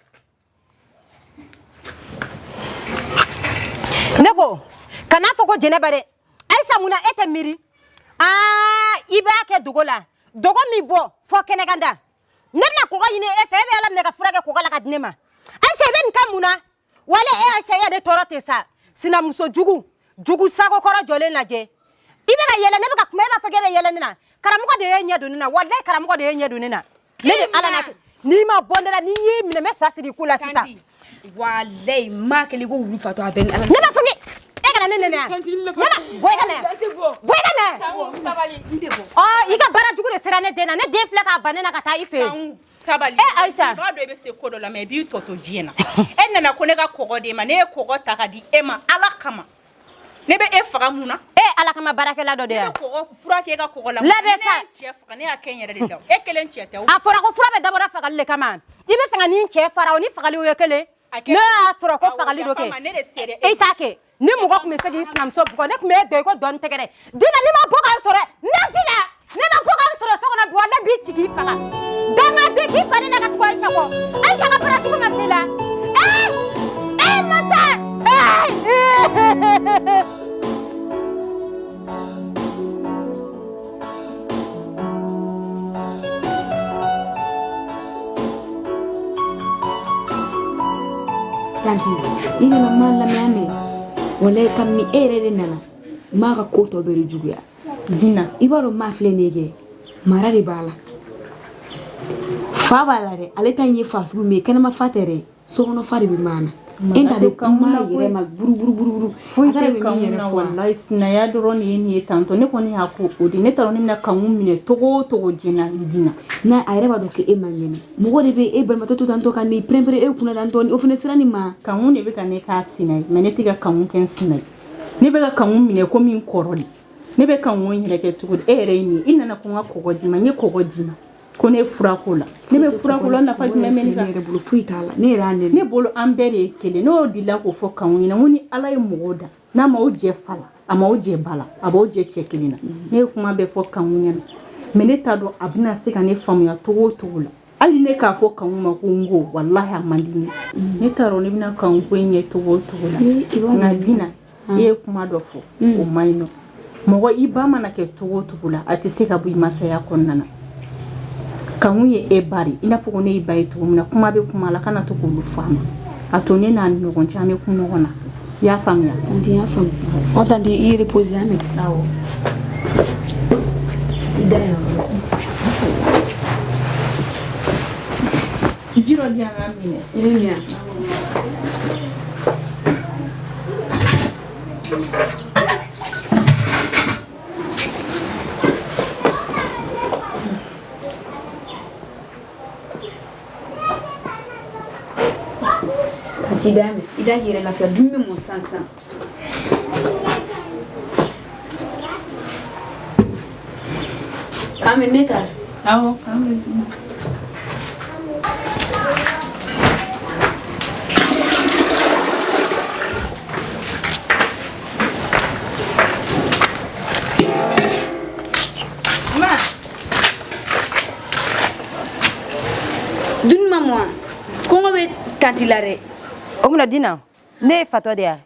C: Ne ko, kana fɔ ko Jɛnɛba dɛ. Ayisa, mun na e tɛ miiri? Aa, i b'a kɛ dogo la. Dogo min bɔ fɔ kɛnɛkanda. Ne bɛna kɔgɔ ɲini e fɛ, e bɛ Ala minɛ ka fura kɛ kɔgɔ la ka di ne ma. Ayisa, i bɛ nin kɛ mun na? Wale e Ayisa, e ne tɔɔrɔ ten sa. Sinamuso jugu, jugu sago kɔrɔ jɔlen lajɛ. I bɛ ka yɛlɛ, ne bɛ ka kuma, e b'a fɔ k'e bɛ yɛlɛ ne na. Karamɔgɔ de ye ɲɛ don ne na, walayi karamɔgɔ de ye ɲɛ don ne na. Ne ni Ala n'a kɛ, n'i ma bɔ ne la, n'i y'i minɛ, n bɛ sa siri i ko la sisan.
D: Walayi maa kɛlen ko wulu fatɔ a bɛɛ ni Ala.
C: Ne b'a fɔ k'e e kana ne nɛnɛ yan. Ne ma bɔ i ka na yan. Bɔ i ka na yan.
A: Sabali, n tɛ bɔ.
C: Ɔ, i ka baara jugu de sera ne den na. Ne den filɛ k'a ban ne na ka taa i fɛ yen.
A: Sabali.
C: E Ayisa.
A: I b'a dɔn i bɛ se ko dɔ la, mais i b'i tɔ to diɲɛ na. E nana ko ne ka kɔgɔ d'e ma, ne ye kɔgɔ ta ka di e ma Ala kama. Ne bɛ e faga mun na?
C: E Ala kama baarakɛla dɔ de
A: Ne
C: yan.
A: bɛ kɔgɔ fura k'e ka kɔgɔ la.
C: Labɛn sa.
A: Ne ye cɛ faga, ne y'a kɛ n yɛrɛ de la. E kelen cɛ tɛ o.
C: A fɔra ko fura bɛ dabɔra fagali de kama. I bɛ fɛ ka nin cɛ fara o ni fagali o ye kelen. Ne y'a sɔrɔ ko fagali dɔ kɛ.
A: Ne de sera
C: e t'a kɛ. Ni mɔgɔ tun bɛ se k'i sinamuso bugɔ, ne tun bɛ e dɔn i ko dɔɔni tɛgɛ dɛ. Dina, ne ma bɔ k'an sɔrɔ. Ne Dina, ne ma bɔ k'an sɔrɔ so kɔnɔ bi, walayi b'i ci k'i faga. Dangaden k'i fa ne na ka tugu Ayisa kɔ. Ayisa ka baara jugu ma se i la. Ee! Ee masa! Ee!
D: Tanti, i nana ma lamɛn mɛn. Walayi kabini e yɛrɛ de nana, maa ka ko tɔ bɛɛ de juguya. Dina, i b'a dɔn maa filɛ nin ye kɛ, mara de b'a la. Fa b'a la dɛ, ale ta in ye fa sugu min ye, kɛnɛma fa tɛ dɛ, sokɔnɔ fa de bɛ maa na. E t'a bɛ kuma yɛrɛ ma buruburuburuburu.
A: Foyi
D: A taara
A: tɛ
D: bɛ min
A: Kanku
D: yɛrɛ
A: na
D: fɔ a.
A: walayi sinaya dɔrɔn de ye nin ye tantɔ. Ne kɔni y'a ko o de. Ne t'a dɔn ne bɛna Kanku minɛ cogo o cogo diɲɛ na Dina.
D: N'a a yɛrɛ b'a dɔn k'e man kɛnɛ. Mɔgɔ de bɛ e balimatɔ to tantɔ ka n'i pɛrɛn-pɛrɛn e kunna tantɔ, o fana sera nin ma.
A: Kanku de bɛ ka ne k'a sina ye, mais ne tɛ ka Kanku kɛ n sina ye. Ne bɛ ka Kanku minɛ komi n kɔrɔ de. Ne bɛ Kanku yɛrɛ kɛ cogo di? E yɛrɛ ye nin ye. I nana ko n ka kɔgɔ d'i ma, n ye kɔgɔ d'i ma. Ko ne ye fura k'o la. Ne bɛ fura k'o la, nafa jumɛn bɛ ne kan?
D: Ne yɛrɛ bolo foyi t'a la. Ne yɛrɛ y'a nɛni.
A: Ne bolo an bɛɛ de ye kelen. Ne y'o delila k'o fɔ Kanku ɲɛna, n ko ni Ala ye mɔgɔ da, n'a m'aw jɛ fa la, a m'aw jɛ ba la, a b'aw jɛ cɛ kelen na. Ne ye kuma bɛɛ fɔ Kanku ɲɛna. Mais ne t'a dɔn a bɛna se ka ne faamuya cogo o cogo la. Hali ne k'a fɔ Kanku ma ko n ko, walahi a man di ne ye. Ne t'a dɔn ne bɛna Kanku ko in ɲɛ cogo o cogo la. Nka Dina, i ye kuma dɔ fɔ, o man ɲi nɔ. Mɔgɔ i ba mana kɛ cogo o cogo la, a tɛ se ka bɔ i masaya kɔnɔna na. Kanku ye e ba de, i n'a fɔ ko ne y'i ba ye cogo min na, kuma bɛ kuma la, kana to k'olu fɔ a ma. A to ne n'a ni ɲɔgɔn cɛ, an bɛ kun ɲɔgɔn na. I y'a faamuya?
D: Tanti, n y'a faamu. Ɔ tanti, i reposer, an mɛn.
A: Awɔ.
D: I da yan.
A: Ji dɔ di yan k'a minɛ.
D: I bɛ min yan? Tanti, i da mɛn. I da k'i yɛrɛ lafiya. Dumuni bɛ mɔ sisan sisan. K'an bɛn, ne taara.
A: Awɔ, k'an bɛn.
D: Ma. Dumuni ma mɔ wa? Kɔngɔ bɛ tanti la dɛ.
C: O mun na Dina, ne ye fatɔ de ya?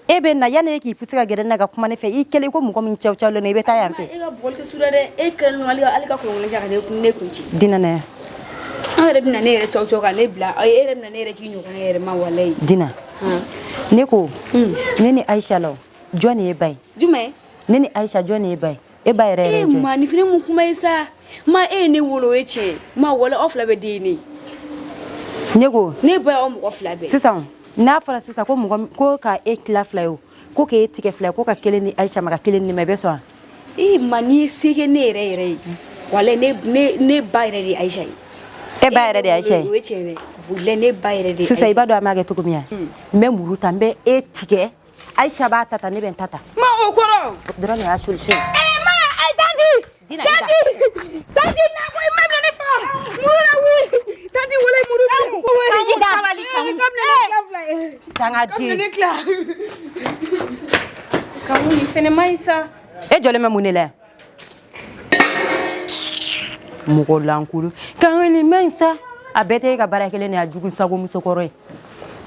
C: E bɛ na yanni e k'i pousser ka gɛrɛ ne na ka kuma ne fɛ, i kɛlen ko mɔgɔ min caw cawlen don, i bɛ taa yan fɛ.
D: E ka bugɔli tɛ su la dɛ. E kɛlen don hali ka kɔlɔn kɛ ka ne kun ci.
C: Dina na yan.
D: An yɛrɛ bɛna ne yɛrɛ caw caw ka ne bila. E yɛrɛ bɛna ne yɛrɛ k'i ɲɔgɔn yɛrɛ ma walayi.
C: Dina. Ne ko ne ni Ayisa la, jɔn de ye ba ye?
D: Jumɛn?
C: Ne ni Ayisa, jɔn de ye ba ye? E ba yɛrɛ yɛrɛ ye jɔn ye?
D: Ma nin fana mun kuma ye sa? Ma e ye ne wolo, o ye tiɲɛ ye. Ma wala aw fila bɛɛ den ye ne ye.
C: Ne ko
D: ne ba y'aw mɔgɔ fila bɛɛ.
C: Sisan n'a fɔra sisan ko mɔgɔ ko ka e tila fila ye o, ko k'e tigɛ fila ye, ko ka kelen di Ayisa ma ka kelen di ne ma, i bɛ sɔn wa?
D: Ee ma n'i ye se kɛ ne yɛrɛ yɛrɛ ye, walayi ne ba yɛrɛ de ye Ayisa ye.
C: E ba yɛrɛ de ye Ayisa ye?
D: O ye tiɲɛ dɛ. Walayi ne ba yɛrɛ de ye.
C: Sisan i b'a dɔn an b'a kɛ cogo min ya? N bɛ muru ta, n bɛ e tigɛ. Ayisa b'a ta ta, ne bɛ n ta ta.
D: Ma o kɔrɔ.
C: Dɔrɔn de y'a solution.
D: Ee ma ayi tanti. Tanti tanti na ko i ma minɛ ne fa. Muru la wuli. Tanti walayi muru bɛ.
C: Kanku sabali kanku. Tanga
D: Ka
C: den.
D: ne tila.
A: Kanku nin fɛnɛ man ɲi sa.
C: E jɔlen bɛ mun de la yan? Mɔgɔ lankolon. Kanku nin man ɲi sa. A bɛɛ tɛ e ka baara kelen de ye, a jugu sago musokɔrɔ ye.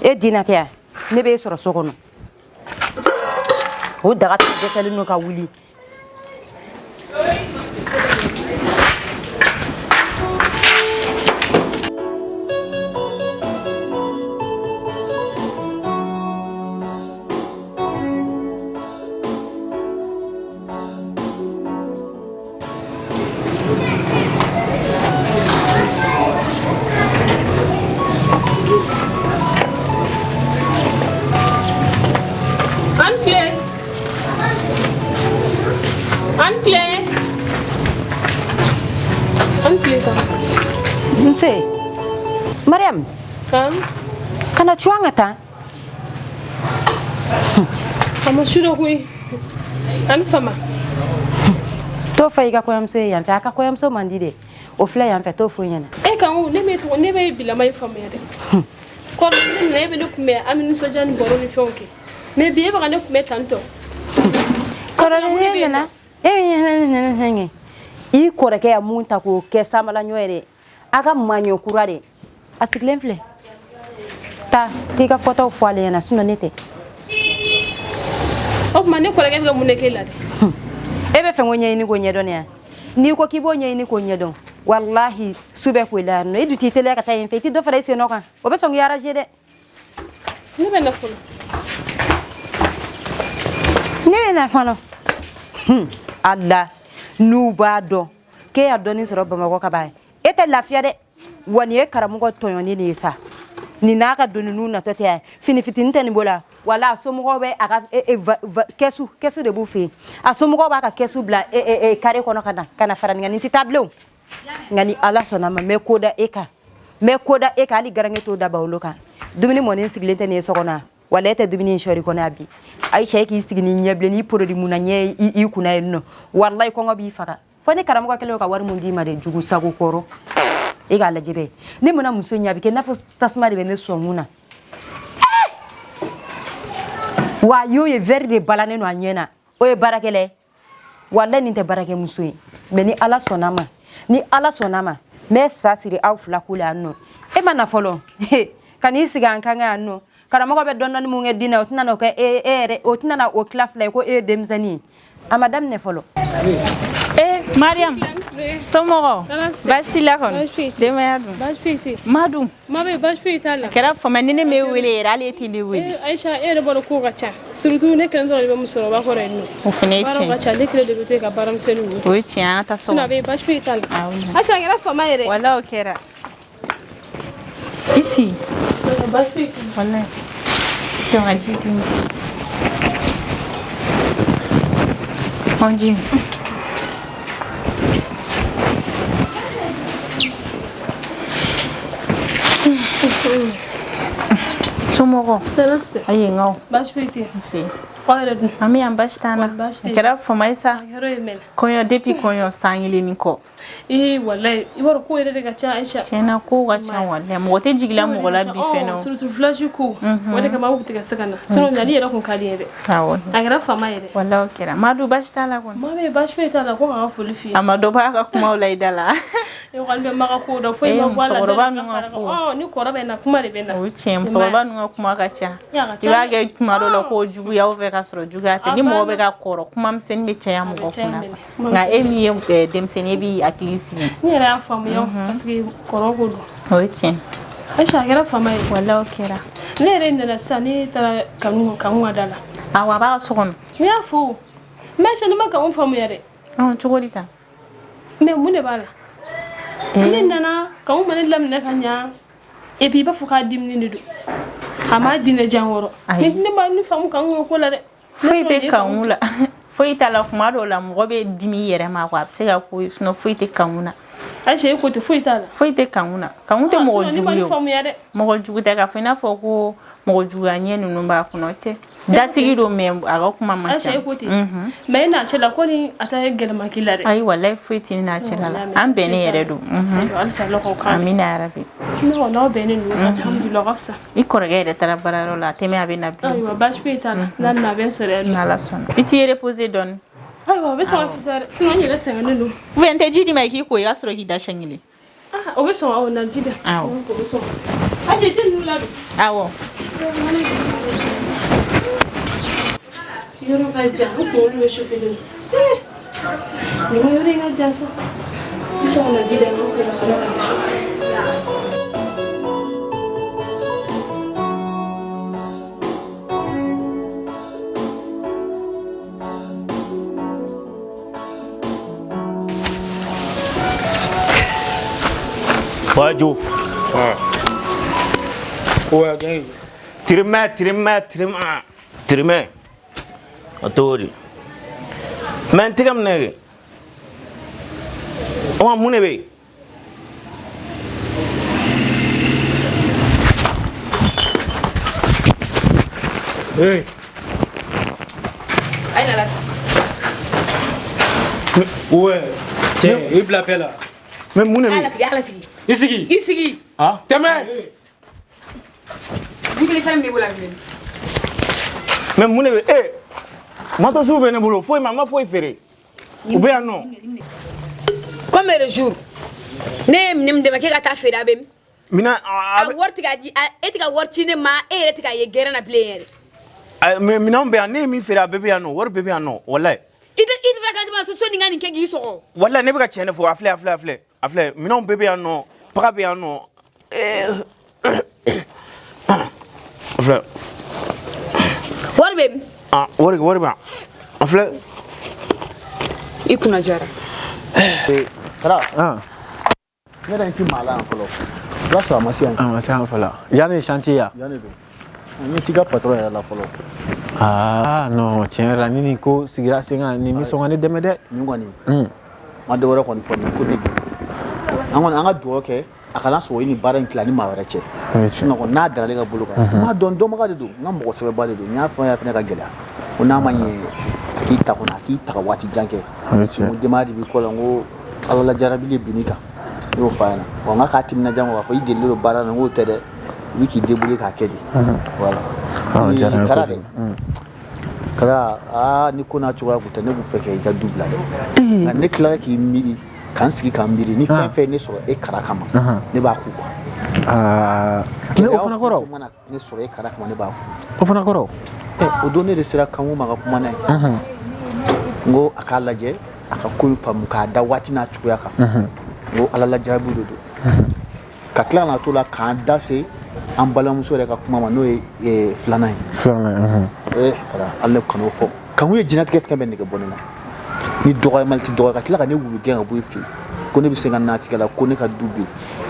C: E Dina tɛ yan? Ne b'e sɔrɔ so kɔnɔ. O daga dɛsɛlen don ka wuli.
G: An tile. An tile. An tile ta.
C: Nse. Mariam. Kana cu an ka taa.
G: A ma su dɔ koyi. An fama.
C: T'o fɔ i ka kɔɲɔmuso ye yan fɛ, a ka kɔɲɔmuso man di dɛ. O filɛ yan fɛ, t'o fɔ ɲɛna.
G: E Kanku, ne m'e tɔgɔ, ne bɛ bilama in faamuya dɛ. Kɔrɔ ne nana e bɛ ne kunbɛn, an bɛ nisɔndiya ni baro ni fɛnw kɛ. Mais bi e bɛ ka ne kunbɛn tan tɔ.
C: Kɔrɔlen ne nana. E i kɔrɔkɛ ya mun ta k'o kɛ samala ɲɔ ye dɛ. A ka maɲɔ kura dɛ. A sigilen filɛ. Taa, k'i ka fɔtaw fɔ ale ɲɛna, sinon ne tɛ.
G: O tuma ne kɔrɔkɛ bɛ ka mun de k'e la dɛ?
C: E bɛ fɛ ko ɲɛɲini k'o ɲɛdɔn ne ya? N'i ko k'i b'o ɲɛɲini k'o ɲɛdɔn, walahi su bɛ ko i la yan nɔ. E dun t'i teliya ka taa yen fɛ, i tɛ dɔ fara i sen nɔ kan. O bɛ sɔn k'i arranger dɛ.
G: Ne bɛ na fɔlɔ.
C: Ne bɛ na fɔlɔ. Ala, n'u b'a dɔn k'e y'a dɔɔni sɔrɔ Bamakɔ ka ban, e tɛ lafiya dɛ. Wa nin ye karamɔgɔ tɔɲɔni de ye sa. Nin n'a ka doni natɔ tɛ yan. Fini fitinin tɛ nin bolo la. Wala a somɔgɔw bɛ a ka kɛsu, kɛsu de b'u fɛ yen. A somɔgɔw b'a ka kɛsu bila kare kɔnɔ ka na fara nin kan. Nin tɛ taa bilen o. Nka ni Ala sɔnna ma, n bɛ ko da e kan. N bɛ ko da e kan, hali garankɛ t'o da bawolo kan. Dumuni mɔnen sigilen tɛ nin ye so kɔnɔ. Wala e tɛ dumuni in sɔɔri kɔnɔ yan bi. Ayisa, e k'i sigi ni ɲɛ bilen, n'i produit mun na ɲɛ i kunna yen nɔ. Walayi kɔngɔ b'i faga. Fo ni karamɔgɔ kɛlen don ka wari mun d'i ma dɛ, jugu sago kɔrɔ. E k'a lajɛ bɛ. Ne mana muso ɲɛ, a bɛ kɛ i n'a fɔ tasuma de bɛ ne sɔnkun na. Wa a y'o ye verre de balannen don a ɲɛ na. O ye baarakɛla ye. Walayi nin tɛ baarakɛmuso ye. Mais ni Ala sɔnna ma, ni Ala sɔnna ma, n bɛ sa siri aw fila ko la yan nɔ. E ma na fɔlɔ. Ka n'i sigi an kan yan nɔ. Karamɔgɔ bɛ dɔɔni dɔɔni mun kɛ Dina, o tɛna n'o kɛ e yɛrɛ, o tɛna na o tila fila ye ko e ye denmisɛnnin ye. A ma daminɛ fɔlɔ.
A: Eh, Mariam, somɔgɔw? Baasi t'i la kɔni? Denbaya dun?
J: Baasi foyi tɛ yen.
A: Ma dun?
J: Ma bɛ baasi foyi t'a la.
A: A kɛra fama ni ne m'e wele yɛrɛ hali e tɛ ne wele.
J: Eh, Aïcha, e yɛrɛ b'a dɔn kow ka ca. Surtout ne kelen dɔrɔn de bɛ musokɔrɔba kɔrɔ yen nɔ.
A: O fana ye
J: Baaraw
A: tiɲɛ
J: ka
A: ye.
J: ca, ne kelen de bɛ to yen ka baaramisɛnninw kɛ.
A: O ye tiɲɛ ye, an ka taa so
J: Sinon a
A: kɔnɔ.
J: bɛ yen, baasi foyi t'a la.
A: Awɔ.
J: Aïcha, a kɛra fama ye dɛ.
A: Walahi o kɛra. I sigi.
J: Baasi foyi tɛ yen.
A: Walahi. Jɔ n ka ji d'i ma. Hɔn ji min. Somɔgɔw?
J: Tɔɔrɔ si tɛ.
A: Ayi n ka o.
J: Baasi foyi tɛ yen.
A: Nse.
J: Aw yɛrɛ dun?
A: An bɛ yan baasi t'an na.
J: Baasi tɛ
A: A
J: yen.
A: kɛra fama ye sa.
J: A kɛra o ye mɛnɛ.
A: Kɔɲɔ depuis kɔɲɔ san kelen ni kɔ.
J: Ee walayi i b'a dɔn ko yɛrɛ de ka ca Aïcha.
A: Tiɲɛna kow ka ca walayi mɔgɔ tɛ jigila mɔgɔ la bi fɛnɛ o.
J: Surtout village ko. O de kama an tun tɛ ka se ka na. Sinon nali yɛrɛ kun ka di n ye dɛ.
A: Awɔ.
J: A kɛra fama ye dɛ.
A: Walayi o kɛra. Madu baasi t'a la kɔni.
J: Ma bɛ baasi foyi t'a la ko k'an ka foli f'i ye.
A: A ma dɔ bɔ a ka kumaw la i da la.
J: E kɔni bɛ Maka ko dɔn foyi
A: Eh,
J: ma bɔ a la.
A: musokɔrɔba
J: dɔ de ka
A: ninnu ka
J: fara
A: ko.
J: kan. Ɔ ni kɔrɔ bɛ na kuma de bɛ na.
A: O ye tiɲɛ musokɔrɔba ninnu ka kuma ka ca.
J: Ya, a ka
A: I
J: ca
A: b'a
J: dɛ.
A: kɛ kuma dɔw la ko juguya fɛ ka sɔrɔ juguya tɛ.
J: A
A: Ni mɔgɔ
J: banna.
A: bɛ ka kɔrɔ kuma misɛnnin bɛ caya mɔgɔ
J: caya
A: kunna.
J: mɛnɛ.
A: Nka e min ye denmisɛnnin ye e b'i hakili sigi.
J: Ne yɛrɛ y'a faamuya o, parce que kɔrɔ ko don.
A: O ye tiɲɛ.
J: Aïcha a kɛra fama ye.
A: Walayi o kɛra.
J: Ne yɛrɛ nana sisan ne taara kanu ka da la.
A: Awɔ a b'a ka so kɔnɔ.
J: Ne y'a fɔ o. Mais Aïcha ne ma kanu faamuya dɛ.
A: Ɔn cogo di tan?
J: Mais mun de b'a la? Ne nana kanu ma ne laminɛ ka ɲa. Et puis i b'a fɔ k'a diminen de don. A m'a dinɛ diya n kɔrɔ.
A: Ayi.
J: Ne ma ne faamu kanu ka ko la dɛ.
A: Foyi tɛ kanu la. Foyi t'a la kuma dɔw la mɔgɔ bɛ dimi i yɛrɛ ma quoi a bɛ se ka ko ye sinon foyi tɛ kanu na.
J: Aïcha e ko ten foyi t'a la.
A: Foyi tɛ kanu na. Kanu tɛ
J: Ah,
A: mɔgɔ
J: sinon ne
A: jugu
J: ma
A: ye
J: ne
A: o.
J: faamuya dɛ.
A: Mɔgɔ jugu tɛ k'a fɔ i n'a fɔ ko mɔgɔ juguya ɲɛ ninnu b'a kɔnɔ o tɛ. Datigi don mais a ka kuma man ca.
J: Aïcha e ko ten.
A: Mhm.
J: Mais e n'a cɛ la ko ni a ta ye gɛlɛman k'i la dɛ.
A: Ayi walayi foyi tɛ ne n'a cɛla la. An bɛnnen yɛrɛ don. Mhm.
J: Ayiwa, halisa Ala k'aw kan bɛn.
A: Amina yarabi.
J: Ne kɔni aw bɛnnen don alhamdulilah o ka fisa.
A: I kɔrɔkɛ yɛrɛ taara baarayɔrɔ la a tɛ mɛn a bɛ na bilen.
J: Ayiwa baasi foyi t'a la n'a nana a bɛ n sɔrɔ yan nɔ.
A: N'Ala sɔnna. I t'i reposer dɔɔni.
J: Ayiwa o bɛ sɔn ka fisaya dɛ sinon n yɛrɛ sɛgɛnnen don.
A: Ou bien n tɛ ji d'i ma i k'i ko i ka sɔrɔ k'i da siɲɛ kelen.
J: Ah o bɛ sɔn awɔ na ji da.
A: Awɔ.
J: O bɛ sɔn ka fisaya. Aïcha i tɛ ninnu ladon.
A: Awɔ.
J: Yɔrɔ ka jan n kunkolo bɛ chauffer don. Nin ma yɔrɔ in ka jan sa. I sɔn ka na ji da n ko ka sɔrɔ ka taa.
F: Wajo.
H: Ouais, gang.
F: Tirimɛ, tirimɛ, tirimɛ. Tirimɛ. A togo di? Mais n tɛgɛ minɛ kɛ. Wa mun de bɛ yen?
H: Hey.
D: Ayi nana sa.
H: Ouais. Tiens, i bila bɛɛ la.
F: Mais mun de bɛ
D: A
F: yen?
D: la sigi, a la sigi.
H: I sigi.
D: I sigi.
F: Ah?
H: Tɛmɛ.
D: Buteli fɛn min b'i bolo a minɛ.
F: Mais mun de bɛ yen? Matosiw bɛ ne bolo foyi ma n ma foyi feere. U bɛ yan nɔ.
D: Combien de jours ne ye minɛ min d'e ma k'e ka taa feere a bɛ min?
F: Minɛn
D: A wari tɛ ka di e tɛ ka wari ci ne ma e yɛrɛ tɛ ka ye gɛrɛn na bilen yɛrɛ.
F: Mais minɛnw bɛ yan ne ye min feere a bɛɛ bɛ yan nɔ wari bɛɛ bɛ yan nɔ walayi.
D: I tɛ fɛ ka jama so nin ka nin kɛ k'i sɔgɔ.
F: Walayi ne bɛ ka tiɲɛ de fɔ a filɛ a filɛ a filɛ a filɛ minɛnw bɛɛ bɛ yan nɔ baga bɛ yan nɔ. A filɛ.
D: Wari bɛ min?
F: Ah wari wari bɛ yan a filɛ.
D: I kunna jara.
B: Kara. Ne yɛrɛ ti maa la yan fɔlɔ. I b'a sɔrɔ a ma se yan.
E: A ma se yan fɔlɔ. Yan de chantier ya.
B: Yan de don. N ɲɛ t'i ka patron yɛrɛ la fɔlɔ.
E: Ah non, tiɲɛ yɛrɛ la ni nin ko sigira sen kan nin bɛ sɔn ka ne dɛmɛ dɛ.
B: Nin kɔni. Ma dɔ wɛrɛ kɔni fɔ nin ko de don. An kɔni an ka dugawu kɛ a kana sɔrɔ i ni baara in tila ni maa wɛrɛ cɛ. Sinon kɔni n'a dar'ale ka bolo kan. N b'a dɔn dɔnbaga de don n ka mɔgɔ sɛbɛba de don n y'a fɔ a ɲɛna fɛnɛ ka gɛlɛya. Ko n'a ma ɲɛ a k'i ta kɔni a k'i ta ka waati jan kɛ. N ko denbaya de b'i kɔ la n ko ala lajarabi de binn'i kan. Ne y'o fɔ a ɲɛna. Wa n k'a k'a timinadiya kɔ k'a fɔ i delilen don baara la n k'o tɛ dɛ. I bɛ k'i débrouiller k'a kɛ de. Voilà.
E: Ah, o diyara n ye
B: Kara dɛ.
E: kojugu.
B: Kara aa ni ko n'a cogoya kun tɛ ne b'u fɛ k'i ka du bila dɛ. Nka ne tilala k'i miiri k'an sigi k'an miiri ni fɛn fɛn ye ne sɔrɔ e kara kama ne b'a ku quoi.
E: Aa mais o fana kɔrɔ.
B: Gɛlɛya fɛn fɛn mana ne sɔrɔ e kara kama ne b'a ku.
E: O fana kɔrɔ.
B: O don ne de sera Kanku ma ka kuma n'a ye. N ko a k'a lajɛ a ka ko in faamu k'a da waati n'a cogoya kan. N ko Ala lajarabi de don. Ka tila ka na t'o la k'an da se an balimamuso yɛrɛ ka kuma ma, n'o ye filanan ye.
E: Filanan.
B: Kara, Ala kan'o fɔ. Kanku ye diɲɛlatigɛ fɛn bɛɛ nege bɔ ne na. Ni dɔgɔyamali tɛ dɔgɔya, ka tila ka ne wulu gɛn ka bɔ i fɛ yen, ko ne bɛ se ka nafikɛ la, ko ne ka du bɛ yen,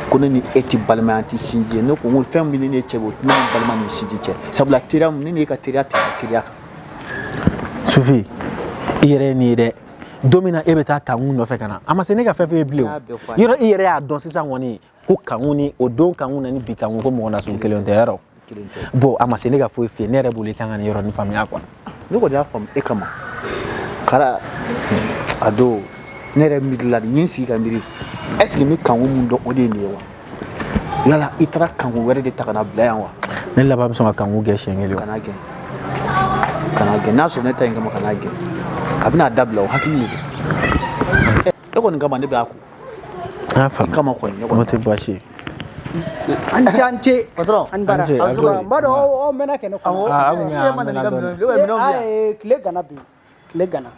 B: ko ne ni e tɛ balimaya, an tɛ sinji ye. Ne ko n ko fɛn min ne ni e cɛ, o tɛ ne ni balima ni sinji cɛ, sabula teriya, ne ni e ka teriya tɛmɛ teriya kan.
E: Sufi, i yɛrɛ ye nin ye dɛ. Don min na e bɛ taa Kanku nɔfɛ ka na, a ma se ne ka fɛn fɛn ye bilen o. Yɔrɔ i yɛrɛ y'a dɔn sisan kɔni ko Kanku ni o don Kanku na ni bi Kanku, ko mɔgɔ nasugu kelen tɛ yɔrɔ. Bon, a ma se ne ka foyi f'i ye, ne yɛrɛ bolo i kan ka nin yɔrɔ nin faamuya quoi.
B: Ne kɔni y'a faamu e kama. Kara, a don ne yɛrɛ miirila de, n ye n sigi ka miiri, est ce que n bɛ Kanku mun dɔn, o de ye nin ye wa? Yala i taara Kanku wɛrɛ de ta ka na bila yan wa?
E: Ne laban bɛ sɔn ka Kanku gɛn siɲɛ kelen o.
B: Kana gɛn, kana gɛn. N'a sɔrɔ ne ta in kama, kana gɛn. A bɛna dabila, o hakili de don. E kɔni kama, ne b'a ko.
E: An y'a faamu.
B: I kama kɔni, ne kɔni.
E: O tɛ baasi ye.
K: An ce, an ce.
B: Patron.
K: An bara.
E: An ce,
K: An n b'a dɔn aw mɛnna kɛnɛ kɔnɔ.
E: Ah, aw kun y'a mɛnna dɔɔnin.
K: Ee, tile gana bi, tile gana.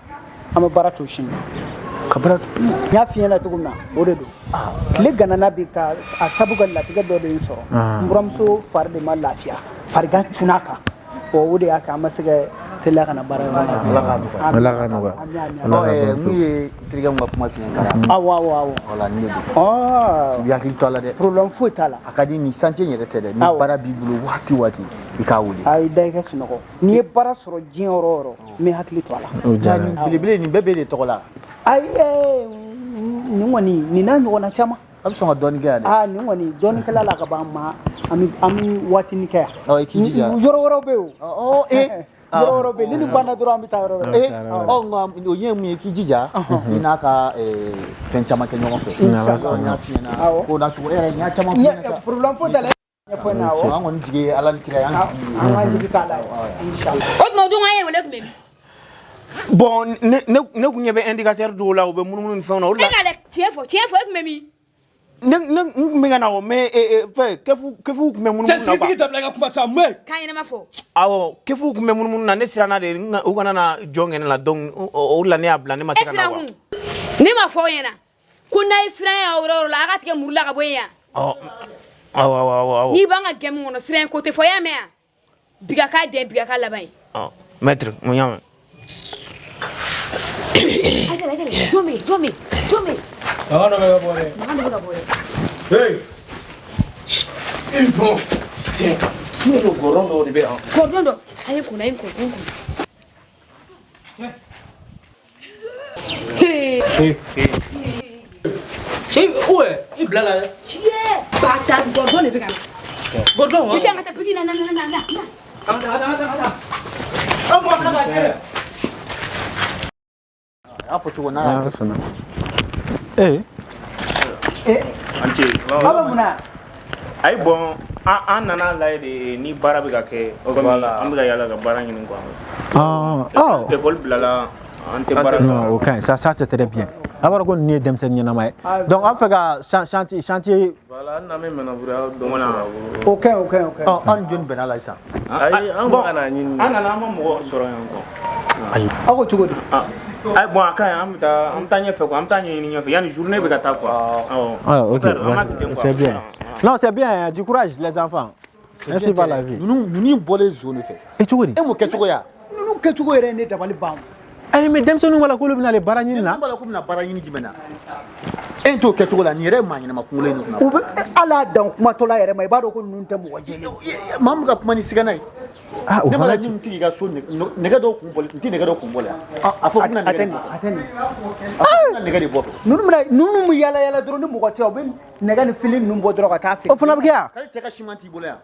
K: An bɛ baara to sini.
B: Ka baara.
K: N y'a f'i ɲɛna cogo min na, o de don. Tile gana na bi ka a sabu ka latigɛ dɔ de ye n sɔrɔ. N buramuso fari de ma lafiya. Farigan cunna a kan. Bon, o de y'a kɛ an ma se ka teliya ka na baara yɔrɔ la.
B: Ala k'a nɔgɔya.
E: Ala k'a nɔgɔya.
B: Ɔ, mun ye terikɛ mun ka kuma f'i ɲɛna, Kara?
K: Awɔ, awɔ, awɔ.
B: Wala, nin de don. I b'i hakili to a la dɛ.
K: Problème foyi t'a la.
B: A ka di nin chantier in yɛrɛ tɛ dɛ. Ni baara b'i bolo waati o waati, i k'a wele.
K: A i da i ka sunɔgɔ. N'i ye baara sɔrɔ diɲɛ yɔrɔ o yɔrɔ, n bɛ hakili to a la.
E: O diyara n ye.
B: Nin belebele nin bɛɛ b'e de tɔgɔ la.
K: Ayi, nin kɔni, nin n'a ɲɔgɔnna caman.
B: A bɛ sɔn ka dɔɔnin kɛ yan dɛ.
K: Aa, nin kɔni dɔɔninkɛla la ka ban, ma an bɛ waatinin kɛ yan.
B: Ɔ, i k'i jija.
K: Yɔrɔ wɛrɛw bɛ yen o.
B: Ɔ, ee.
K: Yɔrɔ wɛrɛw bɛ yen, ni nin banna dɔrɔn, an bɛ taa yɔrɔ wɛrɛ.
B: Ee, ɔ, nka o ɲɛ ye mun ye, k'i jija i n'a ka fɛn caman kɛ ɲɔgɔn fɛ.
K: Inshallah.
B: N y'a f'i ɲɛna ko na cogo, e yɛrɛ n y'a caman f'i ɲɛna sa.
K: Problème foyi t'a la, ɲɛfɔ n ɲɛna, awɔ.
B: An kɔni jigi ye Ala ni kira ye, an jigi ye.
K: An k'an jigi k'a la ye, inshallah.
D: O tuma, o don an ye wele tun bɛ min?
F: Bon, ne kun ɲɛ bɛ indicateur dɔw la, u bɛ munumunu ni fɛnw na, o de
D: E
F: la.
D: k'a lɛ, tiɲɛ fɔ, tiɲɛ fɔ, e tun bɛ min?
F: Ne n kun bɛ ka na o, mais fɛn kefu kun bɛ munumunu
I: Cɛ,
F: na
I: sigi
F: quoi.
I: sigi dabila i ka kuma sa mɛ.
D: K'an ɲɛnama fɔ.
F: Awɔ, kefu kun bɛ munumunu na, ne siranna de u kana na jɔn kɛ ne la, donc o de la ne y'a bila, ne ma
D: E
F: se ka na
D: siran
F: quoi.
D: kun. Ne ma fɔ aw ɲɛna ko n'a ye siran ye aw yɔrɔ o yɔrɔ la, a ka tigɛ muru la ka bɔ yen yan.
F: Ɔ, awɔ, awɔ, awɔ, awɔ.
D: N'i b'an ka gɛn min kɔnɔ, siran ko tɛ fɔ, i y'a mɛn yan? Bi ka k'a den, bi ka k'a laban ye.
F: Ɔ, maître, mun y'a mɛn?
D: Ayi, ayi, jɔn bɛ yen, jɔn bɛ yen, jɔn bɛ yen?
I: Mankan dɔ bɛ ka bɔ dɛ.
D: Mankan dɔ bɛ ka bɔ dɛ.
I: Hey! Bon, tiɲɛ. Ne ko gɔrɔn dɔw de bɛ yan.
D: Gɔdɔn dɔ. A ye n kunna, a ye n kunna, a ye n kunna. Hee.
H: Cɛ, où est? I bila la dɛ.
D: Tiɲɛ. Ba ta gɔdɔn de bɛ ka na.
H: Gɔdɔn wa?
D: Petit, an ka taa, petit, na, na, na, na, na.
H: An ka taa, an ka taa, an ka taa. An mɔgɔ fila ka cɛ.
B: A y'a fɔ cogo n'a y'a
E: Ala sɔnna. Ee.
F: An ce.
K: Aw bɛ mun na?
F: Ayi, bon, an nana lajɛ de ni baara bɛ ka kɛ. Komi an bɛ ka yala ka baara ɲini quoi.
E: Ah, oh.
F: École bilala, an tɛ baara la.
E: Non, o ka ɲi. Ça, c'est très bien. A b'a dɔn ko ninnu ye denmisɛnnin ɲɛnama ye. Donc an fɛ ka chantier.
I: Voilà, an n'an bɛ manœuvre dɔɔni sɔrɔ a bolo.
K: O ka ɲi, o ka ɲi, o ka ɲi.
B: Ɔ, an ni jɔnni bɛnna la sisan?
I: Ayi, an
F: Bon,
I: ko ka n'a ɲini.
F: An nana, an ma mɔgɔ sɔrɔ yan quoi.
B: Ayi.
K: Aw ko cogo di?
F: Ayi, bon, a ka ɲi, an bɛ taa ɲɛfɛ quoi, an bɛ taa ɲɛɲini ɲɛfɛ yanni journée bɛ ka taa quoi. Awɔ.
E: Ah, ok,
F: An b'a kɛ ten quoi.
E: c'est bien. Non, c'est bien, du courage les enfants. Ainsi va la vie.
B: Ninnu bɔlen zon de fɛ.
E: E, cogo di?
B: E m'o kɛcogo ya?
K: Ninnu kɛcogo yɛrɛ ye ne dabali ban.
E: Ayi, mais denmisɛnninw b'a la k'olu bɛna ale baara ɲini na.
B: Denmisɛnninw b'a la k'u bɛna baara ɲini jumɛn na? E t'o kɛcogo la, nin yɛrɛ ye maa ɲɛnama kunkolo ye ne kunna.
K: U bɛ hali a dan kumatɔla yɛrɛ ma, i b'a dɔn ko ninnu tɛ mɔgɔ jɛlen ye.
B: Maa min bɛ ka kuma ni sigana ye.
E: Ah, o
B: Ne ma
E: fana
B: la ni tigi ka so nɛgɛ dɔw kun bɔlen, n tɛ nɛgɛ dɔw kun bɔlen yan. A fɔ k'u bɛna
K: A tɛ
B: nɛgɛ
K: nin,
B: de
K: a tɛ nin.
B: a fɔ k'u bɛna nɛgɛ de bɔ.
K: Ninnu bɛna, ninnu bɛ yala yala dɔrɔn, ni mɔgɔ tɛ yen, u bɛ nɛgɛ ni fili ninnu bɔ dɔrɔn ka taa feere.
E: O fana bɛ kɛ yan.
B: K'ale cɛ ka siman t'i bolo yan.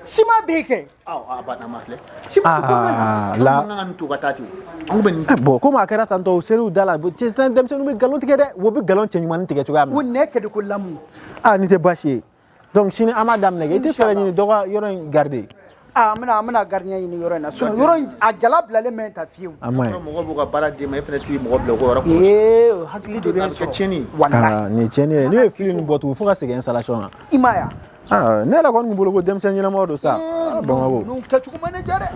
K: Siman bɛ yen kɛ.
B: Awɔ, a banna, ma filɛ.
E: Ah, la.
B: An kan ka nin to ka taa ten. An kun bɛ nin.
E: Bon, komi a kɛra tantɔ, u ser'u da la. Cɛ, sisan denmisɛnninw bɛ nkalon tigɛ dɛ. U bɛ nkalon cɛ ɲumannin tigɛ cogoya min
K: O
E: na.
K: nɛ kɛ de ko lamu.
E: Ah, nin tɛ baasi ye. Donc sini an b'a daminɛ kɛ. I tɛ fɛɛrɛ ɲini dɔ ka yɔrɔ in garder.
K: Ah, an bɛna gardien ɲini yɔrɔ in na. Sinon yɔrɔ in a jala bilalen mɛ ta fiyewu.
E: A ma ɲi.
B: Mɔgɔ b'u ka baara d'e ma, e fana t'i mɔgɔ bila u ka yɔrɔ kɔlɔsi.
K: Ee, o hakili de bɛ
B: A
K: n
B: bɛ kɛ
K: sɔrɔ.
B: tiɲɛni ye.
K: Walahi.
E: Ah, nin ye tiɲɛni ye. N'u ye fili nin bɔ tugun fo ka segin installation na.
K: I m'a ye wa?
E: Ah, ne yɛrɛ kɔni kun bolo ko denmisɛnnin ɲɛnamaw don sa. Ah, Bamakɔ.
K: Ninnu kɛcogo ma ne diya dɛ.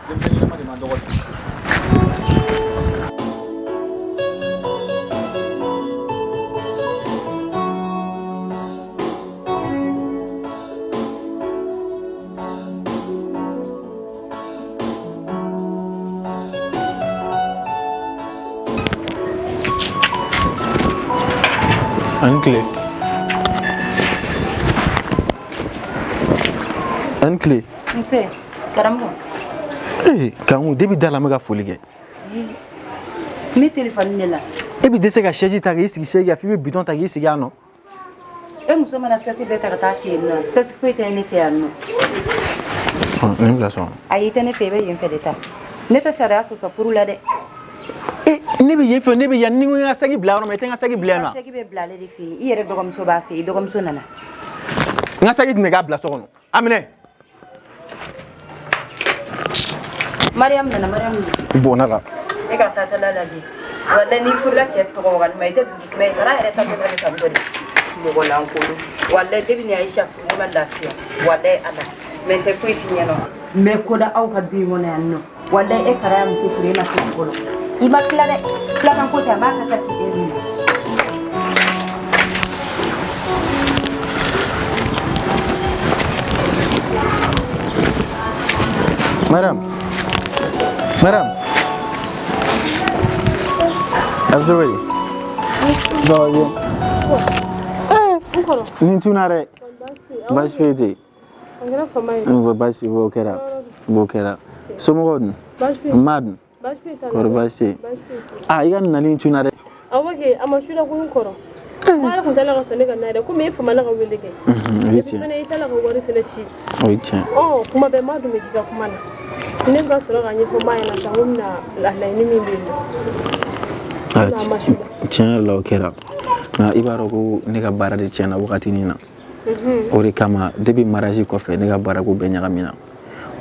B: Denmisɛnnin ɲɛnama de man dɔgɔ.
E: A ni tile. A ni tile.
C: Nse, karamɔgɔ.
E: Ee, Kanku, depuis da la n bɛ ka foli kɛ.
C: N bɛ telefɔni de la.
E: E bɛ dɛsɛ ka chaise ta k'i sigi chaise kan f'i bɛ bidon ta k'i sigi yan nɔ.
C: E muso mana chaise bɛɛ ta ka taa fɛ yen nɔ, chaise foyi tɛ ne fɛ yan nɔ.
E: Nin bila so kɔnɔ.
C: Ayi, i tɛ ne fɛ, i bɛ yen fɛ de ta. Ne tɛ sariya sɔsɔ furu la dɛ.
E: Ne bɛ yen fɛ, ne bɛ yan, ni n ko n ka saki bila yɔrɔ min, i tɛ n ka saki bila yen nɔ.
C: Saki bɛ bila ale de fɛ yen, i yɛrɛ dɔgɔmuso b'a fɛ yen, i dɔgɔmuso nana.
E: N ka saki tɛna k'a bila so kɔnɔ. A minɛ.
C: Mariam nana, Mariam nana.
E: Bɔnna la.
C: E ka taatɔla lajɛ. Walayi n'i furula cɛ tɔgɔ wagani ma, i tɛ dusu suma ye. Kana yɛrɛ taatɔla bɛ tan tɔ de. Mɔgɔ lankolon. Walayi depuis ni Ayisa furu ne ma lafiya. Walayi Ala. Mais n tɛ foyi f'i ɲɛna. N bɛ ko da aw ka du in kɔnɔ yan nɔ. Walayi e kara ya muso furu e ma tila fɔlɔ. I ma tila dɛ. Filanan ko tɛ, a m'a kasa ci den min na.
E: Mariam. Mariam. A bɛ cogo di? Ça va bien? Nin tunna dɛ. Baasi foyi tɛ yen. Baasi o kɛra. O kɛra. Somɔgɔw dun? Ma dun? Kɔri baasi tɛ yen? Ah, i ka nali in tunna dɛ.
J: Awɔ kɛ, a ma su la ko n kɔrɔ. Ala kun t'a la ka sɔn ne ka na dɛ, komi e famana ka wele kɛ.
E: O ye tiɲɛ.
J: Fɛnɛ i t'a la ka wari fɛnɛ ci.
E: O ye tiɲɛ.
J: Ɔ, kuma bɛɛ ma dun bɛ k'i ka kuma na. Ne bɛ ka sɔrɔ ka ɲɛfɔ maa ɲɛna sisan ko n bɛna laɲini min bɛ yen nɔ.
E: Tiɲɛ yɛrɛ la o kɛra. Nka i b'a dɔn ko ne ka baara de tiɲɛna wagati nin na. O de kama depuis mariage kɔfɛ ne ka baarako bɛɛ ɲagamina.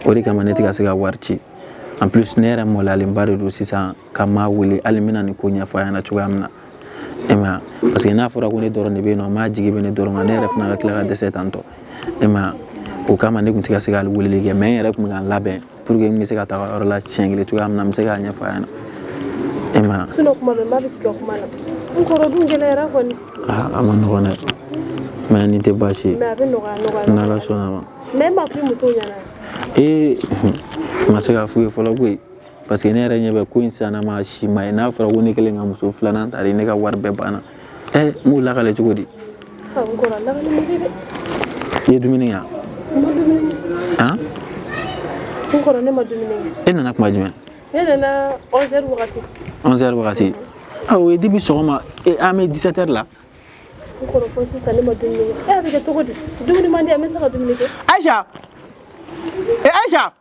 E: O de kama ne tɛ ka se ka wari ci. En plus ne yɛrɛ maloyalenba de don sisan ka maa wele hali n bɛna nin ko ɲɛfɔ a ɲɛna cogoya min na. E ma ye parce que n'a fɔra ko ne dɔrɔn de bɛ yen nɔ, maa jigi bɛ ne dɔrɔn kan, ne yɛrɛ fana ka tila ka dɛsɛ tantɔ. E ma ye o kama ne tun tɛ ka se ka hali weleli kɛ, mais n yɛrɛ tun bɛ ka n labɛn pour que n bɛ se ka taga yɔrɔ la siɲɛ kelen cogoya min na, n bɛ se k'a ɲɛfɔ a ɲɛna. E ma ye.
J: Sinon kuma bɛɛ maa bɛ k'i ka kuma na. N kɔrɔ dun gɛlɛyara kɔni.
E: Aa, a ma nɔgɔn dɛ, mais nin tɛ baasi ye.
J: Mais a bɛ nɔgɔya nɔgɔya.
E: N'Ala sɔnna ma.
J: Mais e m'a fɔ i musow ɲɛna.
E: Ee, n ma se k'a f'u ye fɔlɔ koyi. Parce que ne yɛrɛ ɲɛ bɛ ko in sisan ma si ma ye, n'a fɔra ko ne kɛlen ka muso filanan ta de, ne ka wari bɛɛ banna. Ɛ, n b'u lakale cogo di?
J: N kɔrɔ, a lakale man di dɛ.
E: I ye dumuni kɛ wa?
J: N ma dumuni kɛ.
E: Han?
J: N kɔrɔ, ne ma dumuni kɛ.
E: E nana kuma jumɛn?
J: Ne nana 11h wagati.
E: 11h wagati. Ah, o ye depuis sɔgɔma, an bɛ 17h la.
J: N kɔrɔ, fo sisan ne ma dumuni kɛ. E a bɛ kɛ cogo di? Dumuni man di, an bɛ se ka dumuni kɛ.
E: Aïcha! Eh, Aïcha!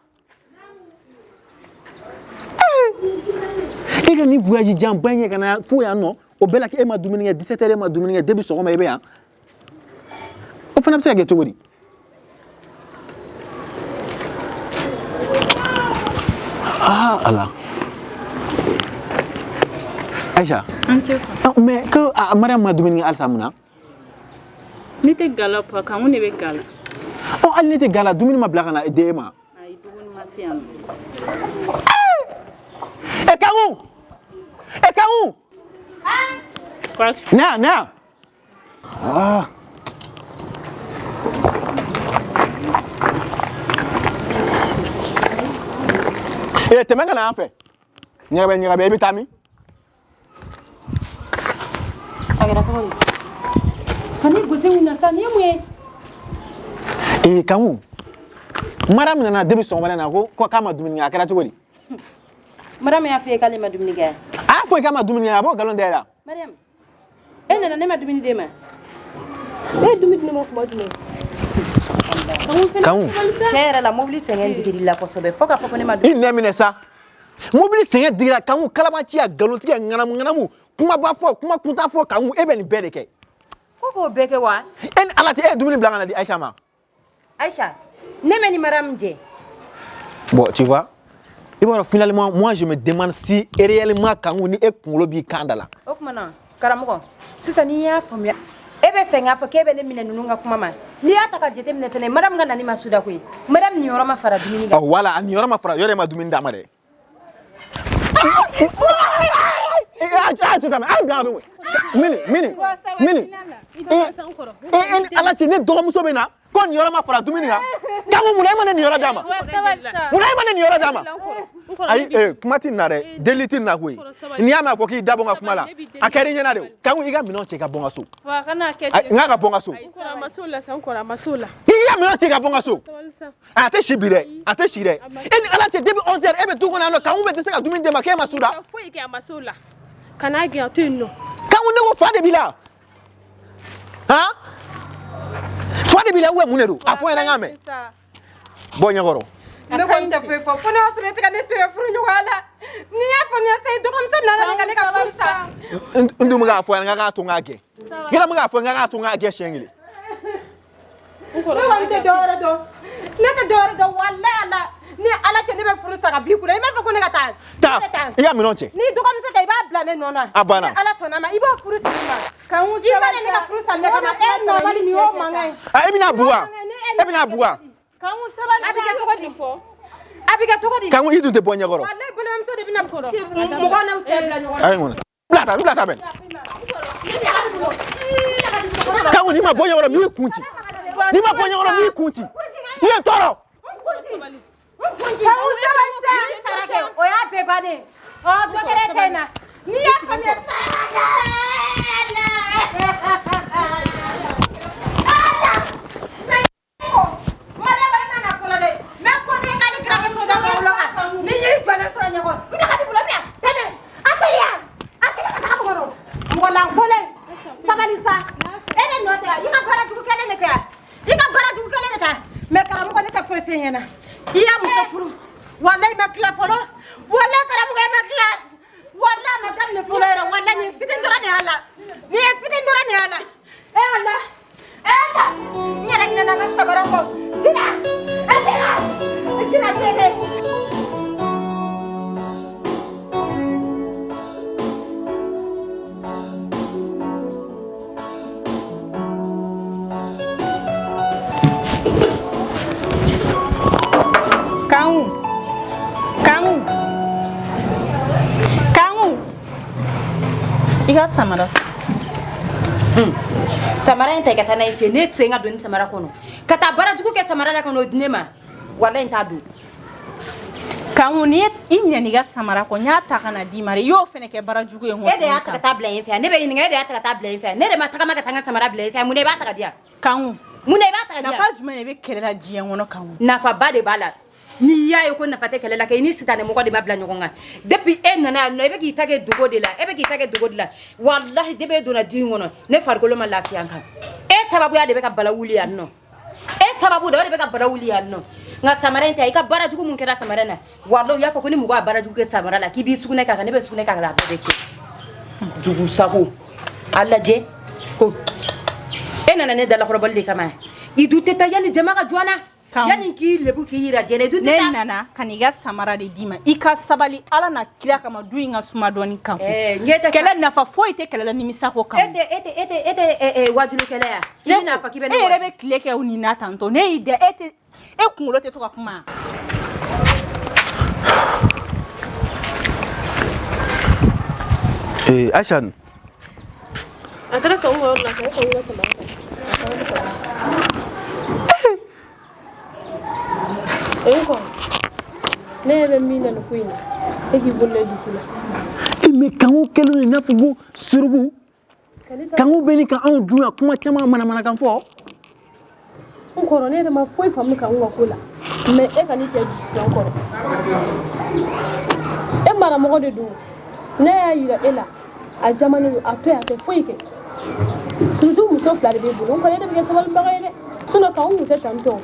E: E ka nin voyage janba in kɛ ka na fo yan nɔ, o bɛɛ la e ma dumuni kɛ, 17h e ma dumuni kɛ, depuis sɔgɔma e bɛ yan. O fana bɛ se ka kɛ cogo di? Ah, Ala. Aïcha. Mais que Mariam ma dumuni kɛ halisa mun na?
A: Ne tɛ gala pa, Kanku de bɛ gala.
E: Ɔ, hali ne tɛ gala, dumuni ma bila ka na di e ma.
A: Ayi, dumuni ma se yan nɔ.
E: E Kanku! E Kanku! Na yan, na yan. Ah. E tɛmɛ ka na yan fɛ. Ɲɛgɛbɛ ɲɛgɛbɛ, i bɛ taa min?
C: A kɛra cogo di? Ka ne gosi mun na sa, nin ye mun ye?
E: Ee Kanku, Mariam nana depuis sɔgɔmada in na ko k'a ma dumuni kɛ, a kɛra cogo di?
C: Mariam y'a fɔ e ye k'ale ma dumuni kɛ.
E: A y'a fɔ e k'a ma dumuni kɛ, a b'o nkalon da e la.
C: Mariam, e nana ne ma dumuni d'e ma.
J: Ne ye dumuni di ne ma kuma jumɛn?
E: Kanku.
C: Tiɲɛ yɛrɛ la, mobili sɛgɛn digir'i la kosɛbɛ fo k'a fɔ ko ne ma dumuni.
E: I nɛ minɛ sa. Mobili sɛgɛn digira Kanku, kalabanciya, nkalontigɛ, ŋanamu ŋanamu, kumaba fɔ, kuma kuntan fɔ, Kanku, e bɛ nin bɛɛ de kɛ.
C: Ko k'o bɛɛ kɛ wa?
E: E ni Ala cɛ, e ye dumuni bila ka na di Aïcha ma.
C: Aïcha, ne bɛ ni Mariam jɛ.
E: Bon, tu vois, i b'a dɔn finalement, moi je me demande si réellement Kanku ni e kunkolo b'i kan da la.
C: O tuma na, karamɔgɔ, sisan n'i y'a faamuya, e bɛ fɛ k'a fɔ k'e bɛ ne minɛ ninnu ka kuma ma. N'i y'a ta ka jateminɛ fɛnɛ, Mariam ka nani ma suda koyi. Mariam niyɔrɔ ma fara dumuni kan.
E: Ɔ voilà, a niyɔrɔ ma fara, yɔrɔ e ma dumuni d'a ma dɛ. Mini, mini, mini. E ni Ala cɛ, ne dɔgɔmuso bɛ na. Ko nin yɔrɔ ma fara dumuni kan. Kanku, mun na e ma ne niyɔrɔ d'a ma? Mun na e ma ne niyɔrɔ d'a ma? Ayi, kuma tɛ nin na dɛ, deli tɛ nin na koyi. N'i y'a mɛn a fɔ k'i da bɔ n ka kuma la, a kɛra i ɲɛna de o. Kanku, i ka minɛnw cɛ ka bɔ n ka so. Ayi, n k'a ka bɔ n ka so.
J: N kɔrɔ, a ma s'o la sa, n kɔrɔ, a ma s'o la.
E: I ka minɛnw cɛ ka bɔ n ka so. A tɛ si bi dɛ, a tɛ si dɛ. E ni Ala cɛ, depuis 11 heures e bɛ du kɔnɔ yan nɔ, Kanku bɛ dɛsɛ ka dumuni d'e ma k'e ma su da.
J: Ka foyi kɛ, a ma s'o la. Kan'a gɛn, a to yen nɔ.
E: Kanku, ne ko fa de b'i la. Han? Fa de b'i la ou bien mun de don? A fɔ n ɲɛna n k'a mɛn. Bɔ ɲɛkɔrɔ.
C: Ne kɔni tɛ foyi fɔ fo n'a y'a sɔrɔ e tɛ ka ne to yen furuɲɔgɔnya la. N'i y'a faamuya sa, i dɔgɔmuso nana de ka ne ka furu sa.
E: N dun bɛ k'a fɔ yan k'a to n k'a gɛn. Yɔrɔ n bɛ k'a fɔ n k'a to n k'a gɛn siɲɛ kelen.
C: Ne kɔni tɛ dɔwɛrɛ dɔn. Ne tɛ dɔwɛrɛ dɔn walayi Ala. Ni Ala cɛ, ne bɛ furu sa ka b'i kunna. I m'a fɔ ko ne ka taa.
E: Taa, i ka minɛnw cɛ.
C: N'i dɔgɔmuso tɛ, i b'a bila ne nɔ na.
E: A banna.
C: Ni Ala sɔnna ma, i b'o furu siri ma. I ma ne ka furu sa ne kama. E nɔbali nin y'o mankan ye.
E: A e bɛna buwa. E bɛna buwa.
C: Kanku, sabali. A bɛ kɛ cogo di? A bɛ kɛ cogo di?
E: Kanku, i dun tɛ bɔ ɲɛkɔrɔ.
C: Walayi, balimamuso de bɛna mɔgɔw n'aw cɛ bila ɲɔgɔn na.
E: Ayi, ŋɔnɔ. Bila ta, bila ta bɛn. Kanku, n'i ma bɔ ɲɛkɔrɔ, n b'i kun ci. N'i ma bɔ ɲɛkɔrɔ, n b'i kun ci. I ye n tɔɔrɔ.
C: Kanku, sabali sa. O y'a bɛɛ bannen ye. Ɔ, dɔ kɛra e ta in na. N'i y'a faamuya sa. Sabali sa, e de nɔ tɛ, i ka baara jugu kɛlen de kɛ, i ka baara jugu kɛlen de kɛ. Mɛ karamɔgɔ, ne tɛ foyi f'e ɲɛna. I y'a muso furu, walayi ma tila fɔlɔ, walayi karamɔgɔ, e ma tila, walayi a ma daminɛ fɔlɔ yɛrɛ. Walayi nin fitini dɔrɔn de y'a la, nin ye fitini dɔrɔn de y'a la. E Ala, e Ala, n yɛrɛ ɲinɛna n ka samara kɔ. Jina, e Jina, Jina tɛ dɛ.
A: Kanku, Kanku, Kanku, i ka samara.
C: Samara in ta, i ka taa n'a ye fɛ. Ne tɛ se n ka don ni samara kɔnɔ ka taa baara jugu kɛ samara la ka n'o di ne ma. Walayi, n t'a don.
A: Kanku, n'i ye i ɲinɛ n'i ka samara kɔ, n y'a ta ka na d'i ma de, i y'o fɛnɛ kɛ baara jugu ye.
C: E de y'a ta ka taa bila yen fɛ. Ne bɛ ɲininka, e de y'a ta ka taa bila yen fɛ. Ne de ma tagama ka taa n ka samara bila yen fɛ. Mun na i b'a ta ka di yan?
A: Kanku,
C: mun na i b'a ta ka di yan?
A: Nafa jumɛn de bɛ kɛlɛ la diɲɛ kɔnɔ, Kanku?
C: Nafaba de b'a la. N'i y'a ye ko nafa tɛ kɛlɛ la kɛ, i ni sitanɛ mɔgɔ de ma bila ɲɔgɔn kan. Depuis e nana yan nɔ, e bɛ k'i ta kɛ dogo de la, e bɛ k'i ta kɛ dogo de la. Walahi, depuis e donna du in kɔnɔ, ne farikolo ma lafiya n kan. E sababuya de bɛ ka bala wuli yan nɔ, e sababu de, o de bɛ ka bala wuli yan nɔ. Nka samara in ta, i ka baara jugu mun kɛra samara in na, walahi, u y'a fɔ ko ni mɔgɔ y'a baara jugu kɛ samara la, k'i b'i sugunɛ k'a kan. Ne bɛ sugunɛ k'a kan, a bɛɛ bɛ tiɲɛ. Jugu sago, a lajɛ ko e nana ne dalakɔrɔbɔli de kama. I dun tɛ taa yanni jama ka jɔ an na, yanni k'i lebu k'i yira jɛnɛ, i dun tɛ taa.
A: Ne nana ka n'i ka samara de d'i ma. I ka sabali, Ala na kira kama, du in ka suma dɔɔni. Kan kɛlɛ, nafa foyi tɛ kɛlɛ la nimisa ko kan.
C: E tɛ e tɛ e tɛ e tɛ wajulukɛla ya? I bɛna fɔ k'i bɛ ne
A: E yɛrɛ bɛ tile kɛ nin na tantɔ. Ne y'i da, e tɛ, e kunkolo tɛ to ka kuma.
E: Ee, Aisha.
J: A taara Kanku ka yɔrɔ la sa, e Kanku ka samara ta. E n kɔrɔ, ne yɛrɛ bɛ min na nin ko in na, e k'i bolo da i dusu la.
E: E, mais Kanku kɛlen don i n'a fɔ ko suruku. Kanku bɛ ni ka anw dun yan, kuma caman manamanakan fɔ.
J: N kɔrɔ, ne yɛrɛ ma foyi faamu Kanku ka ko la, mais e kan'i kɛ dusu la. N kɔrɔ, e maramɔgɔ de don. Ne y'a yira e la, a jamanen don, a to yen, a tɛ foyi kɛ. Surtout muso fila de b'e bolo. N kɔrɔ, e de bɛ kɛ sabalibaga ye dɛ, sinon Kanku tun tɛ tantɔ.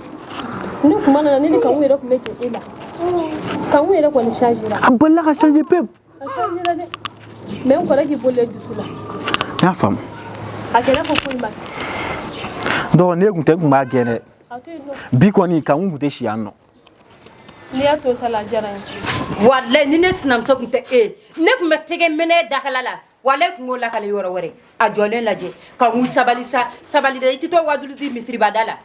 J: Ne kuma nana, ne ni Kanku yɛrɛ tun bɛ jɛ e la. Kanku yɛrɛ kɔni changera.
E: A balila ka changer pewu.
J: A changera dɛ, mais n kɔrɔ, k'i bolo da i dusu la.
E: N y'a faamu.
J: A kɛra fɔ foyi ma kɛ.
E: Donc ne kun tɛ, n kun b'a gɛn dɛ.
J: A to yen nɔ.
E: Bi kɔni, Kanku kun tɛ si yan nɔ.
J: N'i y'a to ta la, a diyara n ye.
C: Walayi, ni ne sinamuso kun tɛ e, ne kun bɛ tɛgɛ minɛ dakala la. Walayi, kun k'o lakale yɔrɔ wɛrɛ. A jɔlen lajɛ ka n sabali sa, sabali dɛ, i tɛ to wajulu di misiribada la.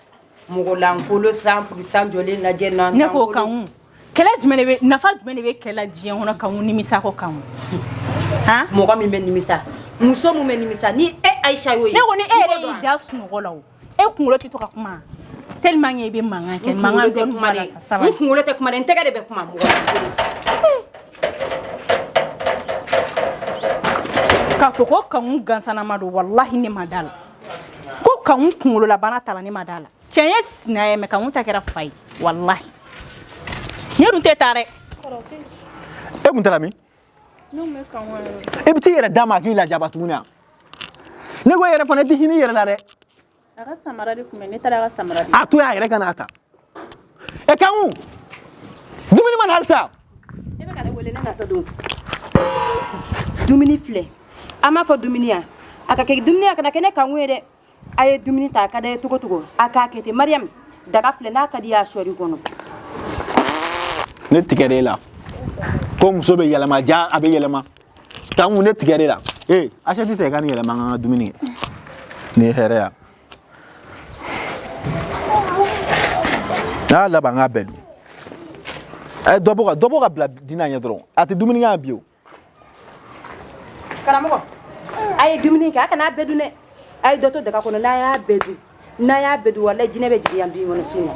C: Mɔgɔ lankolo 100% jɔlen lajɛ na.
A: Ne ko Kanku, kɛlɛ jumɛn de bɛ, nafa jumɛn de bɛ kɛlɛ la diɲɛ kɔnɔ, Kanku, nimisa kɔ, Kanku? Han,
C: mɔgɔ min bɛ nimisa, muso min bɛ nimisa, ni e Ayisa y'o ye.
A: Ne ko ni e yɛrɛ y'i da sunɔgɔ la, o e kunkolo tɛ to ka kuma. Tellement que i bɛ mankan kɛ, mankan dɔɔni b'a la sa, sabali.
C: N kunkolo tɛ kuma dɛ, n tɛgɛ de bɛ kuma mɔgɔ.
A: K'a fɔ ko Kanku gansanama don, walahi ne ma da la. Ko Kanku kunkololabana t'a la, ne ma da la. Cɛ ye sina ye, mais Kanku ta kɛra fa ye, walahi. Ne dun tɛ taa dɛ.
B: E kun taara min? E bɛ t'i yɛrɛ d'a ma a k'i lajaba tuguni wa? Ne ko e yɛrɛ fana, i tɛ hinɛ i yɛrɛ la dɛ.
A: A ka samara de tun bɛ, ne taara a ka samara de.
B: A to yen, a yɛrɛ ka n'a ta. E Kanku, dumuni ma na halisa?
C: E bɛ ka ne wele, ne natɔ don. Dumuni filɛ, an b'a fɔ dumuni ya, a ka kɛ dumuni, a kana kɛ ne Kanku ye dɛ. A ye dumuni ta, a ka d'a ye cogo cogo, a k'a kɛ ten. Mariam, daga filɛ, n'a ka di i y'a sɔɔri kɔnɔ.
B: Ne tigɛra e la ko muso bɛ yɛlɛma, ja a bɛ yɛlɛma. Kanku, ne tigɛra e la. Ee, assiette ta, i ka nin yɛlɛma, an ka dumuni kɛ. Nin ye hɛrɛ ya. N'a laban k'a bɛɛ dun. A ye dɔ bɔ ka bila dina ɲɛ dɔrɔn. A tɛ dumuni kɛ yan bi o.
C: Karamɔgɔ, a ye dumuni kɛ, a kana a bɛɛ dun dɛ. A ye dɔ to daga kɔnɔ, n'a y'a bɛɛ dun, n'a y'a bɛɛ dun, walayi jinɛ bɛ jigin yan du in kɔnɔ su in na.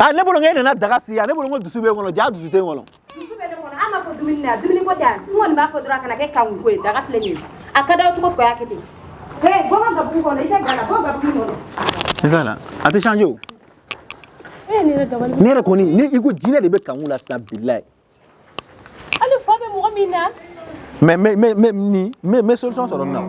B: Ah, ne bolo k'e nana daga sigi yan, ne bolo ko dusu b'e kɔnɔ, ja dusu tɛ n kɔnɔ.
C: Dusu bɛ ne kɔnɔ, an b'a fɔ dumuni na, dumuni ko tɛ yan. N kɔni b'a fɔ dɔrɔn, a kana kɛ kanku ko ye. Daga filɛ nin ye, a ka d'aw cogo cogo, a y'a kɛ ten. He, bɔ ka gabugu kɔnɔ, i tɛ ga la, bɔ gabugu kɔnɔ.
B: Ne t'a la, a tɛ changer o.
J: E ne yɛrɛ dabali.
B: Ne yɛrɛ kɔni, ni i ko jinɛ de bɛ kanku la sisan, bilayi.
J: Hali fa bɛ mɔgɔ min na.
B: Mais ni mais solution sɔrɔ nin na o.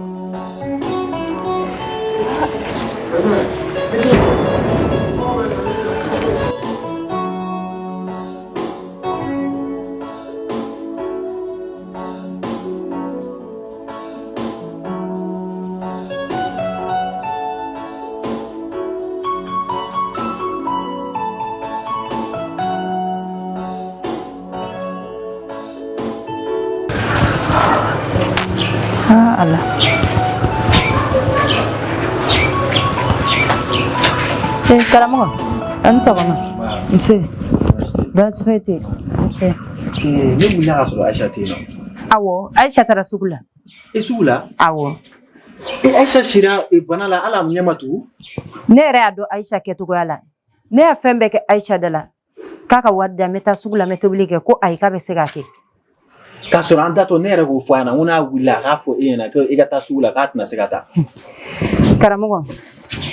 A: Ah, Allah.
C: Eh, karamɔgɔ, a ni sɔgɔma. Nse. Baasi foyi tɛ yen. Nse.
E: Ne wulila k'a sɔrɔ Ayisa tɛ yen nɔ.
C: Awɔ, Ayisa taara sugu la.
E: E, sugu la?
C: Awɔ.
E: E, Ayisa sira bana la, hali a ɲɛ ma tugu.
C: Ne yɛrɛ y'a dɔn Ayisa kɛcogoya la. Ne y'a fɛn bɛɛ kɛ Ayisa da la. K'a ka wari di yan, n bɛ taa sugu la, n bɛ tobili kɛ, ko ayi, k'a bɛ se k'a kɛ.
E: K'a sɔrɔ an tatɔ, ne yɛrɛ k'o fɔ a ɲɛna, ko n'a wulila a k'a fɔ e ɲɛna ko i ka taa sugu la, k'a tɛna se ka taa.
C: Karamɔgɔ,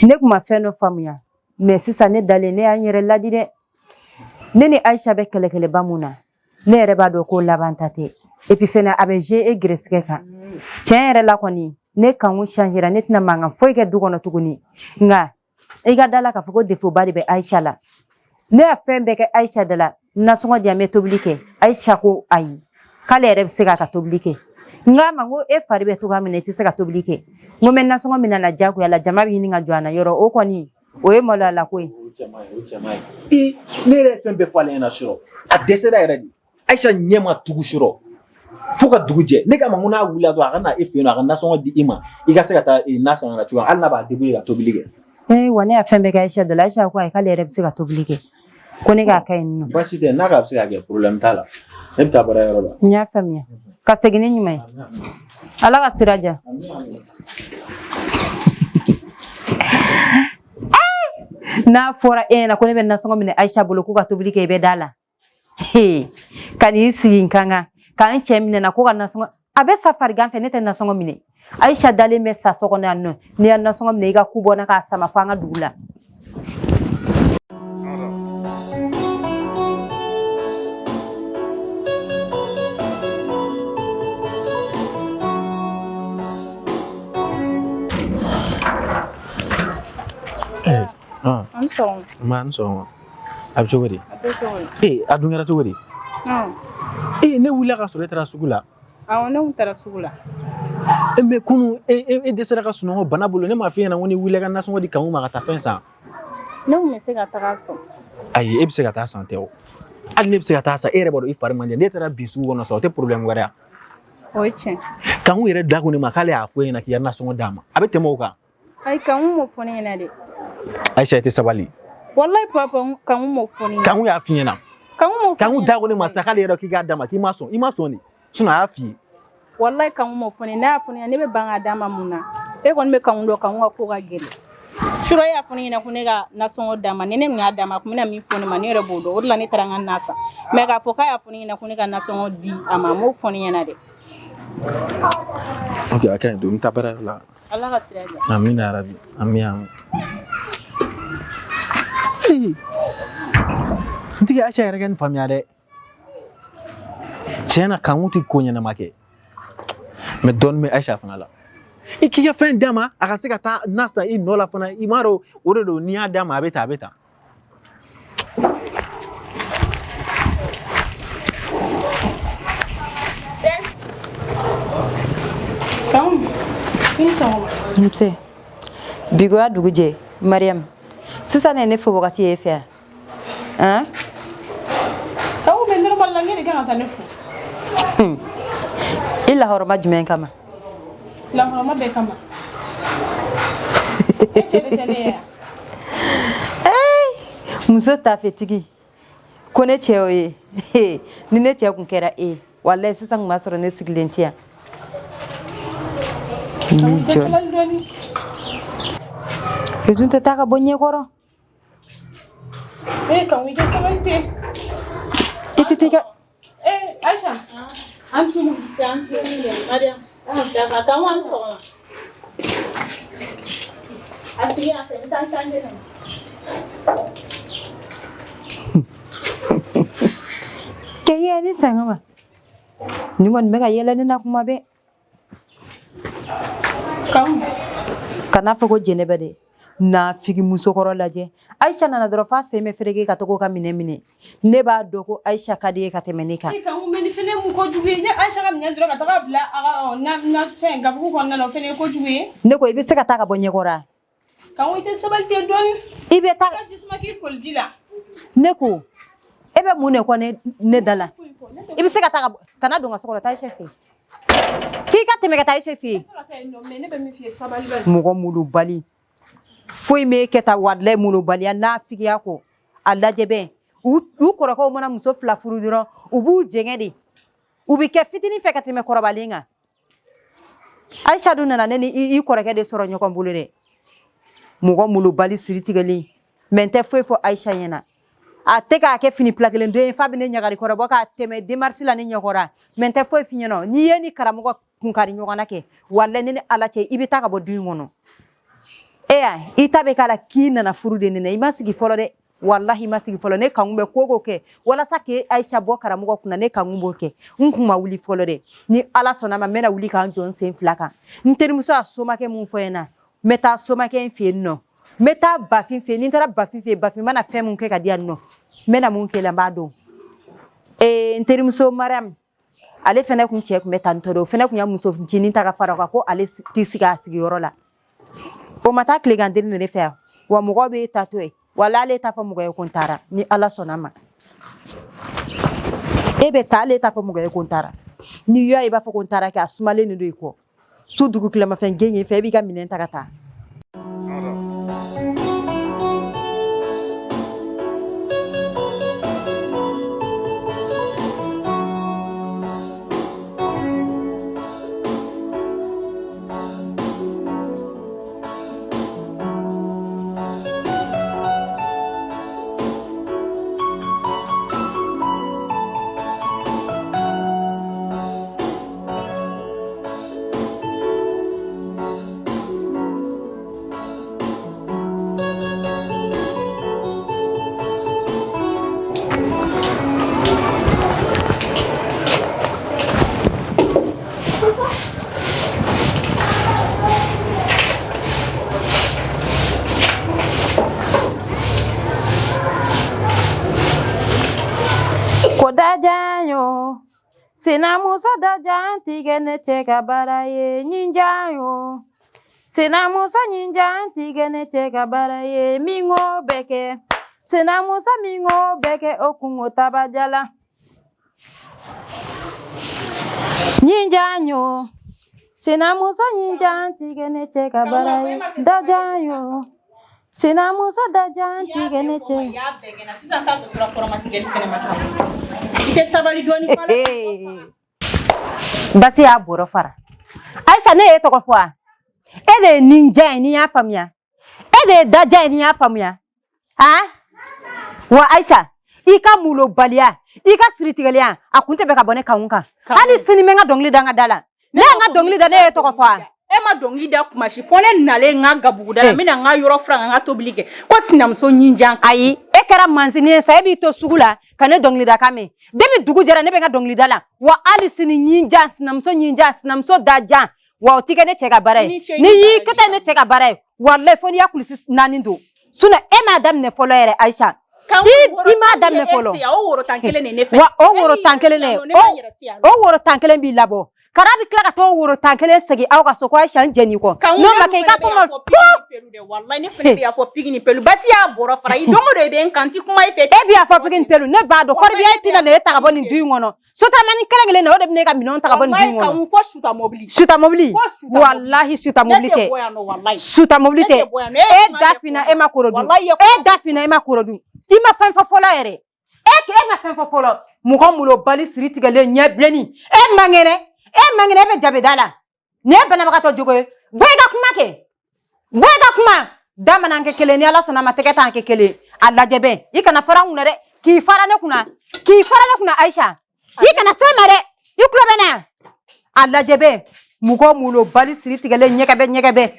C: ne tun ma fɛn dɔ faamuya, mais sisan ne dalen, ne y'an yɛrɛ ladi dɛ. Ne ni Ayisa bɛ kɛlɛkɛlɛba mun na, ne yɛrɛ b'a dɔn ko laban ta tɛ. Et puis fɛnɛ, a bɛ jouer e gɛrɛsɛgɛ kan. Tiɲɛ yɛrɛ la kɔni, ne kanku changera, ne tɛna mankan foyi kɛ du kɔnɔ tuguni. Nka i ka da la k'a fɔ ko défaut ba de bɛ Ayisa la. Ne y'a fɛn bɛɛ kɛ Ayisa da la, nasɔngɔ di yan, n bɛ tobili kɛ. Ayisa ko ayi, k'ale yɛrɛ bɛ se k'a ka tobili kɛ. N k'a ma, n ko e fari bɛ cogoya min na, i tɛ se ka tobili kɛ. N ko mɛ nasɔngɔ min nana diyagoya la, jama bɛ ɲini ka jɔ an na yɔrɔ, o kɔni o ye maloyala ko ye.
E: O cɛ man ɲi, o cɛ man ɲi. Ee, ne yɛrɛ ye fɛn bɛɛ fɔ ale ɲɛna surɔ, a dɛsɛra yɛrɛ de. Ayisa ɲɛ ma tugu surɔ fo ka dugu jɛ. Ne k'a ma ko n'a wulila dɔrɔn, a ka na e fɛ yen nɔ, a ka nasɔngɔ di i ma, i ka se ka taa na san ka na cogoya, hali n'a b'a débrouiller ka tobili kɛ.
C: Ee wa, ne y'a fɛn bɛɛ kɛ Ayisa da la, Ayisa ko ayi, k'ale yɛrɛ bɛ se ka tobili kɛ, ko ne k'a kɛ yen nɔ.
E: Baasi tɛ, n'a k'a bɛ se ka kɛ, problème t'a la. Ne bɛ taa baarayɔrɔ la.
C: N y'a faamuya, ka segin ni ɲuman ye, Ala ka sira diya. N'a fɔra e ɲɛna ko ne bɛ nasɔngɔ minɛ Ayisa bolo k'u ka tobili kɛ, i bɛ da la. Ka n'i sigi n kan kan ka n cɛ minɛ na ko ka nasɔngɔ, a bɛ sa farigan fɛ, ne tɛ nasɔngɔ minɛ. Ayisa dalen bɛ sa so kɔnɔ yan nɔ, n'i ya nasɔngɔ minɛ, i ka ku bɔ n na k'a sama fo an ka dugu la.
A: An ni sɔgɔma.
E: Nba, ni sɔgɔma. A bɛ cogo di?
A: A bɛ cogo di?
E: Ee, a dun kɛra cogo di? Ee, ne wulila ka sɔrɔ e taara sugu la.
A: Awɔ, ne kun taara sugu la.
E: E mais kunu e dɛsɛra ka sunɔgɔ bana bolo, ne m'a f'i ɲɛna ko n'i wulila, i ka nasɔngɔ di Kanku ma ka taa fɛn san.
A: Ne kun bɛ se ka taga san.
E: Ayi, e bɛ se ka taa san tɛ o. Hali ne bɛ se ka taa san, e yɛrɛ b'a dɔn i fari man di. Ne taara bin sugu kɔnɔ sisan, o tɛ problème wɛrɛ ye.
A: O ye tiɲɛ.
E: Kanku yɛrɛ da ko ne ma k'ale y'a fɔ e ɲɛna k'i ka nasɔngɔ d'a ma. A bɛ tɛmɛ o kan.
A: Ayi, Kanku m'o fɔ ne ɲɛna dɛ.
E: Ayisa, i tɛ sabali.
A: Walayi papa, Kanku m'o fɔ ne ɲɛna.
E: Kanku y'a f'i ɲɛna.
A: Kanku m'o fɔ.
E: Kanku da ko ne ma sisan k'ale yɛrɛ k'i k'a d'a ma, k'i ma sɔn, i ma sɔn de. Sinon a y'a f'i ye.
A: Walayi Kanku m'o fɔ ne ɲɛna. N'a y'a fɔ ne ɲɛna, ne bɛ ban k'a d'a ma mun na? E kɔni bɛ Kanku dɔn, Kanku ka ko ka gɛlɛn. Surɔ e y'a fɔ ne ɲɛna ko ne ka nasɔngɔ d'a ma ni ne tun y'a d'a ma a tun bɛna min fɔ ne ma ne yɛrɛ b'o dɔn o de la ne taara n ka na san mais k'a fɔ k'a y'a fɔ ne ɲɛna ko ne ka nasɔngɔ di a ma a m'o fɔ ne ɲɛna dɛ.
E: Ok, a ka ɲi don n bɛ taa baarayɔrɔ la.
A: Ala ka sira diya.
E: Amina yarabi. Ami ami. N tigi Aisha yɛrɛ ka nin faamuya dɛ. Tiɲɛ na Kanku tɛ ko ɲɛnama kɛ. Mais dɔɔnin bɛ Aisha fana la. I k'i ka fɛn d'a ma a ka se ka taa na san i nɔ la fana i m'a dɔn o de don n'i y'a d'a ma a bɛ tan a bɛ tan.
C: Nse bi ko ya dugu jɛ Mariam sisan ne ne fo wagati ye fɛ yan han
J: Kanku bɛ normal la n de kan ka taa ne fo.
C: I lahɔrɔma jumɛn kama?
J: Lahɔrɔma bɛɛ kama. E cɛ de tɛ ne ye yan.
C: Muso tafetigi ko ne cɛ o ye ni ne cɛ kun kɛra e ye walayi sisan kun b'a sɔrɔ ne sigilen tɛ yan. I dun tɛ taa ka bɔ ɲɛkɔrɔ.
J: Eh, Kanku i ka sabali ten.
C: I tɛ t'i ka.
J: Eh, Aisha.
A: An su an su Mariam. Kanku an sɔgɔma. A sigi yan fɛ n bɛ taa n changer ka na.
C: Kɛ yɛlɛ sanga ma. Nin kɔni bɛ ka yɛlɛ ne na kuma bɛɛ. Kana fɔ ko jɛnɛba dɛ nafigi musokɔrɔ lajɛ Aisha nana dɔrɔn f'a sen bɛ fereke ka taga ka minɛ minɛ ne b'a dɔn ko Aisha ka di ye ka tɛmɛ ne kan
J: Kanku mais nin fɛnɛ mun kojugu ye n ye Aisha ka minɛn dɔrɔn ka taga bila a ka na fɛn gabugu kɔnɔna na o fɛnɛ ye kojugu ye
C: ne ko i bɛ se ka taa ka bɔ ɲɛkɔrɔ
J: Kanku i tɛ sabali ten dɔɔni
C: i bɛ taa
J: ka jisuma k'i koliji la
C: ne ko e bɛ mun de kɔ ne da la i bɛ se ka taa ka bɔ kana don n ka so kɔnɔ taa Aisha fɛ yen k'i ka tɛmɛ ka taa Aisha fɛ yen
J: ne bɛ min f'i ye sabali bani
C: mɔgɔ molobali foyi m'e kɛ ta walayi molobaliya nafigiya kɔ a lajɛ bɛ u kɔrɔkɛw mana muso fila furu dɔrɔn u b'u jɛngɛ de u bɛ kɛ fitinin fɛ ka tɛmɛ kɔrɔbalen kan Aisha dun nana ne ni i kɔrɔkɛ de sɔrɔ ɲɔgɔn bolo dɛ mɔgɔ molobali siri tigɛlen mais n tɛ foyi fɔ Aisha ɲɛna a tɛ k'a kɛ fini pila kelen don ye f'a bɛ ne ɲagari kɔrɔbɔ k'a tɛmɛ démarche la ne ɲɛkɔrɔ mais n tɛ foyi f'i ɲɛna n'i ye ni karamɔgɔ kunkari ɲɔgɔn na kɛ walayi ne ni Ala cɛ i bɛ taa ka bɔ du in kɔnɔ e y'a i ta bɛ k'a la k'i nana furu de ne na i ma sigi fɔlɔ dɛ walahi ma sigi fɔlɔ ne Kanku bɛ ko ko kɛ walasa k'e Aisha bɔ karamɔgɔ kunna ne Kanku b'o kɛ n kun ma wuli fɔlɔ dɛ ni Ala sɔnna ma n bɛna wuli k'an jɔ n sen fila kan n terimuso y'a somakɛ mun fɔ n ɲɛna n bɛ taa somakɛ in fɛ yen nɔ n bɛ taa Bafin fɛ yen ni n taara Bafin fɛ yen Bafin mana fɛn mun kɛ ka di yan nɔ n bɛna mun k'e la n b'a dɔn ee n terimuso Mariam ale fɛnɛ kun cɛ kun bɛ tan tɔ de o fɛnɛ kun y'a muso ncinin ta ka fara o kan ko ale t'i sigi a sigiyɔrɔ la o ma taa tilegan deli ne fɛ yan wa mɔgɔ b'e ta to yen wala ale t'a fɔ mɔgɔ ye ko n taara ni Ala sɔnna ma e bɛ taa ale t'a fɔ mɔgɔ ye ko n taara n'i y'a ye i b'a fɔ ko n taara kɛ a sumalen de don i kɔ su dugu tilamafɛn gɛn fɛ i b'i ka minɛn ta ka taa Ko dajan yo Sinamuso dajan ti kɛ ne cɛ ka baara ye ɲinjan yo Sinamuso ɲinjan ti kɛ ne cɛ ka baara ye min ko bɛ kɛ Sinamuso min ko bɛ kɛ o kungo tabajala Ɲinjan yo Sinamuso ɲinjan ti kɛ ne cɛ ka baara ye dajan yo Sinamuso dajan ti kɛ ne cɛ
A: sisan ta tɔ tora kɔrɔmatigɛli fɛnɛ ma i tɛ sabali dɔɔni
C: Basi y'a bɔrɔ fara Ayisa ne y'e tɔgɔ fɔ wa e de ye ninja ye n'i y'a faamuya e de ye dajan ye, n'i y'a faamuya. Han, wa Ayisa, i ka molobaliya, i ka siritigɛlenya, a kun tɛ bɛ ka bɔ ne kan kan. Hali sini n bɛ n ka dɔnkili da n ka da la. Ne ye n ka dɔnkili da, ne ye tɔgɔ fɔ wa?
A: E ma dɔnkili da kuma si fɔ ne nalen n ka gabuguda la, n bɛna n ka yɔrɔ furan ka n ka tobili kɛ ko sinamuso ɲinjan.
C: Ayi, e kɛra mansinin ye sa, e b'i to sugu la ka ne dɔnkilida kan mɛn. Depuis dugu jɛra, ne bɛ n ka dɔnkilida la. Wa hali sini ɲinjan, sinamuso ɲinjan, sinamuso dajan, wa o ti kɛ ne cɛ ka baara ye. N'i y'i kɛta ne cɛ ka baara ye, walayi fo n'i y'a kulisi naani don. Sinon e m'a daminɛ fɔlɔ yɛrɛ, Ayisa. I m'a daminɛ fɔlɔ.
A: O woro tan kelen de ne fɛ.
C: Wa o woro tan kelen de, o woro tan kelen b'i labɔ. Kara bɛ tila ka t'o woro tan kelen segin aw ka so ko Ayisa n jɛn'i kɔ. N'o ma kɛ i ka kuma.
A: Walayi ne fana bɛ y'a fɔ pigi ni pelu basi y'a bɔrɔ fara i don o don i bɛ n kan n ti kuma i fɛ.
C: E bɛ y'a fɔ pigi ni pelu, ne b'a dɔn kɔrɔbiya tɛna na e ta ka bɔ nin du in kɔnɔ. Sotaramani kelen kelen na, o de bɛ ne ka minɛnw ta ka bɔ nin du in kɔnɔ.
A: Walayi fo suta mobili.
C: Suta mobili. Walahi suta mobili tɛ. Suta mobili tɛ. E da finna e ma koro dun. E da finna e ma koro dun. I ma fɛn fɔ fɔlɔ yɛrɛ. E ma fɛn fɔ fɔlɔ. Mɔgɔ molobali siri tigɛlen ɲɛ bilenni. E man kɛnɛ. E man kɛnɛ, e bɛ jabeda la. Nin ye banabagatɔ jogo ye. Bɔ i ka kuma kɛ. Bɔ i ka kuma. Da mana kɛ kelen ni Ala sɔnna a ma, tɛgɛ t'an kɛ kelen. A lajɛ bɛ. I kana fara n kunna dɛ. K'i fara ne kunna. K'i fara ne kunna Ayisa. I kana se n ma dɛ. I tulo bɛ n na. A lajɛ bɛ. Mɔgɔ molobali siri tigɛlen ɲɛgɛbɛ ɲɛgɛbɛ.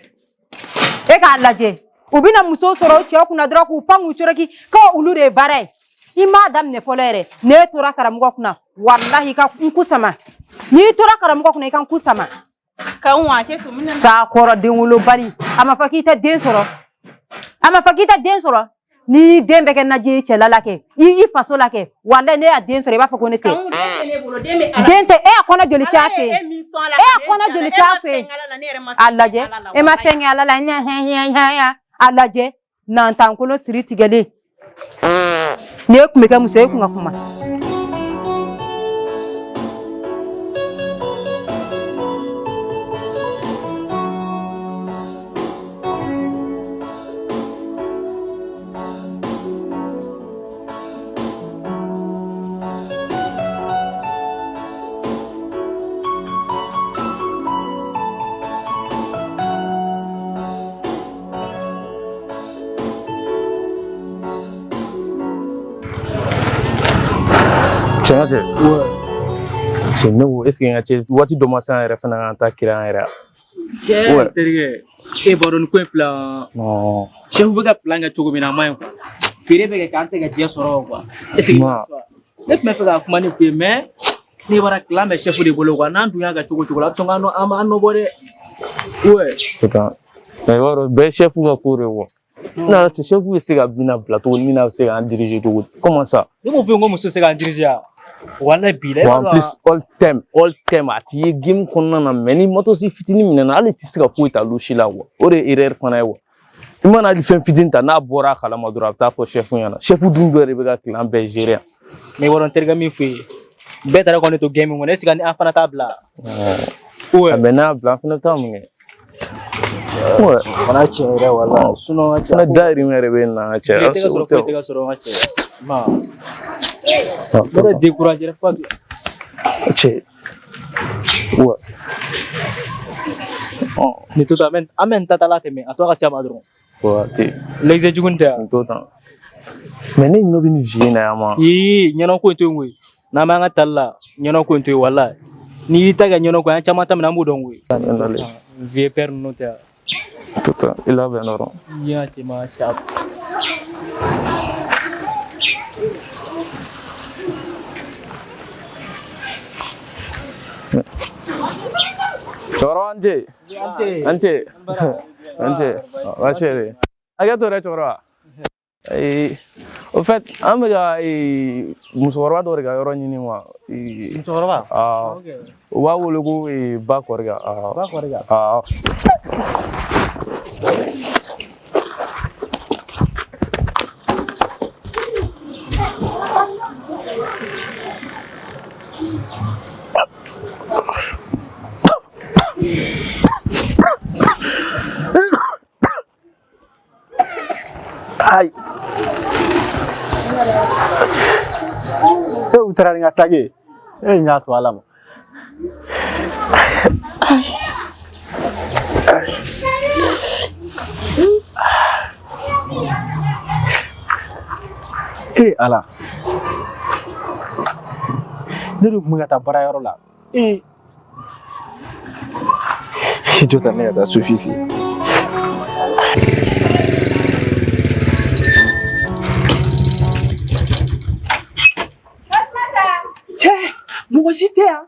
C: E k'a lajɛ. U bɛna muso sɔrɔ u cɛw kunna dɔrɔn k'u pan k'u coroki ko olu de ye baara ye. I m'a daminɛ fɔlɔ yɛrɛ. N'e tora karamɔgɔ kunna, walahi i ka n ku sama. N'i tora karamɔgɔ kunna, i ka n ku sama. Sakɔrɔ denwolobali, a ma fɔ k'i tɛ den sɔrɔ, a ma fɔ k'i tɛ den sɔrɔ. N'i den bɛ kɛ naji ye cɛla la kɛ, i faso la kɛ, walayi ne y'a den sɔrɔ, i b'a fɔ ko ne tɛ. Den tɛ, e y'a kɔnɔ joli cɛ a fɛ yen? E y'a kɔnɔ joli cɛ a fɛ yen? A lajɛ, e ma fɛn kɛ Ala la, a lajɛ. Nantankolo siri tigɛlen, ni e tun bɛ kɛ muso ye, e tun ka kuma.
I: Cɛ cɛ cɛ, ne ko est ce que n ka cɛ waati dɔ ma se an yɛrɛ fana k'an ta kira an yɛrɛ?
H: Cɛ, terikɛ, e b'a dɔn nin ko in filɛ, chef bɛ ka plan kɛ cogo min na, a man ɲi quoi. Feere bɛ kɛ k'an tɛ ka jɛ sɔrɔ quoi. Est ce que ne tun bɛ fɛ ka kuma ni f'i ye, mais ne bɔra plan bɛ chef de bolo quoi. N'an dun y'a kɛ cogo cogo la, a bɛ sɔn k'an nɔ, an b'an nɔ bɔ dɛ.
I: Ouais. Mais i b'a dɔn bɛɛ chef ka ko de quoi. N'a cɛ, chef bɛ se ka Bina bila cogo di, Bina bɛ se k'an diriger cogo di? Comment ça?
H: Ne m'o f'i ye ko muso tɛ se k'an diriger wa? Walayi bi la.
I: En plus all time, all time a ti ye game kɔnɔna na, mais ni matosi fitinin minɛna, hali tɛ se ka foyi ta louche la quoi. O de ye erreur fana ye quoi. I mana hali fɛn fitinin ta, n'a bɔra a kalama dɔrɔn, a bɛ taa fɔ chef ɲɛna. Chef dun dɔ de bɛ ka clan bɛɛ gérer yan.
H: Mais i b'a dɔn n terikɛ, min f'i ye, bɛɛ taara kɔni to game kɔnɔ, est ce que an fana t'a bila?
I: Ouais. Mais n'a y'a bila, an fana t'a mun kɛ? Ouais.
E: Fana tiɲɛ yɛrɛ wala. Sinon n ka cɛ.
I: Fana dahirimɛ yɛrɛ bɛ na n ka cɛ.
H: Tile tɛ ka sɔrɔ, foyi tɛ ka sɔrɔ n ka cɛ. Ma. Ne yɛrɛ découragé fo.
I: Cɛ. Ouais.
H: Nin to tan, an bɛ nin ta la tɛmɛ, a tɔ ka se a ma dɔrɔn.
I: Waati.
H: L'exe jugu tɛ.
I: Nin to tan. Mais ne ɲɛ bɛ nin vie in na yan ma.
H: Ii, ɲɛnɔ ko in to yen koyi. N'an b'an ka tali la, ɲɛnɔ ko in to yen walayi. N'i y'i ta kɛ ɲɛnɔ ko ye, an caman ta minɛ, an b'o dɔn koyi. Vieux père ninnu tɛ yan.
I: To tan, i labɛn dɔrɔn.
H: I y'a cɛ ma sharp.
I: Cɛkɔrɔba, an ce. An ce. An ce. Baasi tɛ. Hakɛ to dɛ, cɛkɔrɔba. Au fait, an bɛ ka musokɔrɔba dɔ de ka yɔrɔ ɲini quoi.
E: Musokɔrɔba?
I: Awɔ. U b'a wele ko Ba Kɔriga.
E: Ba Kɔriga?
I: Awɔ.
E: Ayi. E u taara ni n ka saki ye. E ɲa to Ala ma. Ee Ala, ne dun tun bɛ ka taa baarayɔrɔ la. Ee, jɔ ta ne ka taa Sufi fɛ yen.
K: Cɛ, mɔgɔ si tɛ yan.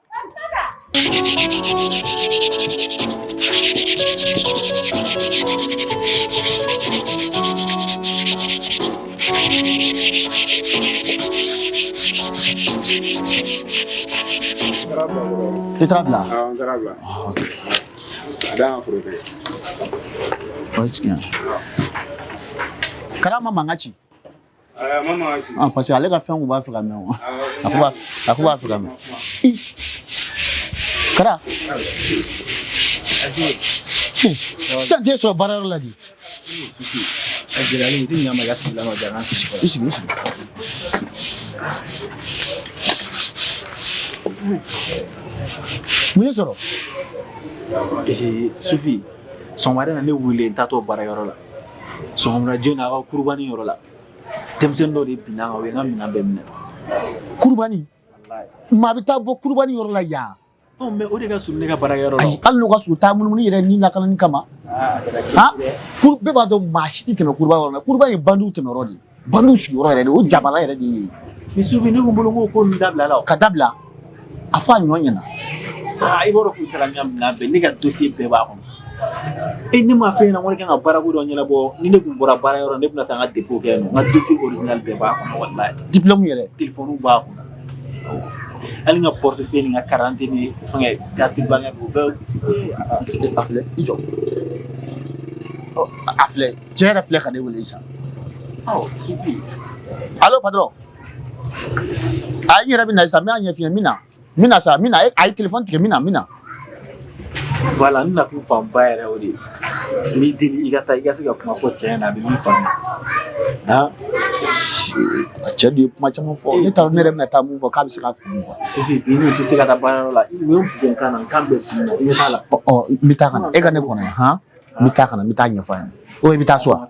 B: I taara bila?
L: Awɔ, n taara bila.
B: Ah, ok.
L: A da ka foro tigɛ.
B: O ye tiɲɛ ye. Kara ma mankan ci.
L: A ma mankan ci.
B: Ah, parce que ale ka fɛn kun b'a fɛ ka mɛn o. A ko b'a fɛ ka mɛn. Ih. Kara. Sisan t'e sɔrɔ baarayɔrɔ la de.
E: A gɛlɛyalen i tɛ ɲa ma i ka sigilan ma jangan sigi.
B: I sigi, i sigi. Mun y'e sɔrɔ?
E: Ee Sufi, sɔgɔmada in na ne wulilen n taatɔ baarayɔrɔ la. Sɔgɔmada joona aw ka kurubani yɔrɔ la. Denmisɛnnin dɔ de binna n kan, u ye n ka minɛn bɛɛ minɛ.
B: Kurubani? Maa bɛ taa bɔ kurubani yɔrɔ la yan.
E: Ɔ mais o de ka surun ne ka baarakɛyɔrɔ la.
B: Ayi, hali n'o ka surun, taa munumunu yɛrɛ ni lakanani kama. Han, bɛɛ b'a dɔn maa si tɛ tɛmɛ kuruba yɔrɔ la. Kuruba ye bandiw tɛmɛyɔrɔ de ye. Bandiw sigiyɔrɔ yɛrɛ de o jabala yɛrɛ de ye.
E: Mais Sufi, ne kun bolo ko ko ninnu dabila la o.
B: Ka dabila? A fɔ a ɲɔ ɲɛna.
E: Aa, i b'a dɔn k'u taara n ka minɛn bɛɛ, ne ka dossier bɛɛ b'a kɔnɔ. E ne m'a f'e ɲɛna ko ne kan ka baarako dɔ ɲɛnabɔ, ni ne kun bɔra baarayɔrɔ la ne bɛna taa n ka dépôt kɛ yen nɔ, n ka dossier original bɛɛ b'a kɔnɔ walayi.
B: Diplôme yɛrɛ?
E: Téléphone b'a kɔnɔ. Hali n ka portefeuille ni n ka carte ni fɛngɛ carte bancaire o bɛɛ.
B: A filɛ, i jɔ. A filɛ, cɛ yɛrɛ filɛ ka ne wele sisan.
E: Ɔ Sufi.
B: Allo patron. A n yɛrɛ bɛ na sisan, n bɛna ɲɛf'i ɲɛna, n bɛ na. N bɛ na sa, n bɛ na, a ye téléphone tigɛ, n bɛ na, n bɛ na.
E: Voilà, n nakun fanba yɛrɛ o de ye. N b'i deli i ka taa i ka se ka kuma fɔ cɛ ɲɛna a bɛ min faamuya. Han?
B: A cɛ dun ye kuma caman fɔ. Ne t'a dɔn ne yɛrɛ bɛna taa mun fɔ k'a bɛ se k'a faamu quoi.
E: Sufi, bi n tɛ se ka taa baarayɔrɔ la. U ye n bugɔ n kan na, n kan bɛɛ fununa. I ɲɛ t'a la.
B: Ɔ ɔ n bɛ taa ka na. E ka ne kɔnɔ yan, han? N bɛ taa ka na, n bɛ taa ɲɛfɔ a ɲɛna. O i bɛ taa so wa?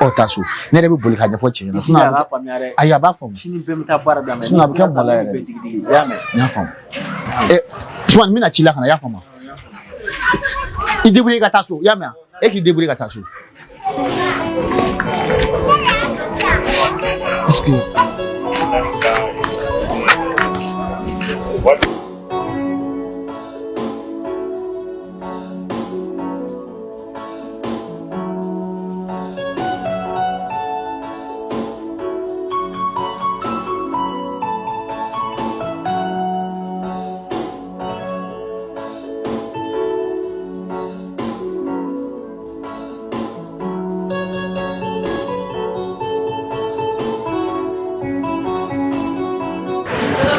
B: Ɔ taa so. Ne yɛrɛ bɛ boli k'a ɲɛfɔ cɛ ɲɛna. Sinon
E: a b'a faamuya dɛ.
B: Ayi, a b'a faamu.
E: Sini bɛɛ bɛ taa baara daminɛ.
B: Sinon a bɛ kɛ maloya yɛrɛ de.
E: I y'a mɛn?
B: N y'a faamu. Ɛ Usumani, n bɛna ci la ka na, i y'a faamu? I débrouiller ka taa so, i y'a mɛn wa? E k'i débrouiller ka taa so. Est-ce que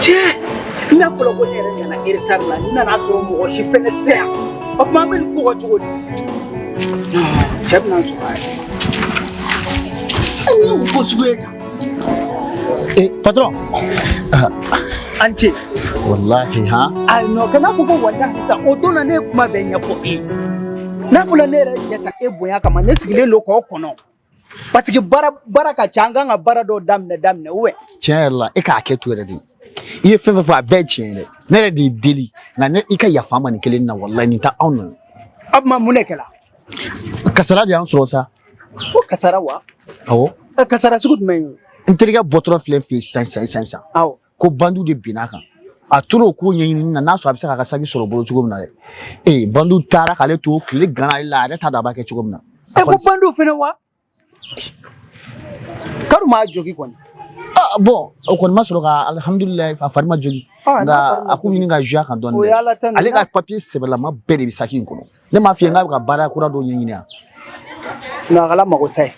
K: Cɛ, n'a fɔra ko ne yɛrɛ nana retard la, n nana sɔrɔ mɔgɔ si fɛnɛ tɛ yan. O tuma an bɛ nin ko kɛ cogo di? Cɛ bɛna n sɔrɔ a yɛrɛ. Nin ye mun ko sugu ye tan?
B: Eh, patron.
K: An ce.
B: Wallahi han.
K: Ayi non, kana fɔ ko wallahi sa, o don na ne ye kuma bɛɛ ɲɛfɔ e ye. N'a fɔra ne yɛrɛ cɛ ta e bonya kama, ne sigilen don k'o kɔnɔ. Parce que baara baara ka ca, an kan ka baara dɔw daminɛ daminɛ ou bien.
B: Tiɲɛ yɛrɛ la, e k'a kɛ to yɛrɛ de. I ye fɛn fɛn fɔ a bɛɛ ye tiɲɛ ye dɛ. Ne yɛrɛ de y'i deli nka ne i ka yafa n ma nin kelen na walahi nin tɛ anw nɔ ye.
K: O tuma mun de kɛra?
B: Kasara de y'an sɔrɔ sa.
K: Ko kasara wa?
B: Awɔ.
K: Kasara sugu jumɛn ye?
B: N terikɛ bɔtɔla filɛ n fɛ yen sisan sisan sisan sisan.
K: Awɔ.
B: Ko bandiw de binna a kan. A tora o ko ɲɛɲinini na n'a sɔrɔ a bɛ se k'a ka saki sɔrɔ o bolo cogo min na dɛ. Ee bandiw taara k'ale to tile ganna ale la, a yɛrɛ t'a dɔn a b'a kɛ cogo min na.
K: E ko bandiw fɛnɛ wa? Kari m'a jogi kɔni.
B: Ah bon, o kɔni ma sɔrɔ ka alihamudulilayi a fari ma jogi.
K: Ah,
B: Nka a ko ɲini ka jouer a kan dɔɔni
K: O ye Ala
B: dɛ.
K: ta
B: Ale ka papier sɛbɛlama bɛɛ de bɛ saki in kɔnɔ. Ne m'a f'i ye n k'a bɛ ka baara kura dɔw ɲɛɲini yan.
K: Non, a kɛla mago sa ye.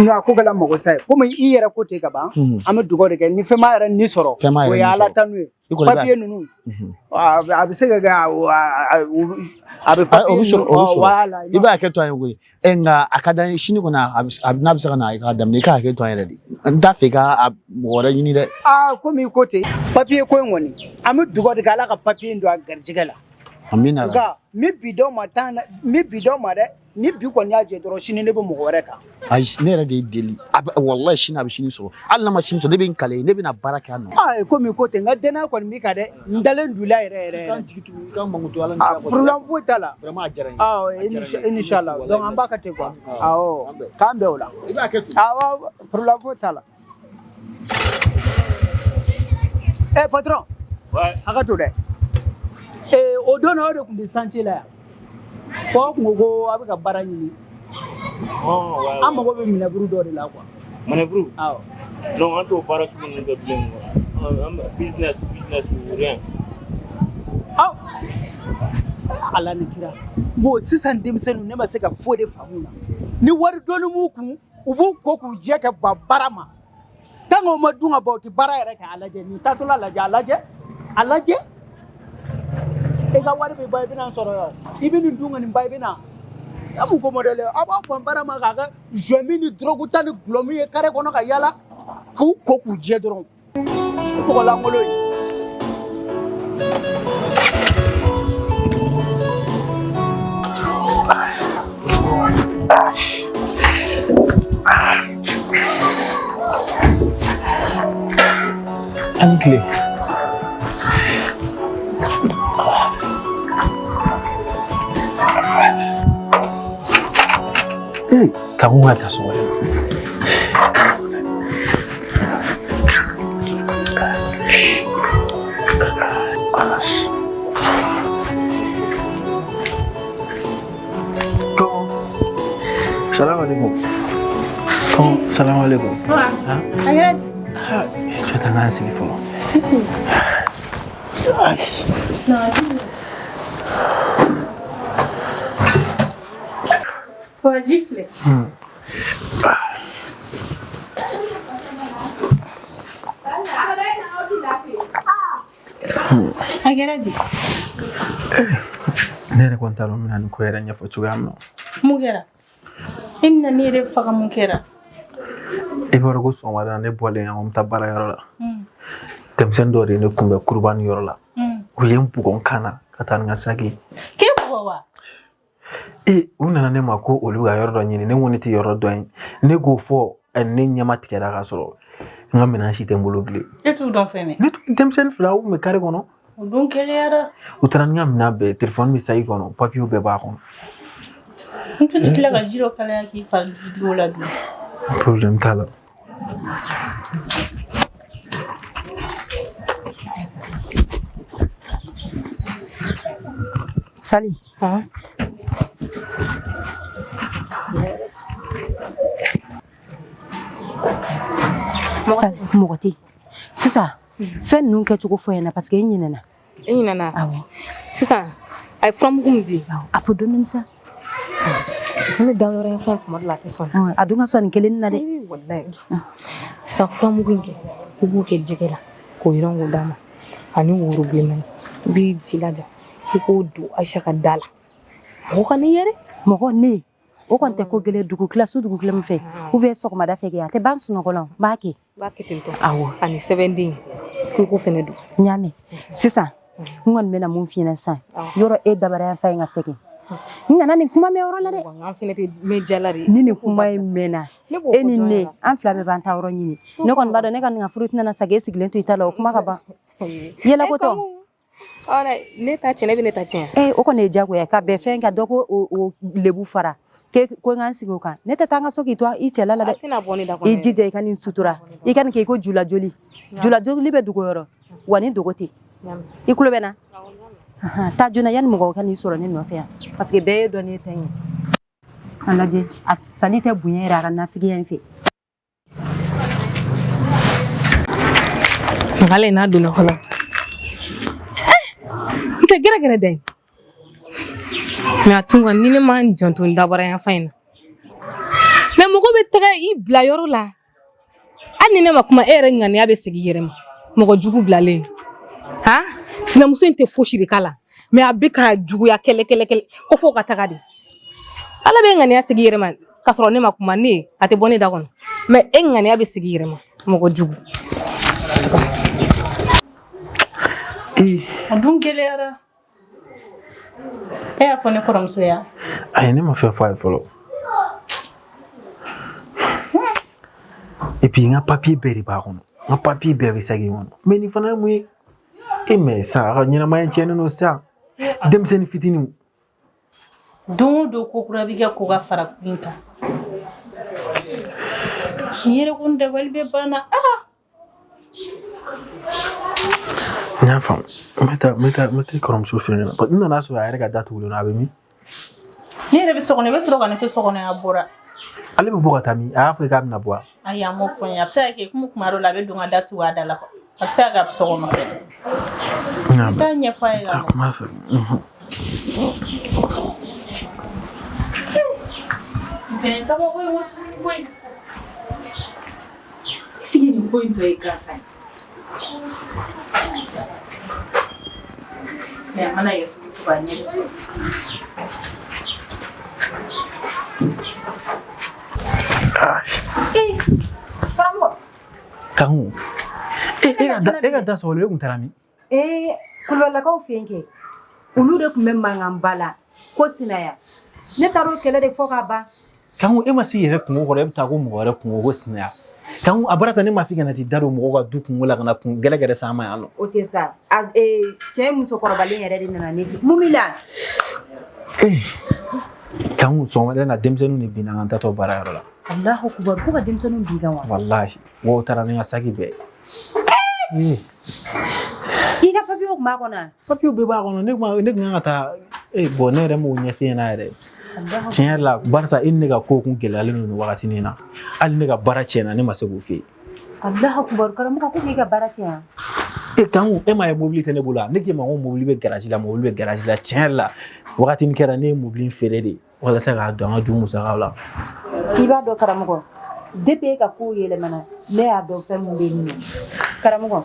K: Non, a ko kɛla mago sa ye. Komi i yɛrɛ ko ten ka ban, an bɛ dugawu de kɛ ni fɛn m'a yɛrɛ ni sɔrɔ.
B: Fɛn m'a yɛrɛ
K: O ye
B: ni
K: Ala
B: sɔrɔ.
K: tanu ye.
B: I kɔni b'a-
K: Papier ninnu, a bɛ se ka kɛ a bɛ
B: Ayi, o bɛ sɔrɔ, o bɛ sɔrɔ.
K: Voilà.
B: I b'a hakɛ to an ye koyi. Ɛ nka a ka d'an ye sini kɔni a n'a bɛ se ka na i k'a daminɛ, i k'a hakɛ to an yɛrɛ de. N t'a fɛ i ka a mɔgɔ wɛrɛ ɲini dɛ.
K: Aa, komi i ko ten, papier ko in kɔni, an bɛ dugawu de kɛ Ala ka papier in don a garijɛgɛ la.
B: Amina.
K: Nka n bɛ bi d'aw ma tan na, n bɛ bi d'aw ma dɛ. Ni bi kɔni y'a jɛ dɔrɔn, sini ne bɛ mɔgɔ wɛrɛ ta.
B: Ayi, ne yɛrɛ de y'i deli. A bɛ walayi, sini a bɛ sini sɔrɔ. Hali n'a ma sini sɔrɔ, ne bɛ n kale, ne bɛna baara kɛ a nɔ.
K: Aa, komi ko ten, n ka danaya kɔni b'i kan dɛ. N dalen don i la yɛrɛ yɛrɛ.
B: I k'an jigi tugu, i k'an mankutu Ala ni
K: Ah,
B: kira kosɔn.
K: problème foyi t'a la.
B: Vraiment, a diyara n ye.
K: Awɔ,
B: A diyara n ye.
K: inshallah.
B: Merci,
K: Donc an b'a kɛ ten quoi. Awɔ, k'an bɛn o la.
B: I b'a kɛ ten.
K: Awɔ, problème foyi t'a la. Eh patron.
F: Ouais.
K: Hakɛ to dɛ. Eh, o don na, o de tun bɛ chantier la yan. Fɔ aw kun ko ko a bɛ ka baara ɲini.
F: Oh, ouais,
K: An mago bɛ manœuvre dɔ de la quoi.
F: Manœuvre?
K: Awɔ.
F: Non, an t'o baara sugu ninnu kɛ bilen quoi. Business, business ou rien.
K: Aw Ala ni kira. Bon, sisan denmisɛnninw, ne ma se ka foyi de faamu na. Ni wari dɔɔni b'u kun, u b'u ko k'u jɛ kɛ ban baara ma. Tant que o ma dun ka ban, u tɛ baara yɛrɛ kɛ. A lajɛ nin taatɔla, lajɛ, a lajɛ, a lajɛ. E ka wari bɛ ban, i bɛna n sɔrɔ yan. I bɛ nin dun ka nin ban, i bɛ na. A mun ko modèle ye? Aw b'aw ban baara ma k'a kɛ joint ni drogue ta ni gulɔ min ye carré kɔnɔ ka yala k'u ko k'u jɛ dɔrɔn. Mɔgɔ lankolon ye.
E: An tile. Ee, ka kun ka taa sɔgɔma. Salam alaikum. Salam alaikum. Cɛ, taa n sigi fɔlɔ.
A: Ji filɛ. A kɛra di?
E: Ne yɛrɛ kɔni t'a dɔn n bɛna nin ko yɛrɛ ɲɛfɔ cogoya min na.
A: Mun kɛra? E bɛna ne yɛrɛ faga, mun kɛra?
E: I b'a dɔn ko sɔgɔmada ne bɔlen yan ko n bɛ taa baarayɔrɔ la, denmisɛnnin dɔ de ye ne kunbɛn kurubani yɔrɔ la. U ye n bugɔ n kan na ka taa ni n ka saki ye.
A: K'e bugɔ wa?
E: Ee, u nana ne ma ko olu ka yɔrɔ dɔ ɲini. Ne ko ne tɛ yɔrɔ dɔn yen. Ne k'o fɔ, ne ɲɛma tigɛra ka sɔrɔ n ka minɛn si tɛ n bolo bilen.
A: E t'u dɔn fɛnɛ?
E: Ne tun denmisɛnnin fila, u tun bɛ kare kɔnɔ.
A: O dun gɛlɛyara.
E: U taara ni n ka minɛn bɛɛ ye, telefɔni bɛ saki kɔnɔ, papiyew bɛɛ b'a kɔnɔ.
A: N tun tɛ tila ka ji dɔ kalaya k'i fari digi o la dun.
E: Problème t'a la.
C: Sali. Sali, mɔgɔ tɛ yen. Sisan, fɛn ninnu kɛcogo fɔ n ɲɛna parce que n ɲinɛna.
G: E ɲinɛna?
C: Awɔ.
G: Sisan, a ye furamugu min di.
C: A fɔ dɔɔni sa.
G: Ne da yɔrɔ in fɛn kuma dɔ la a tɛ sɔn.
C: A dun ka sɔn nin kelen na dɛ.
G: Walayi. Sisan furamugu in kɛ, i b'o kɛ jɛgɛ la k'o yɔrɔ k'o d'a ma ani woro bilenman, i b'i jilaja i k'o don Ayisa ka da la. Mɔgɔ ka n'i ye dɛ.
C: Mɔgɔ ne o kɔni tɛ ko gɛlɛn, dugu tila su, dugu tila min fɛ ou bien sɔgɔmada fɛ kɛ, a tɛ ban sunɔgɔ la, n b'a kɛ.
G: I b'a kɛ ten tɔ.
C: Awɔ.
G: Ani sɛbɛnden k'i k'o fɛnɛ don.
C: N y'a mɛn. Sisan n kɔni bɛna mun f'i ɲɛna sisan, yɔrɔ e dabara yan fa in ka fɛgɛn, n nana nin kuma mɛn yɔrɔ la dɛ.
G: An fɛnɛ tɛ mɛn jala de.
C: Ni nin kuma in mɛnna,
G: Ne b'o
C: e
G: fɔ
C: ni
G: jɔn
C: ne
G: ɲɛna?
C: An fila bɛɛ b'an ta yɔrɔ ɲini. Ne kɔni b'a dɔn ne ka nin ka furu tɛna na segin e sigilen to i ta la, o kuma ka ban. Yɛlɛko tɔ.
G: Ne ta tiɲɛ, ne bɛ ne ta tiɲɛ.
C: Ee, o kɔni ye diyagoya ye ka bɛn fɛn kan dɔ ko o lebu fara ke ko n ka n sigi o kan. Ne tɛ taa n ka so k'i to i cɛla la dɛ.
G: A tɛna bɔ ne da kɔnɔ.
C: I jija i ka nin sutura, i ka nin kɛ i ko julajoli. Julajoli bɛ dogo yɔrɔ wa ni dogo tɛ. I tulo bɛ n na? Ahan, taa joona yanni mɔgɔw ka n'i sɔrɔ ne nɔfɛ yan parce que bɛɛ ye dɔn ne ta ye. A lajɛ, a sali tɛ bonya yɛrɛ a ka nafigiya in fɛ.
G: Ngale n'a donna fɔlɔ. N tɛ gɛrɛgɛrɛ da ye. Mais a tun ni ne ma n janto n dabara yan fan in na. Mais mɔgɔ bɛ taga i bila yɔrɔ la. Hali ni ne ma kuma, e yɛrɛ ŋaniya bɛ segin i yɛrɛ ma. Mɔgɔ jugu bilalen. Han? Sinamuso in tɛ fosi de k'a la. Mais a bɛ ka juguya kɛlɛ kɛlɛ kɛlɛ ko f'o ka taga de. Ala bɛ ŋaniya segin i yɛrɛ ma k'a sɔrɔ ne ma kuma, ne a tɛ bɔ ne da kɔnɔ. Mais e ŋaniya bɛ segin i yɛrɛ ma. Mɔgɔ jugu.
A: A dun gɛlɛyara. E y'a fɔ ne kɔrɔmuso ye wa?
E: Ayi, ne ma fɛn fɔ a ye fɔlɔ. Et puis n ka papier bɛɛ de b'a kɔnɔ. N ka papier bɛɛ bɛ saki in kɔnɔ. Mais nin fana ye mun ye? E mais sa a ka ɲɛnamaya tiɲɛnen don sa. Denmisɛnnin fitininw.
A: Don o don ko kura bɛ kɛ ko ka fara kun kan. N yɛrɛ ko n dabali bɛ banna. Ah!
E: N y'a faamu. N bɛ taa i kɔrɔmuso fɛ yen nɔ. N nana sɔrɔ a yɛrɛ ka da tugulen don, a bɛ min?
A: Ne yɛrɛ bɛ so kɔnɔ, i bɛ sɔrɔ ka ne to so kɔnɔ, a bɔra.
E: Ale bɛ bɔ ka taa min? A y'a fɔ k'a bɛna bɔ wa?
A: Ayi, a m'o fɔ n ye. A bɛ se ka kɛ komi kuma dɔw la a bɛ don ka da tugu a da la. A bɛ se ka kɛ a bɛ so kɔnɔ fɛnɛ.
E: N y'a
A: I
E: mɛn.
A: t'a ɲɛfɔ a ye ka
E: Taa
A: mɛn.
E: kuma fɛ.
A: Nin fɛnɛ ye kabako ye wa tuguni koyi. Sigi nin ko in tɔ ye gansan ye. Mais a mana kɛ cogo o cogo, a ɲɛ bɛ sɔrɔ.
C: Ee, karamɔgɔ.
E: Kanku. E ka da sɔgɔlen, e kun taara min?
C: Ee, kulubalilakaw fɛ yen kɛ, olu de tun bɛ mankanba la ko sinaya. Ne taara o kɛlɛ de fɔ ka ban.
E: Kanku, e ma se i yɛrɛ kungo kɔrɔ, e bɛ taa ko mɔgɔ wɛrɛ kungo ko sinaya. Kanku, a bɔra tan, ne m'a f'i kana t'i da don mɔgɔw ka du kungo la ka na kun gɛrɛgɛrɛ s'an ma yan nɔ.
C: O tɛ sa. A ee, cɛ musokɔrɔbalen yɛrɛ de nana ne fɛ. Mun b'i la?
E: Ee, Kanku, sɔgɔmada in na denmisɛnninw de binna n kan taatɔ baarayɔrɔ la.
C: Alahu kubar, ko ka denmisɛnninw bin kan wa?
E: Walahi, mɔgɔw taara ni n ka saki bɛɛ ye.
C: I ka papiyew tun b'a kɔnɔ wa?
E: Papiyew bɛɛ b'a kɔnɔ. Ne kun kan ka taa ee, bon, ne yɛrɛ m'o ɲɛf'i ɲɛna yɛrɛ. Tiɲɛ yɛrɛ la, barisa e ni ne ka ko kun gɛlɛyalen don nin wagatinin na. Hali ne ka baara tiɲɛna, ne ma se k'o f'i ye.
C: Alahu kubar, karamɔgɔ, ko k'i ka baara tiɲɛ wa?
E: E Kanku, e m'a ye mobili tɛ ne bolo wa? Ne k'e ma ko mobili bɛ garaji la, mobili bɛ garaji la. Tiɲɛ yɛrɛ la, wagatinin kɛra ne ye mobili in feere de walasa k'a don an ka du musakaw la.
C: I b'a dɔn karamɔgɔ, depuis e ka kow yɛlɛmana, ne y'a dɔn fɛn mun bɛ yen nɔ. Karamɔgɔ,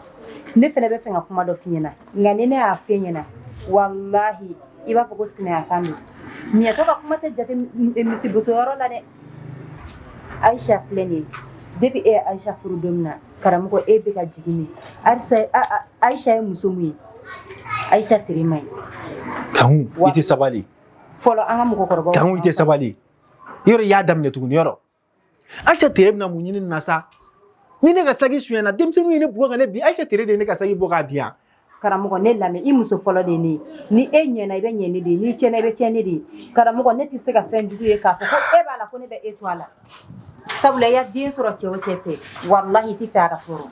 C: ne fɛnɛ bɛ fɛ ka kuma dɔ f'i ɲɛna, nka ni ne y'a f'e ɲɛna, walahi i b'a fɔ ko sinaya kan don. Ɲɛtɔ ka kuma tɛ jate misi bosoyɔrɔ la dɛ. Ayisa filɛ nin ye, depuis e ye Ayisa furu don min na, karamɔgɔ, e bɛ ka jigin min. Ayisa, Ayisa ye muso mun ye, Ayisa tere man ɲi.
E: Kanku, i tɛ sabali.
C: Fɔlɔ an ka mɔgɔkɔrɔbaw.
E: Kanku, i tɛ sabali. Yɔrɔ i y'a daminɛ tuguni yɔrɔ. Ayisa tere bɛna mun ɲini nin na sa? Ni ne ka saki sonyɛna, denmisɛnninw ye ne bugɔ ka ne bin, Ayisa tere de ye ne ka saki bɔ k'a bin yan.
C: Karamɔgɔ, ne lamɛn, i muso fɔlɔ de ye ne ye. Ni e ɲɛna, i bɛ ɲɛ ne de ye, n'i tiɲɛna, i bɛ tiɲɛ ne de ye. Karamɔgɔ, ne tɛ se ka fɛn jugu ye k'a fɔ ko e b'a la ko ne bɛ e to a la, sabula i ya den sɔrɔ cɛ o cɛ fɛ, walahi i tɛ fɛ a ka tɔɔrɔ.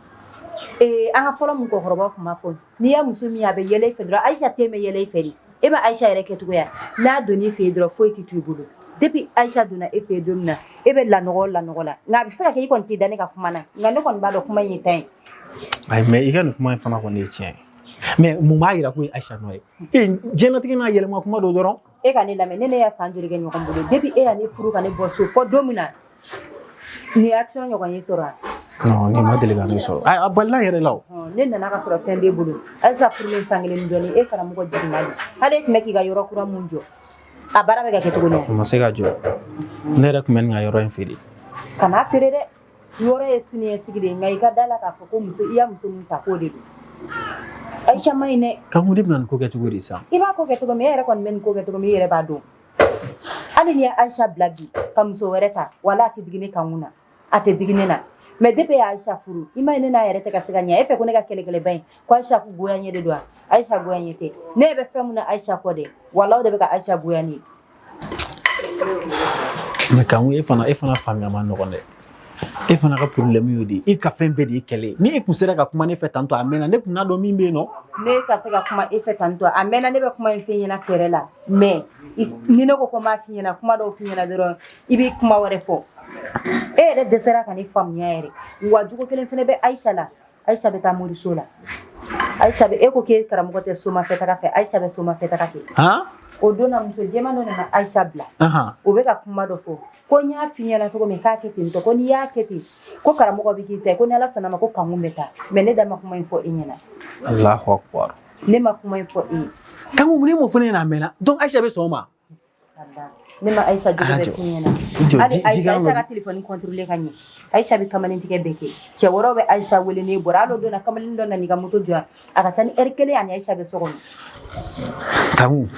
C: Ee, an ka fɔlɔ mɔgɔkɔrɔbaw tun b'a fɔ, n'i ya muso min ye a bɛ yɛlɛ i fɛ dɔrɔn, Ayisa ten bɛ yɛlɛ i fɛ de. E ma Ayisa yɛrɛ kɛcogo ya, n'a donn'i fɛ yen dɔrɔn, foyi tɛ to i bolo. Depuis Ayisa donna e fɛ yen don min na, e bɛ lanɔgɔ o lanɔgɔ la. Nka a bɛ se ka kɛ i kɔni tɛ da ne ka kuma na, nka ne kɔni b'a dɔn kuma in ye tan ye.
E: Ayi, mais i ka nin kuma in fana kɔni ye tiɲɛ ye. Mais mun b'a yira ko ye Ayisa nɔ ye? Ee, diɲɛlatigɛ n'a yɛlɛma kuma don dɔrɔn.
C: E ka ne lamɛn, ne y'a san joli kɛ ɲɔgɔn bolo? Depuis e y'a ne furu ka ne bɔ so fɔ don min na, nin ye action ɲɔgɔn ye sɔrɔ wa?
E: Non, nin ma deli ka ne sɔrɔ. Ayi, a balila yɛrɛ la o.
C: Ne nana ka sɔrɔ fɛn b'e bolo. Ayisa furulen san kelen ni dɔɔnin, e karamɔgɔ jiginna de. Hali e tun bɛ k'i ka yɔrɔ kura mun jɔ, a baara bɛ ka kɛ cogo di?
E: O ma se ka jɔ. Ne yɛrɛ tun bɛ nin ka yɔrɔ in feere.
C: Kan'a feere dɛ. Yɔrɔ ye siniɲɛsigi de ye, nka i ka da la k'a fɔ ko muso, i ya muso min ta, k'o de don. Ayisa ma ɲi dɛ.
E: Kanku, ne bɛna nin ko kɛ cogo di sisan?
C: I b'a ko kɛ cogo min, e yɛrɛ kɔni bɛ nin ko kɛ cogo min, i yɛrɛ b'a dɔn. Hali n'i ye Ayisa bila bi ka muso wɛrɛ ta, wala a tɛ digi ne kankun na, a tɛ digi ne na. Mais depuis e ye Ayisa furu, i ma ye ne n'a yɛrɛ tɛ ka se ka ɲɛ. E fɛ ko ne ka kɛlɛkɛlɛba in ko Ayisa ko goya ɲɛ de don wa? Ayisa goya ɲɛ tɛ. Ne bɛ fɛn mun na Ayisa kɔ dɛ, wala o de bɛ ka Ayisa goya ne ye.
E: Mais Kanku, e fana faamuya ma nɔgɔn dɛ. E fana ka problème y'o de ye. E ka fɛn bɛɛ de ye kɛlɛ ye. Ni e kun sera ka kuma ne fɛ tantôt, a mɛnna, ne kun n'a dɔn min bɛ yen nɔ.
C: Ne ka se ka kuma e fɛ tantôt, a mɛnna, ne bɛ kuma in f'e ɲɛna fɛɛrɛ la. Mais ni ne ko ko n b'a f'i ɲɛna, kuma dɔw f'i ɲɛna dɔrɔn, i bɛ kuma wɛrɛ fɔ. E yɛrɛ dɛsɛra ka ne faamuya yɛrɛ. Wa jogo kelen fɛnɛ bɛ Ayisa la. Ayisa bɛ taa moriso la. Ayisa bɛ, e ko k'e karamɔgɔ tɛ somafɛ taga fɛ, Ayisa bɛ somafɛ taga kɛ.
E: Han?
C: O don na, muso jɛman dɔ nana Ayisa bila. O bɛ ka kuma dɔ fɔ ko n y'a f'i ɲɛna cogo min k'a kɛ ten tɔ, ko n'i y'a kɛ ten, ko karamɔgɔ bɛ k'i ta ye, ko ni Ala sɔnna ma, ko kankun bɛ taa. Mais ne da ma kuma in fɔ e ɲɛna.
E: Allahu akbar.
C: Ne ma kuma in fɔ e ye.
E: Kanku, mun ne m'o fɔ ne ɲɛna a mɛnna? Donc Ayisa bɛ sɔn o ma?
C: Ne ma Ayisa jogo
E: Ah,
C: bɛɛ
E: jɔ.
C: f'i ɲɛna.
E: Jɔ,
C: Hali
E: ji
C: Ayisa,
E: kan
C: Ayisa
E: dɔ
C: ka telefɔni contrôler ka ɲɛ. Ayisa bɛ kamalentigɛ bɛɛ kɛ. Cɛ wɛrɛw bɛ Ayisa wele n'e bɔra. Hali o don na, kamalen dɔ nana i ka moto jɔ yan. A ka ca ni heure kelen ani Ayisa bɛ so kɔnɔ.
E: Kanku,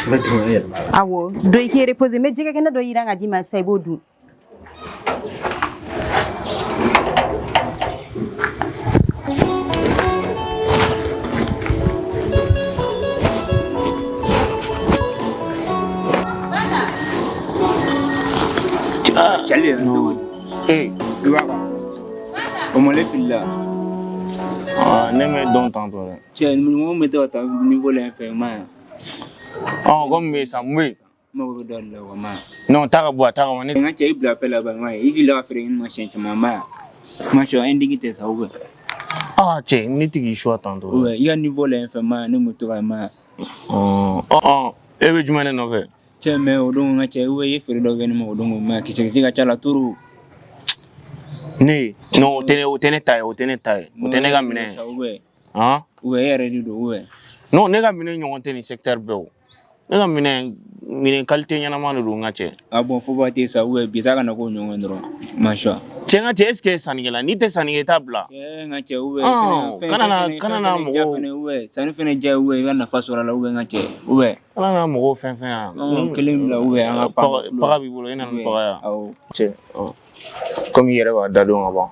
E: N bɛ tɛmɛ n yɛlɛma la.
C: Awɔ, don i k'i reposer, n bɛ jɛgɛ kɛnɛ dɔ yiran ka d'i ma sisan i b'o dun.
L: Cɛli yɛrɛ cogo di?
F: Ee,
L: I b'a kan. O ma ne filila.
F: Aa, ne m'e dɔn tantɔ dɛ.
L: Cɛ, mɔgɔ min bɛ to ka taa niveau la yan fɛ, i ma ye
F: wa? Ɔn, komi bɛ yen sa, mun bɛ yen?
L: N mago bɛ dɔ de la, o ma ye.
F: Non, taa ka bɔ a, taa ka bɔ. Ne
L: N ka cɛ, i bila appel la ban, i ma ye. I delila ka feere kɛ ne ma siɲɛ caman, i ma ye wa? Ma sɔn, indique tɛ sa, ou bien?
F: Aa, cɛ, ne tɛ k'i choix tantɔ.
L: Ou bien, i ka niveau la yan fɛ, i ma ye, ne bɛ to ka, i ma ye
F: wa? Ɔn, ɔn, e bɛ jumɛn de nɔfɛ?
L: Cɛ, mais o don, n ka cɛ, ou bien i ye feere dɔ kɛ ne ma o don, i ma ye, kisɛ kisɛ ka ca la trop.
F: Ne, non, o tɛ ne ta ye, o tɛ ne ta ye. O tɛ ne ka minɛn ye.
L: Ou bien?
F: Han?
L: Ou bien, e yɛrɛ de don, ou bien?
F: Non, ne ka minɛn ɲɔgɔn tɛ nin secteur bɛɛ o. Ne ka minɛn qualité ɲɛnama de don, n ka cɛ.
L: Ah bon, fo ba tɛ sa, ou bien bi ta kana k'o ɲɔgɔn dɔrɔn. Ma sɔn.
F: Cɛ, n ka cɛ, est ce que e ye sannikɛla? N'i tɛ sanni kɛ, i t'a bila.
L: Cɛ, n ka cɛ, ou bien
F: Ɔn,
L: fɛn
F: kana na mɔgɔw
L: ou bien sanni fɛnɛ diya, ou bien i ka nafa sɔrɔ a la, ou bien n ka cɛ, ou bien.
F: Kana na mɔgɔw fɛn fɛn yan.
L: Ɔn, kelen bila, ou bien an ka pan.
F: Paga b'i bolo, e nana ni paga ye.
L: Awɔ.
F: Cɛ, ɔn. Komi i yɛrɛ b'a da dɔn ka ban.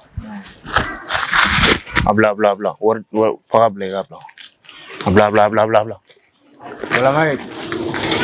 F: A bila, a bila, a bila. Wari, wari, paga bila i ka bila. A bila, a bila, a bila, a bila, a bila.
L: Salamaleykum.